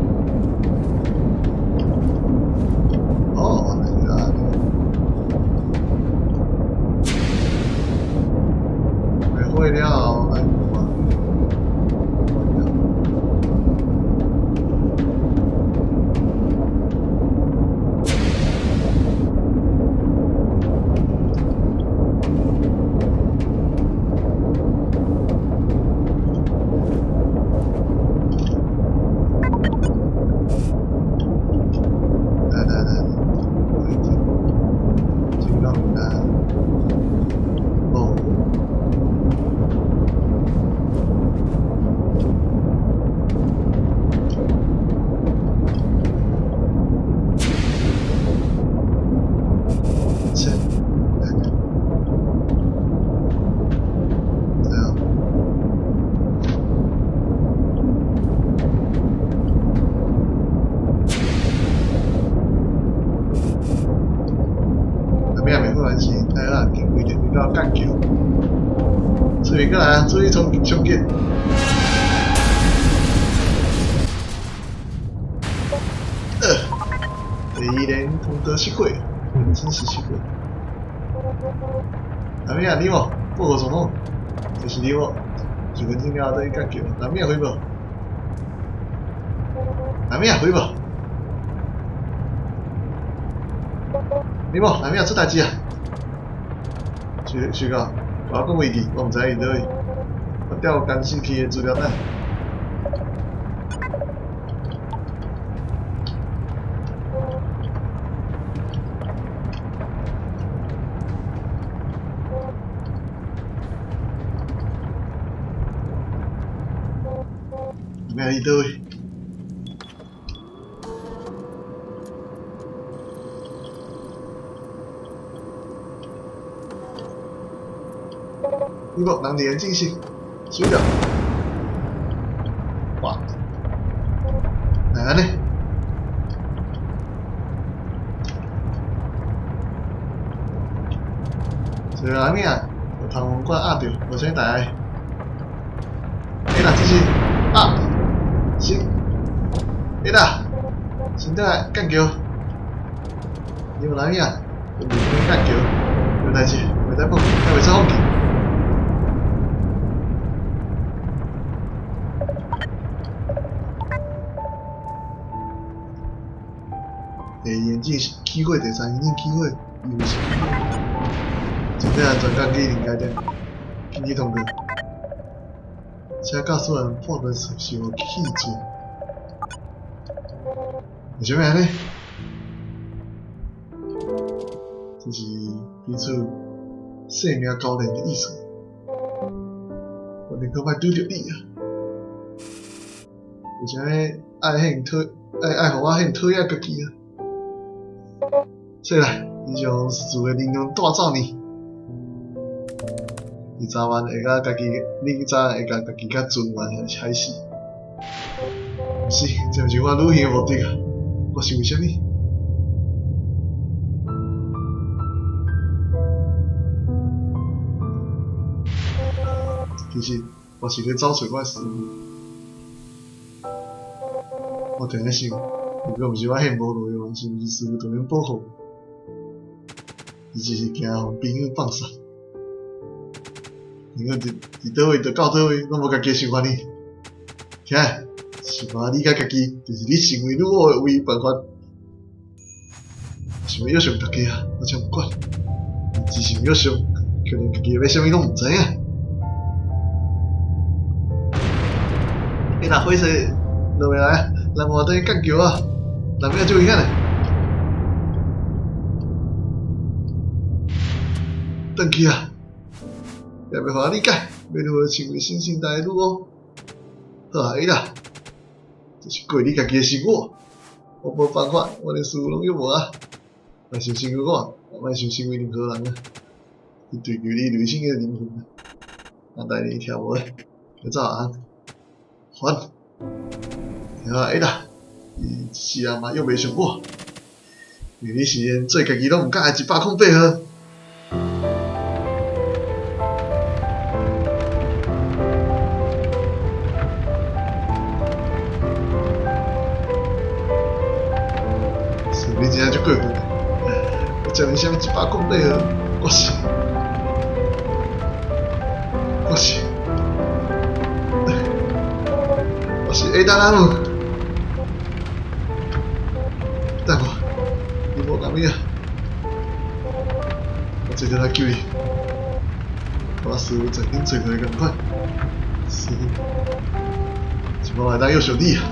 哦，衝擊。第二連通道失火，真是失火。啥物啊？你無？報告總統，就是你無？10分鐘了後等於甲叫，啥物啊？回報？啥物啊？回報？你無？啥物啊？出代誌啊？徐徐哥，我講危機，我毋知伊佗位。我調監視器的資料等。咩？你佗位？你無？人佇咧進行，水了。哇！來按呢？一个人影，有通风管压著，无啥大碍。欸啦，这是啊，是，欸啦，先倒来干桥。你有人影，有袂干桥，无代志，袂使放，还袂使放弃。第二引擎起火，第三引擎起火，又是起火。昨天全港去临界点，紧急通过。车驾驶员判断是是有气喘。为啥物按呢？这是彼此生命交连的意思。我宁可莫拄著你啊！为啥物爱遐讨爱爱予我遐讨厌家己啊？说来，你将事的能量带走呢？你早晚会共家己，你早晚会共家己较尊严害死。毋是，这毋是我旅行的目的啊！我是为啥物？其实，我是咧找揣我师父。我定咧想，如果毋是我遐无路用，是毋是师父当然保护我？伊只是惊予朋友放杀。你讲伫伫佗位就到佗位，拢无家己的想法呢？听，想法你佮家己，就是你成为女王的唯一办法。想欲约束大家啊，我才毋管。你只想约束，可能家己欲啥物拢毋知影。欸，若火势落袂来，人活等于干桥啊，人要注意下咧。转去啊！也袂予我理解，欲如何成为新生代的女王？好啊，啦，就是过你家己的生活。我无办法，我连师父拢约无啊！莫想成为我，也莫想成为任何人啊！去追求你内心的灵魂啊！啊，代志听无的，就走啊！还，听啊，啦，伊一世人嘛约袂上我，因为你是连做家己拢毋敢的108号。你真正足过分！我叫你啥物108号，我是，我是，我是 A 达拉姆。等我，你无讲物啊？我做阵来救你，我师父曾经做过的仝款，师父，这摆会当约束你啊！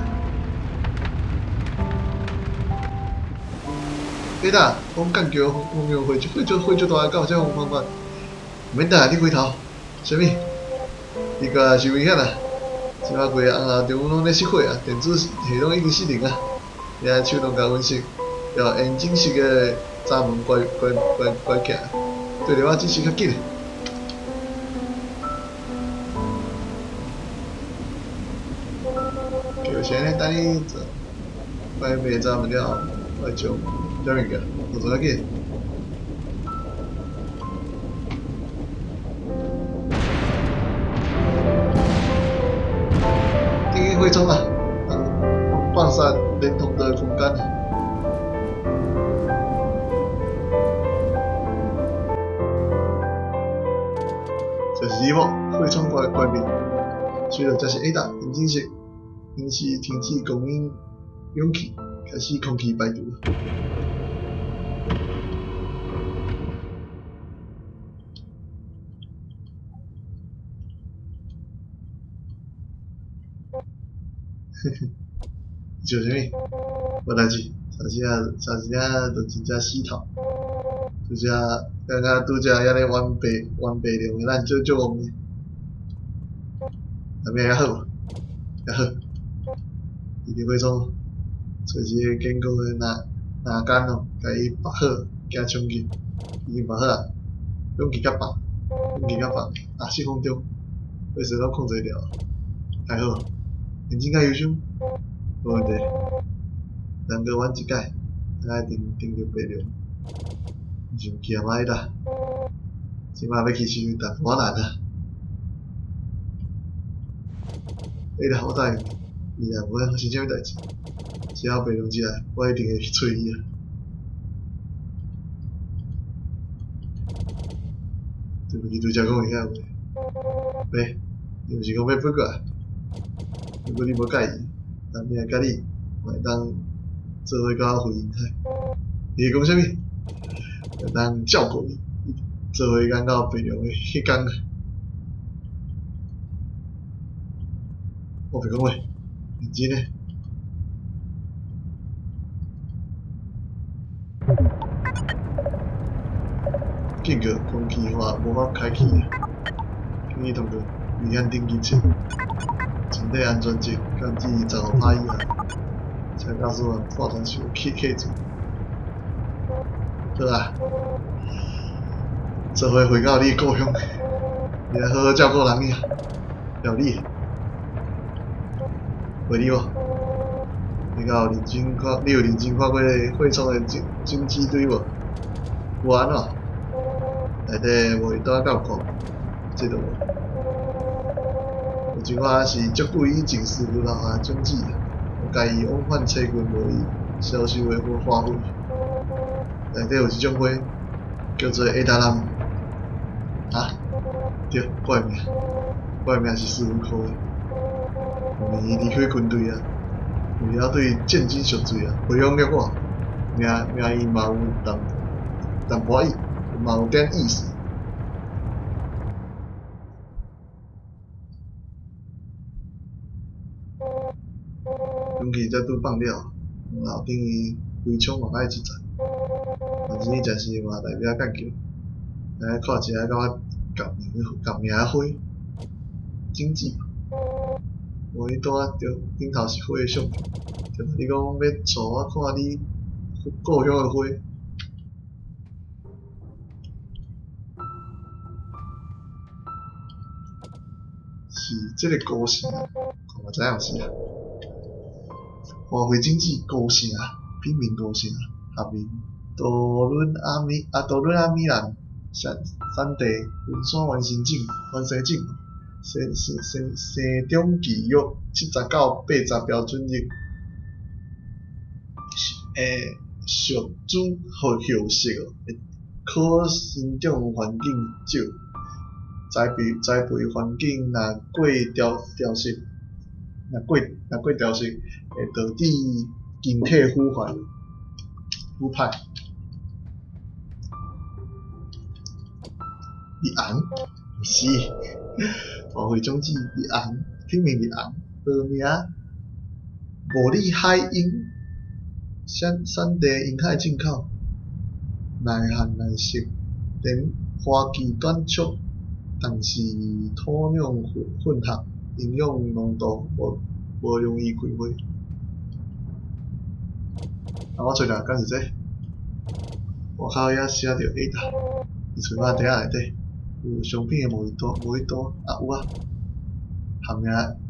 欸啦，讲干桥风向火火足火足大，敢有这种方法？毋免等下，你回头，啥物？伊个是危险啊！这摆规个红楼中央拢咧失火啊，电子系统已经失灵啊！你爱手动共分析，要严正式的闸门关关关关起来，对着我指示较紧。就是按呢，等你关闭闸门了后，我会将啥物件？我做较紧。放散連通的空間。這是你無？血窗關關閉。雖然這是 Ada 引擎室，臨時停止供應氧氣，開始空氣排除。嘿嘿，笑啥物？無代誌，啥時啊？啥時啊？就真正死透。拄才敢若拄才遐咧冤白冤白龍的，咱足足戇的。啥物還好無？還好。伊佇火窗揣一个堅固的欄欄杆哦，共伊縛好，驚衝去，已經縛好啊。勇氣較放，勇氣較放，啊，釋放中，火勢攏控制牢，還好。認真較憂傷，無問題。人閣玩一擺，咱愛定定著白龍。生氣啊，歹啦！這擺欲去是有淡薄仔難啊。欸啦，我答應你，未來無管發生啥物代誌，只要白龍一來，我一定會去揣伊啊。對不起，拄才講的遐話。喂，你毋是講欲飛過來？如果你無佮意，咱明仔共你嘛會當做伙到回音台。你咧講啥物？會當照顧你，做伙講到白龍的彼工。我袂講話，認真的。警告：空氣閥無法開啟。建議通過危險等級測，全體安全值降至15%以下。請駕駛員破斷受去客座。好啊，做伙回到你的故鄉，你愛好好照顧人爾，料理。回你無？你敢有認真看？你有認真看過血窗的種種子堆無？有按怎？內底無一單夠看，這就無。有一寡是足久以前師傅留下種子，我共伊往返找尋無伊銷售的花費。內底有一種花，叫做艾達蘭。啊？對，我的名，我的名是師傅號的。舊年離開軍隊啊，為了對戰爭贖罪啊，培養了我，名名伊嘛有淡淡薄仔意，嘛有點意思。勇氣才拄放了，樓頂伊開窗嘛愛一層，反正伊暫時嘛代表干叫，來看一下甲我共名共名的花，種子。無伊拄仔著頂頭是花的相片，對無？你講欲帶我看你故鄉的花。是這个高城，看嘛知影是啊。花卉種子高城，品名高城，學名多倫阿米啊多倫阿米蘭，產產地雲山原生種，原生種，生生生生長期約70到80標準日。欸，屬主葉色哦，可生長環境少，栽培栽培環境若過潮潮濕，若過若過潮濕，會導致根體腐壞腐敗。日紅？毋是，花卉種子日紅，品名日紅，學名茉莉海櫻，產產地沿海進口，耐旱耐濕，甜花期短促，但是土壤混合，營養濃度無無容易開花。啊，我揣著敢是這個？外口遐寫著 Ada，伊揣我袋仔內底有商品的貿易單，貿易單啊有啊，學名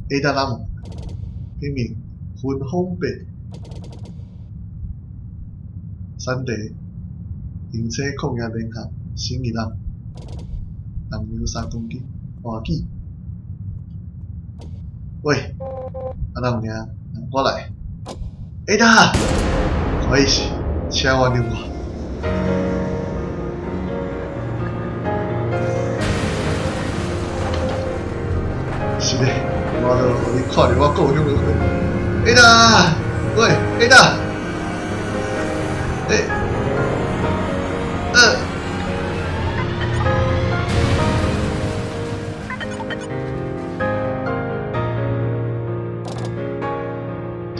Ada 蘭，品名芬芳白，產地停車礦業聯合新義人，重量3公斤，花季。喂，啊哪有影？我來。Ada，不好意思，請原諒我。是的，我就予你看著我故鄉的花。Ada，喂，Ada，欸，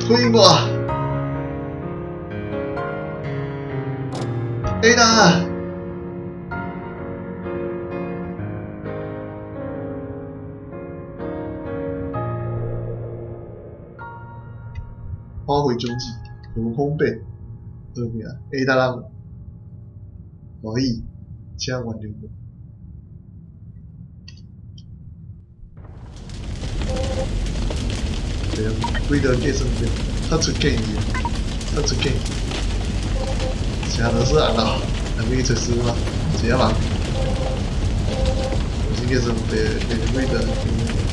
回應我，Ada。花卉種子，何方便，號名 Ada 人，歡喜，請原諒我。對啊，規道計算表，發出建議，發出建議。啥都是紅老，人去測試嘛，一下忙。有時計算白白規道，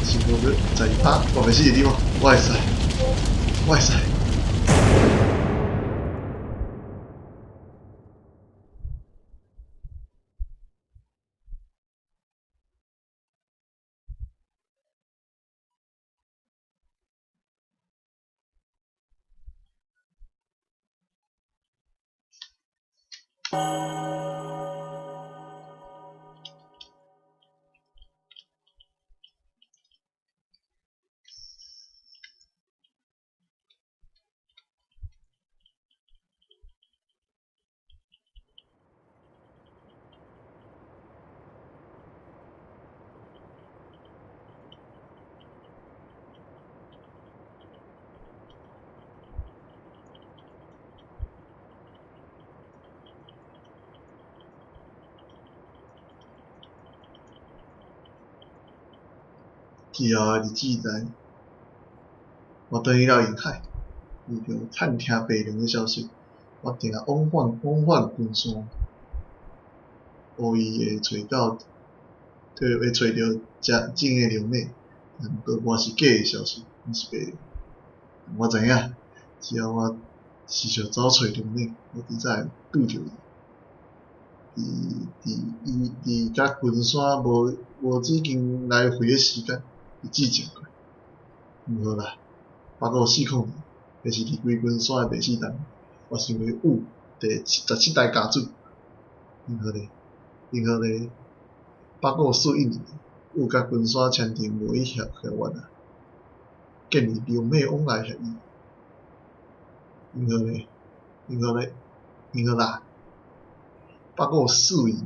成功率12%，我袂死你嗎？我會使，我會使。之後的日子內，我轉去到沿海，為著探聽白龍的消息，我定定往返群山，予伊會揣著真的龍馬，但毋過我是假的消息，毋是白龍。我知影，只要我持續走揣龍馬，我遲早會拄著伊。佇佮群山無止境來回的時間，日子真過。毋好啦，894年，彼是離開群山的第四冬，我成為有第17代家主。然後咧，8941年，有佮群山簽訂貿易協約啊，建立龍馬往來協議。然後啦，8942年，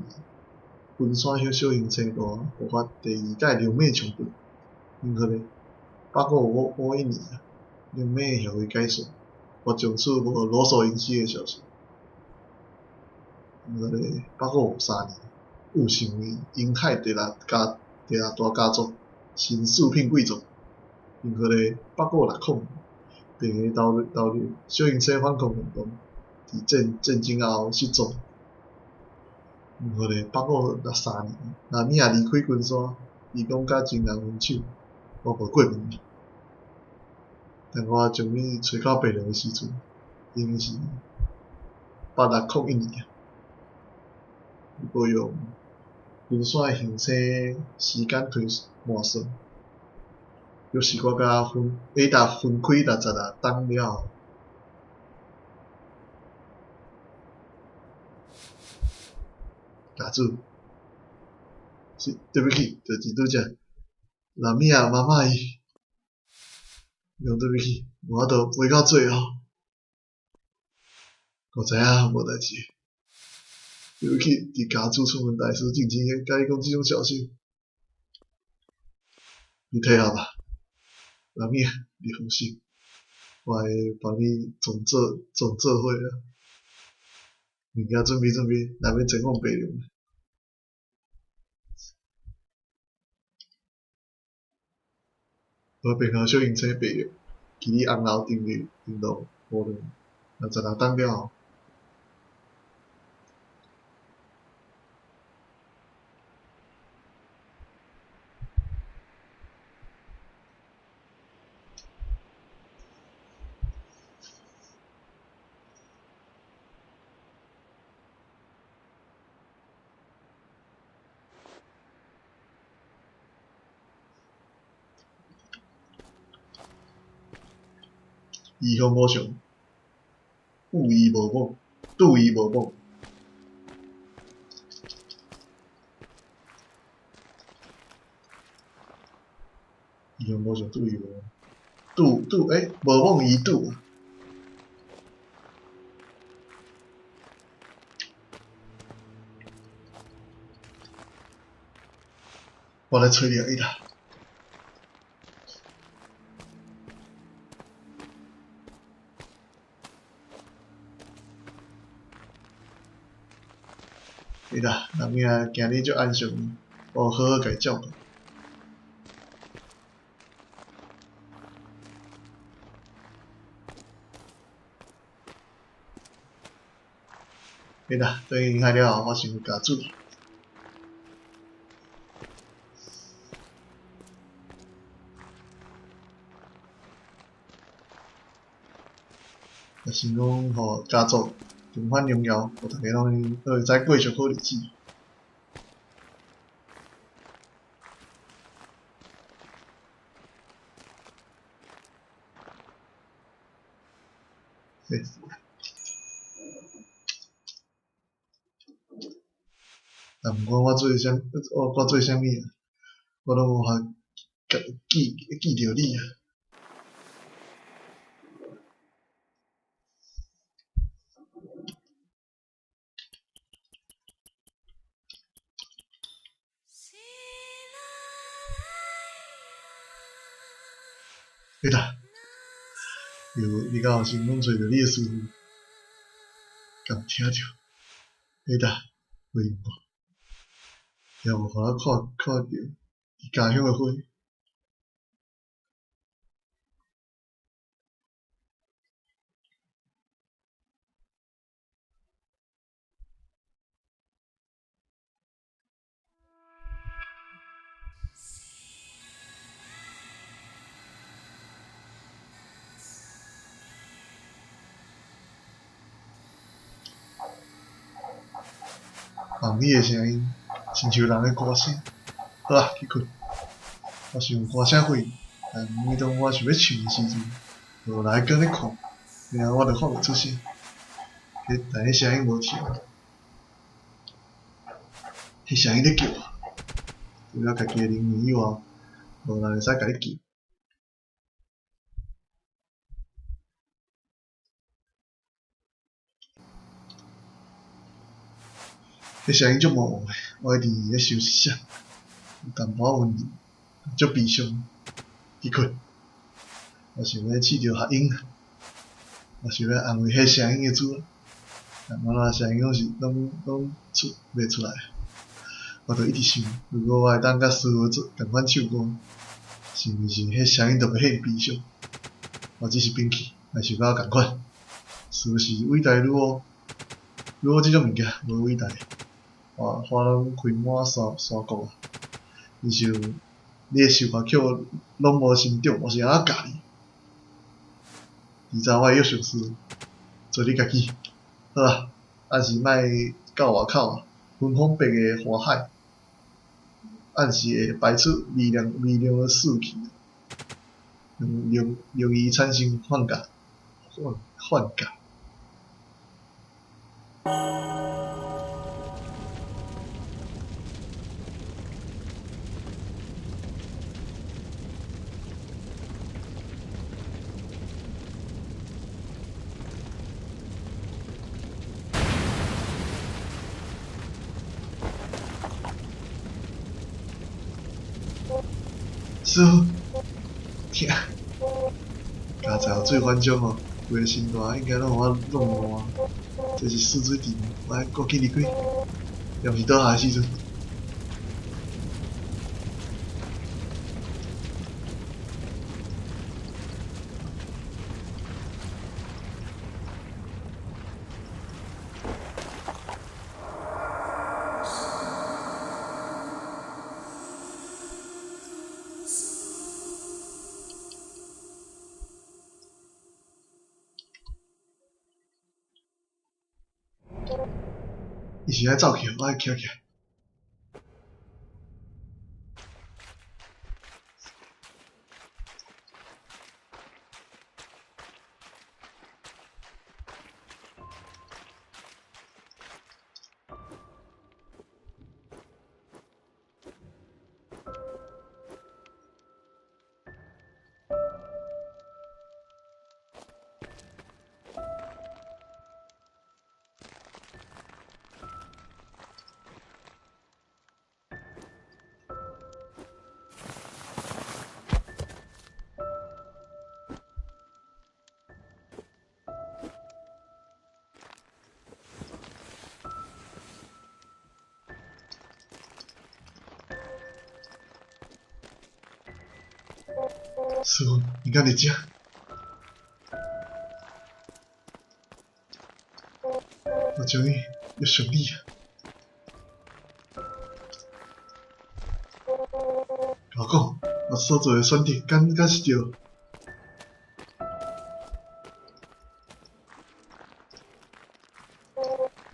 群山小型星大爆發第二屆龍馬衝突。然後咧，8951年啊，龍馬協會解散，我從此無羅素隱私的消息。然後咧，8953年，有成為沿海第六大家族，新四品貴族。然後咧，8960年，白牙投入小行星反抗運動，佇戰爭後失蹤。然後咧，8963年，拉米亞離開群山，伊講佮情人分手，我無過問。但我將伊揣到白龍的時陣，已經是8601年啊。如果用群山的行星時間推換算，就是我佮Ada分開66冬了後。家主，是對不起，就是拄才拉米亞媽媽伊，伊講對不起，無法度陪到最後。我知影無代誌，對不起，佇家主出門大師進前，共伊講這種消息，你退下吧，拉米亞，你放心，我會幫你創做伙啊。物件準備準備，咱欲前往白龍。我編號小型車白龍，距離紅樓登陸無論66冬了後。異鄉無常，有依無往，拄伊無往。異鄉無常，拄伊無往，拄拄欸，無往伊拄啊！我來揣著伊啦。伊啦，人影今日足安詳，我有好好共伊照顧。伊啦，轉去銀行了後，我想欲加水。也想講，予家族重返榮耀，予逐家攏會使過上好日子。欸。但毋管我做啥，我做啥物啊，我攏無法記記著你啊。欸啦，有你敢有成功揣著你的師父？敢有聽著？欸啦，回應我，也無予我看看著佇家鄉的花。梦裡的聲音，親像人的歌聲。好啊，去睏。我想歌聲火，但每當我想欲唱的時陣，就有人閣咧看，然後我就發袂出聲。但彼聲音無停，彼聲音咧叫我，除了家己的靈魂以外，無人會使共你救。彼聲音足模糊的，我一直咧想是啥，有淡薄仔溫柔，足悲傷。去睏。我想欲試著合音，我想欲安慰彼聲音的主人，但按怎聲音攏出袂出來。我就一直想，如果我會當佮師父做仝款唱歌，是毋是彼聲音就袂遐爾悲傷？我只是兵器，嘛想甲我仝款。師父是偉大女巫，女巫這種物件無偉大。花花攏開滿山山谷啊！親像你的樹木攏無生長，我是按怎教你？遲早我會約上師，做你家己。好啊，暗時莫到外口啊，芬芳白的花海，暗時會排出微涼微涼的濕氣，容容易產生幻覺，幻幻覺。師父，疼！加在水反衝哦，規个身段應該攏予我弄爛。這是泗水池，我愛趕緊離開，抑毋是倒下的時陣。伊是愛走去，我愛徛起來。師父，你敢佇遮？我終於約上你矣！共我講，我所做的選擇敢敢是對？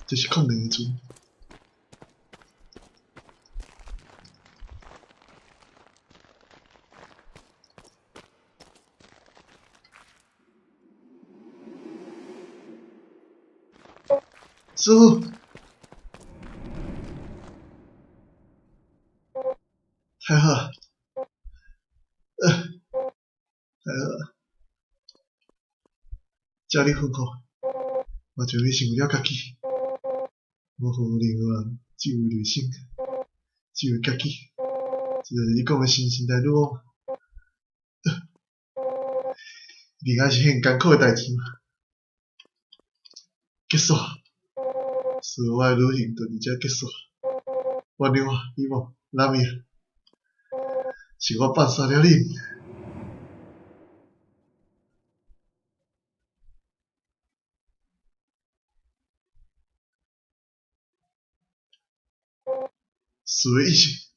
這是曠難的船。師父，太好了，太好了，照你吩咐，我終於成為了家己，無予任何人這位類型，這位家己，這就是你講的新生代女王。一定猶是彼艱苦的代誌嘛。結束，所有我的旅行就佇遮結束。原諒我，伊莫，拉米亞，是我放殺了恁。師的意思，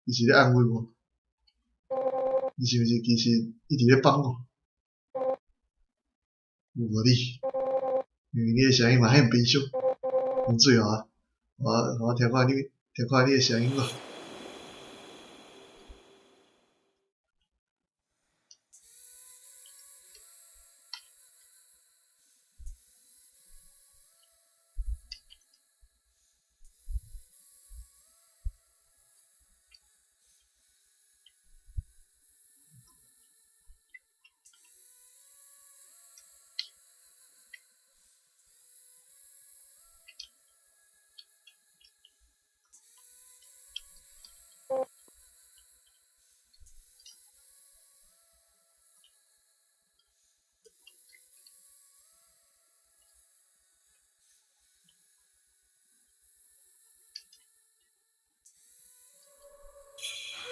伊是咧安慰我。你是毋是其實一直咧幫我？有無你？因為你的聲音嘛遐悲傷。講最後啊，予我聽看你，聽看你的聲音無？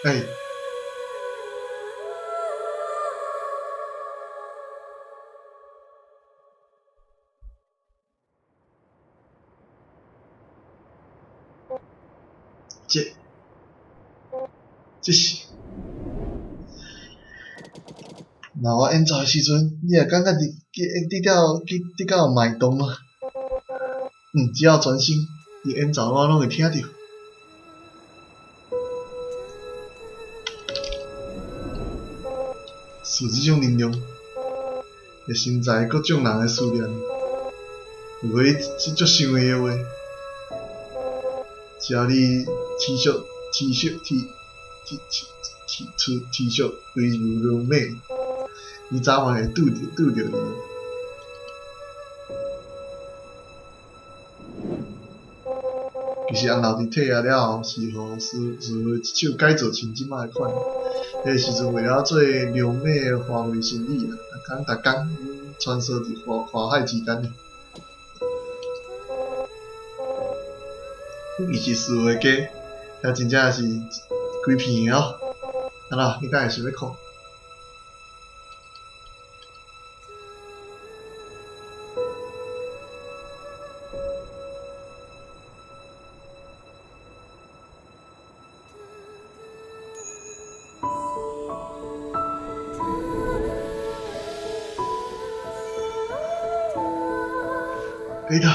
欸！這，這是，若我演奏的時陣，你會感覺得到得到脈動嗎？只要專心，伊演奏我攏會聽著。是這種能量，會承載各種人的思念。如果你是足想伊的話，只要你持續、持續、持、持、持、持、持續追求美，你早晚會拄著伊。其實紅樓佇退役了後，是予師傅一手改造成這擺款。彼個時陣為了做良美的花卉生意啊，逐工逐工穿梭佇花花海之間。伊是師傅的家，遐真正是規片的哦。按怎？你敢會想欲看？彼得。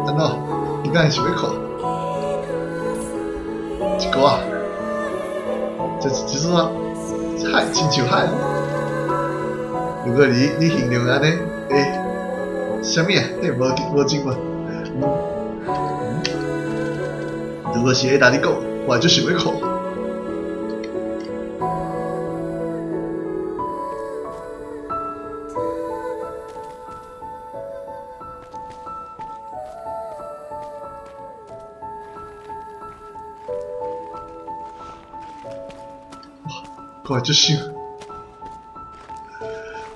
安怎？你敢會想欲看？一歌仔，這這是啥？海，親像海。如果你形容按呢，欸，啥物啊？彼無無情無？如果是會當你講，我會足想欲看。看足想。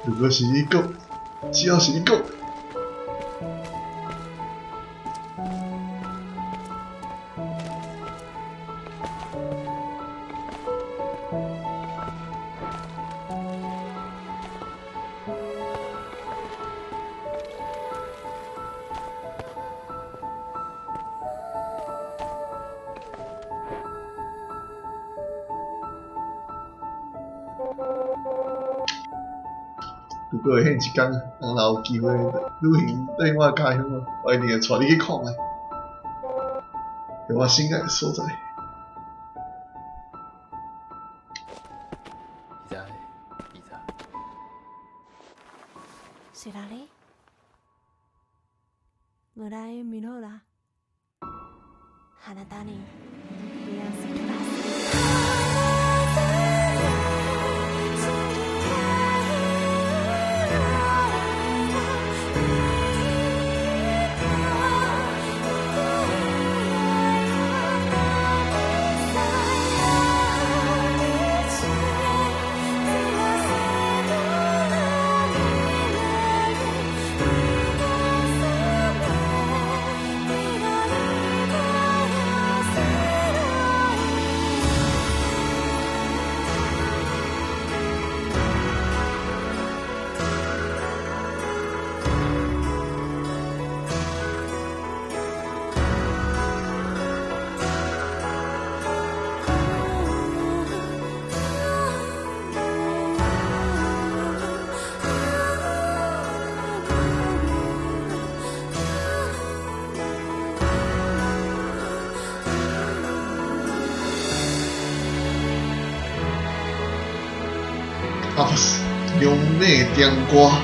如果是你講，只要是你講。如果會現一工，人若有機會旅行轉我的家鄉，我一定會帶你去看覓，是我心愛的所在。
是哪裡？我來米洛拉，哈娜達尼，米亞斯圖拉斯。
啊，不是，兩尾甜瓜。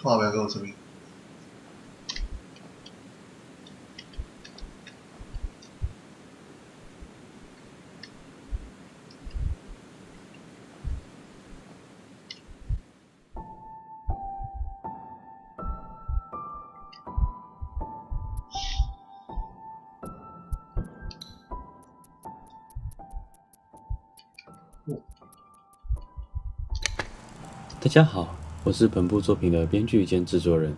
看後壁閣有啥物。
大家好，我是本部作品的编剧兼制作人。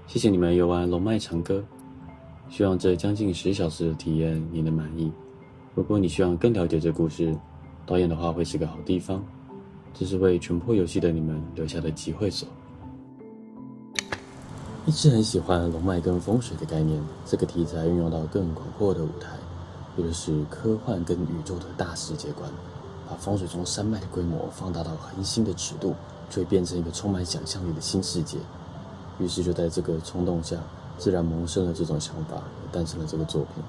谢谢你们游玩《龙脉长歌》，希望这将近10小时的体验你能满意。如果你希望更了解这故事，导演的话会是个好地方。这是为全破游戏的你们留下的集会所。一直很喜欢龙脉跟风水的概念，这个题材运用到更广阔的舞台，也就是科幻跟宇宙的大世界观，把风水从山脉的规模放大到恒星的尺度，就会变成一个充满想象力的新世界。于是就在这个冲动下，自然萌生了这种想法，也诞生了这个作品。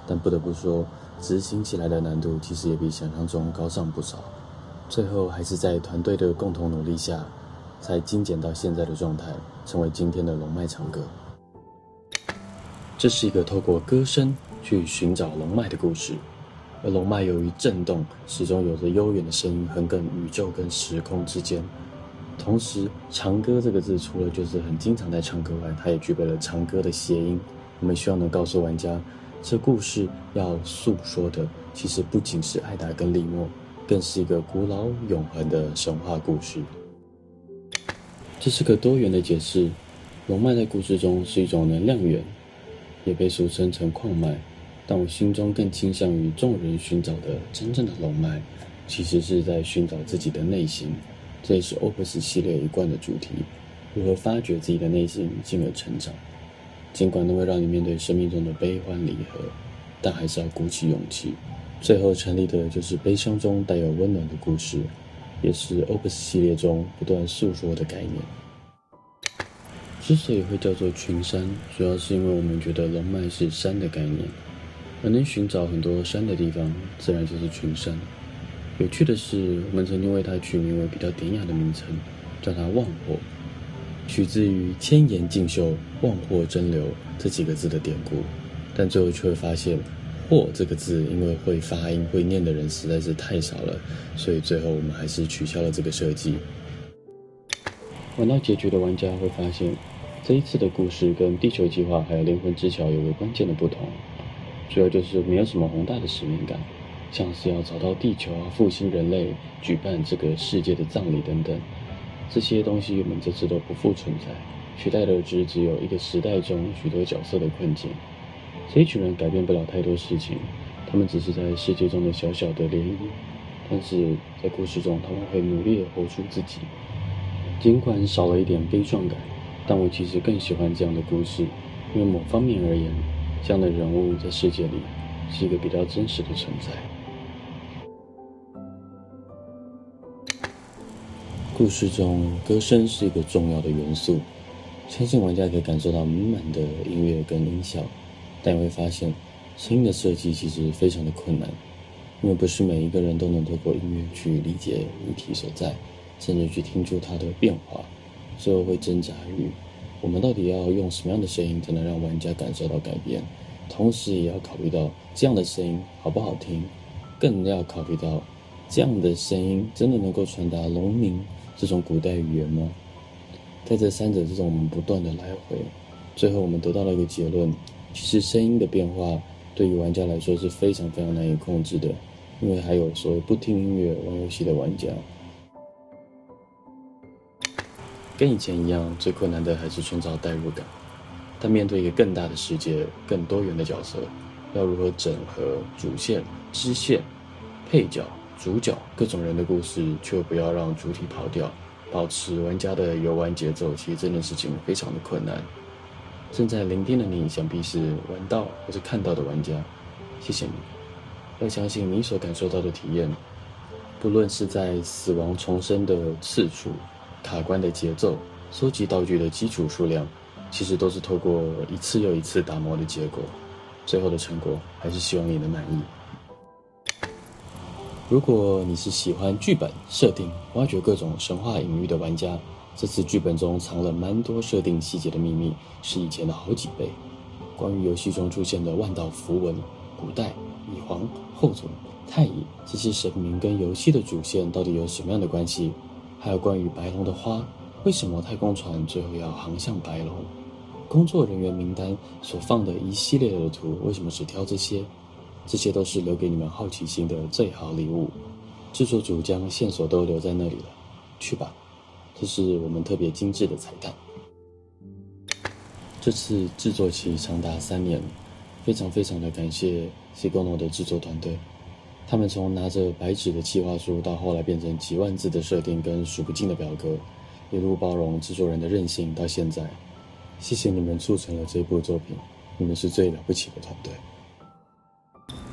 但不得不说，执行起来的难度其实也比想象中高上不少。最后还是在团队的共同努力下，才精简到现在的状态，成为今天的龙脉长歌。这是一个透过歌声去寻找龙脉的故事，而龙脉由于震动，始终有着悠远的声音横亘宇宙跟时空之间。同时，长歌这个字除了就是很经常在唱歌外，它也具备了长歌的谐音。我们希望能告诉玩家，这故事要诉说的其实不仅是艾达跟利莫，更是一个古老永恒的神话故事。这是个多元的解释。龙脉在故事中是一种能量源，也被俗称成矿脉，但我心中更倾向于众人寻找的真正的龙脉，其实是在寻找自己的内心。这也是 Opus 系列一贯的主题：如何发掘自己的内心，进而成长。尽管那会让你面对生命中的悲欢离合，但还是要鼓起勇气。最后成立的就是悲伤中带有温暖的故事，也是 Opus 系列中不断诉说的概念。之所以会叫做群山，主要是因为我们觉得龙脉是山的概念，而能寻找很多山的地方，自然就是群山。有趣的是，我们曾经为它取名为比较典雅的名称，叫它旺火，取自于“千岩竞秀，旺火争流”这几个字的典故。但最后却会发现，“霍”这个字因为会发音、会念的人实在是太少了，所以最后我们还是取消了这个设计。玩到结局的玩家会发现，这一次的故事跟《地球计划》还有《灵魂之桥》有个关键的不同，主要就是没有什么宏大的使命感。像是要找到地球啊，复兴人类，举办这个世界的葬礼等等，这些东西我们这次都不复存在，取代而之只有一个时代中许多角色的困境。这一群人改变不了太多事情，他们只是在世界中的小小的涟漪，但是在故事中他们会努力的活出自己。尽管少了一点悲壮感，但我其实更喜欢这样的故事，因为某方面而言，这样的人物在世界里是一个比较真实的存在。故事中，歌声是一个重要的元素，相信玩家可以感受到满满的音乐跟音效，但也会发现，声音的设计其实非常的困难，因为不是每一个人都能透过音乐去理解议题所在，甚至去听出它的变化，最后会挣扎于我们到底要用什么样的声音才能让玩家感受到改变，同时也要考虑到这样的声音好不好听，更要考虑到这样的声音真的能够传达龙鸣这种古代语言吗？在这三者之中，我们不断的来回，最后我们得到了一个结论：其实声音的变化对于玩家来说是非常非常难以控制的，因为还有所谓不听音乐玩游戏的玩家。跟以前一样，最困难的还是创造代入感。但面对一个更大的世界、更多元的角色，要如何整合主线、支线、配角、主角各种人的故事，却不要让主体跑掉，保持玩家的游玩节奏，其实这件事情非常的困难。正在聆听的你，想必是玩到或是看到的玩家，谢谢你。要相信你所感受到的体验，不论是在死亡重生的次数、卡关的节奏、收集道具的基础数量，其实都是透过一次又一次打磨的结果。最后的成果，还是希望你能满意。如果你是喜欢剧本设定、挖掘各种神话隐喻的玩家，這次劇本中藏了蠻多設定細節的秘密，是以前的好幾倍。關於遊戲中出現的萬道符文、古代、乙皇、後祖、太乙這些神明跟遊戲的主線到底有什麼樣的關係？還有關於白龍的花，為什麼太空船最後要航向白龍？工作人員名單所放的一系列的圖，為什麼只挑這些？這些都是留給你們好奇心的最好禮物。製作組將線索都留在那裡了，去吧，這是我們特別精緻的彩蛋。這次製作期長達3年，非常非常的感謝 SIGONO 的製作團隊。他們從拿着白紙的企劃書，到後來變成幾萬字的設定跟數不盡的表格，一路包容製作人的任性，到現在，謝謝你們促成了這部作品，你們是最了不起的團隊。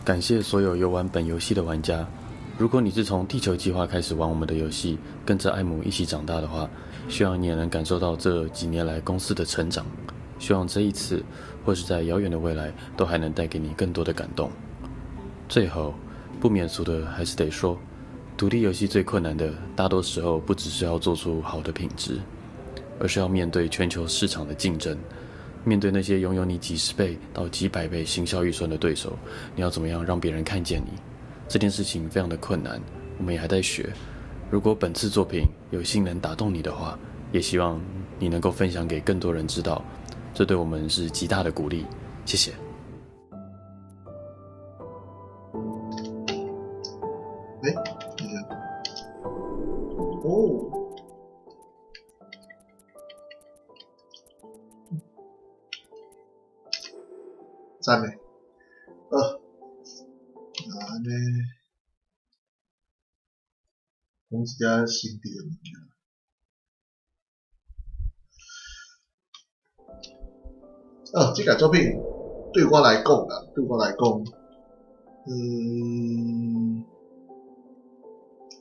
感謝所有遊玩本遊戲的玩家。如果你是從地球計劃開始玩我們的遊戲，跟着艾姆一起長大的話，希望你也能感受到這幾年來公司的成長。希望這一次，或是在遙遠的未來，都還能帶給你更多的感動。最後，不免俗的還是得說，獨立遊戲最困難的，大多時候不只是要做出好的品質，而是要面對全球市場的競爭，面對那些擁有你幾十倍到幾百倍行銷預算的對手，你要怎麼樣讓別人看見你？這件事情非常的困難，我們也還在學。如果本次作品有幸能打動你的話，也希望你能夠分享給更多人知道，這對我們是極大的鼓勵。謝謝。
欸，等一下，哦，讚嘞，好，按呢，講一寡心得的物件。哦，這個作品對我來講啦，對我來講，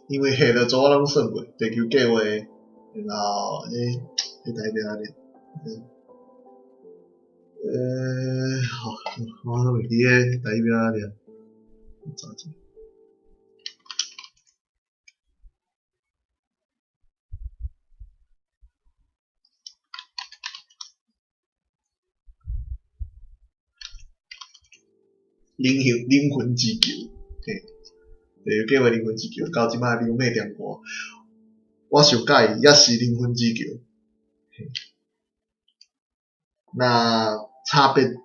因為下落組我攏算過，地球計劃，然後欸，台語按呢，好，我攏袂記得台語名按呢，我查者。靈魂之球，嘿，地球計劃靈魂之球，到這擺流媚店歌，我上喜歡也是靈魂之球。嘿，那差別佇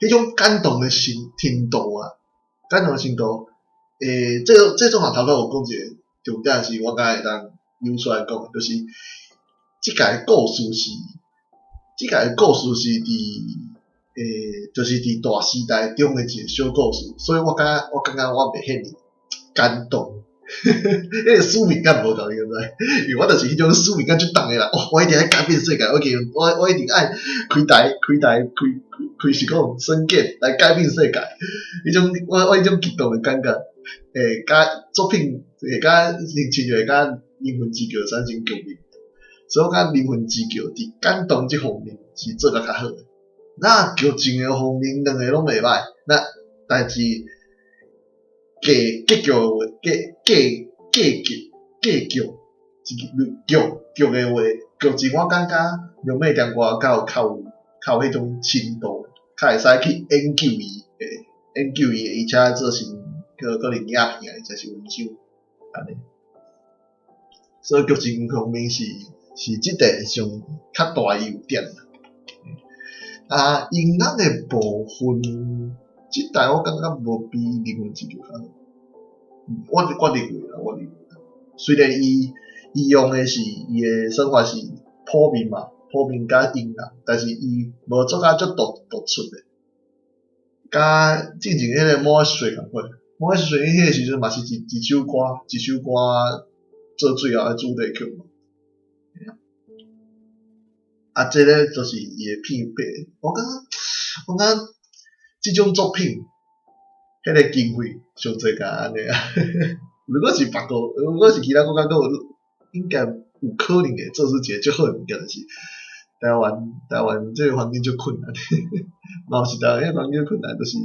彼種感動的程度啊，感動的程度，這種啊頭拄有講一個重點是，我感覺會當扭出來講，就是這個故事是佇。就是佇大時代中的一個小故事，所以我感覺我袂遐爾感動，彼個使命感無夠，你知無？因為我就是彼種使命感足重的人，哦，我一定愛改變世界，我一定愛開台開台開開是講耍劍來改變世界，彼種我彼種激動的感覺，佮作品會佮親像會佮靈魂之橋產生共鳴，所以我感覺靈魂之橋佇感動這方面是做得較好的。那劇情的方面，兩個攏袂䆀。那但是結結局的話，結結結結劇劇的話，劇情我感覺兩尾店歌較有彼種深度，較會使去研究伊，研究伊，而且做成可能影片啊，或者是文章按呢。所以劇情方面是這塊上較大的優點。啊，音樂的部分，這代我感覺無比靈魂之橋較好。我認為啦，我認為啦。雖然伊用的是伊的算法是譜面嘛，譜面佮音樂，但是伊無做甲足突出的。佮進前彼個摩水仝款，摩水彼個時陣嘛是一首歌做最後的主題曲嘛。啊，這个就是伊的片白。我感覺這種作品，彼個經費上濟共按呢啊。如果是別國，如果是其他國家，閣有應該有可能會做出一個足好的物件，就是台灣這個環境足困難，嘛毋是台灣彼個環境困難，就是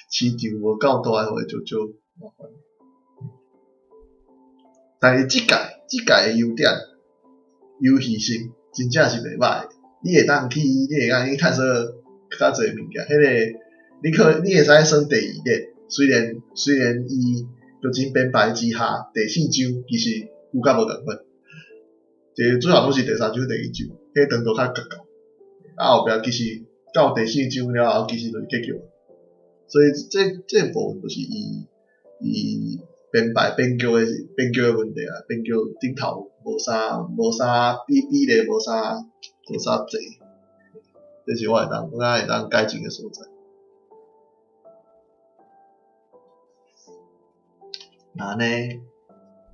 市場無夠大的話，就足麻煩。但是這屆的優點，遊戲性真正是袂䆀。你會當去探索較濟物件。彼個你會使耍第二列，雖然伊劇情編排之下，第四章其實有較無仝款。這主要攏是第三章、第二章，彼個長度較結夠。啊後壁其實到第四章了後，其實就是結局。所以這部分就是伊編排編劇的問題啊，編劇頂頭無啥比例無啥濟，這是我感覺會當改進的所在。那按呢，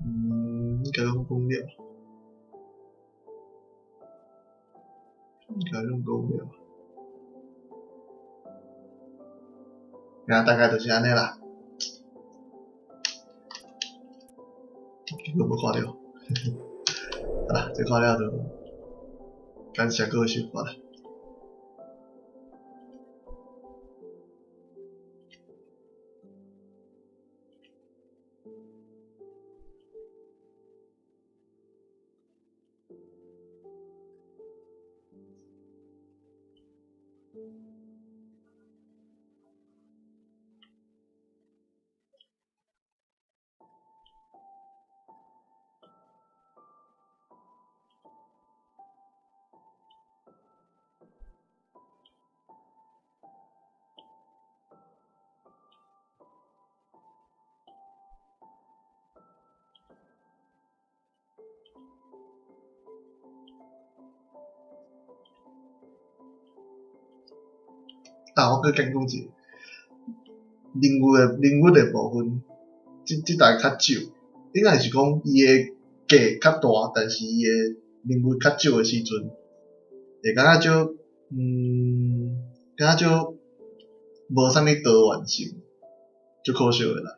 應該攏講了，應該攏講了。啊，大概就是按呢啦。結果無看著，好啦，這看了就感謝各位收看啦。啊，我閣講講一下，人物的部分，這台較少，應該是講伊的格較大，但是伊的人物較少的時陣，會感覺足，感覺足無啥物多元性，足可惜的啦。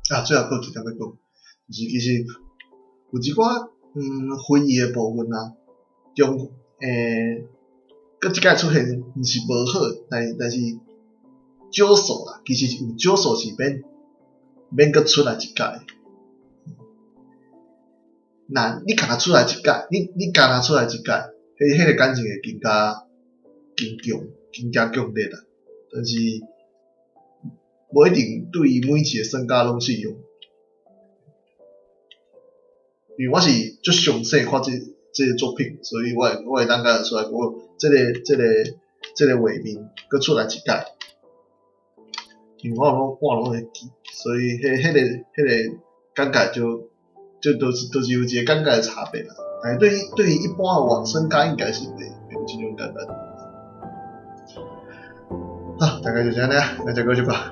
啊，最後閣有一點欲講，就是其實有一寡非議的部分啊，中閣這擺出現毋是無好，但是少數啦，其實有少數是免閣出來一擺。若你干焦出來一擺，你干焦出來一擺，彼個感情會更加更強，更加強烈啦。但是無一定對於每一個耍家攏適用，因為我是足詳細看這個作品，所以我會當講出來講，這個畫面閣出來一擺，因為我攏會記，所以彼個感覺就是有一個感覺的差別啦。但是對於一般的玩耍家應該是袂有這種感覺。啊，大概就是按呢啊，咱再過去吧。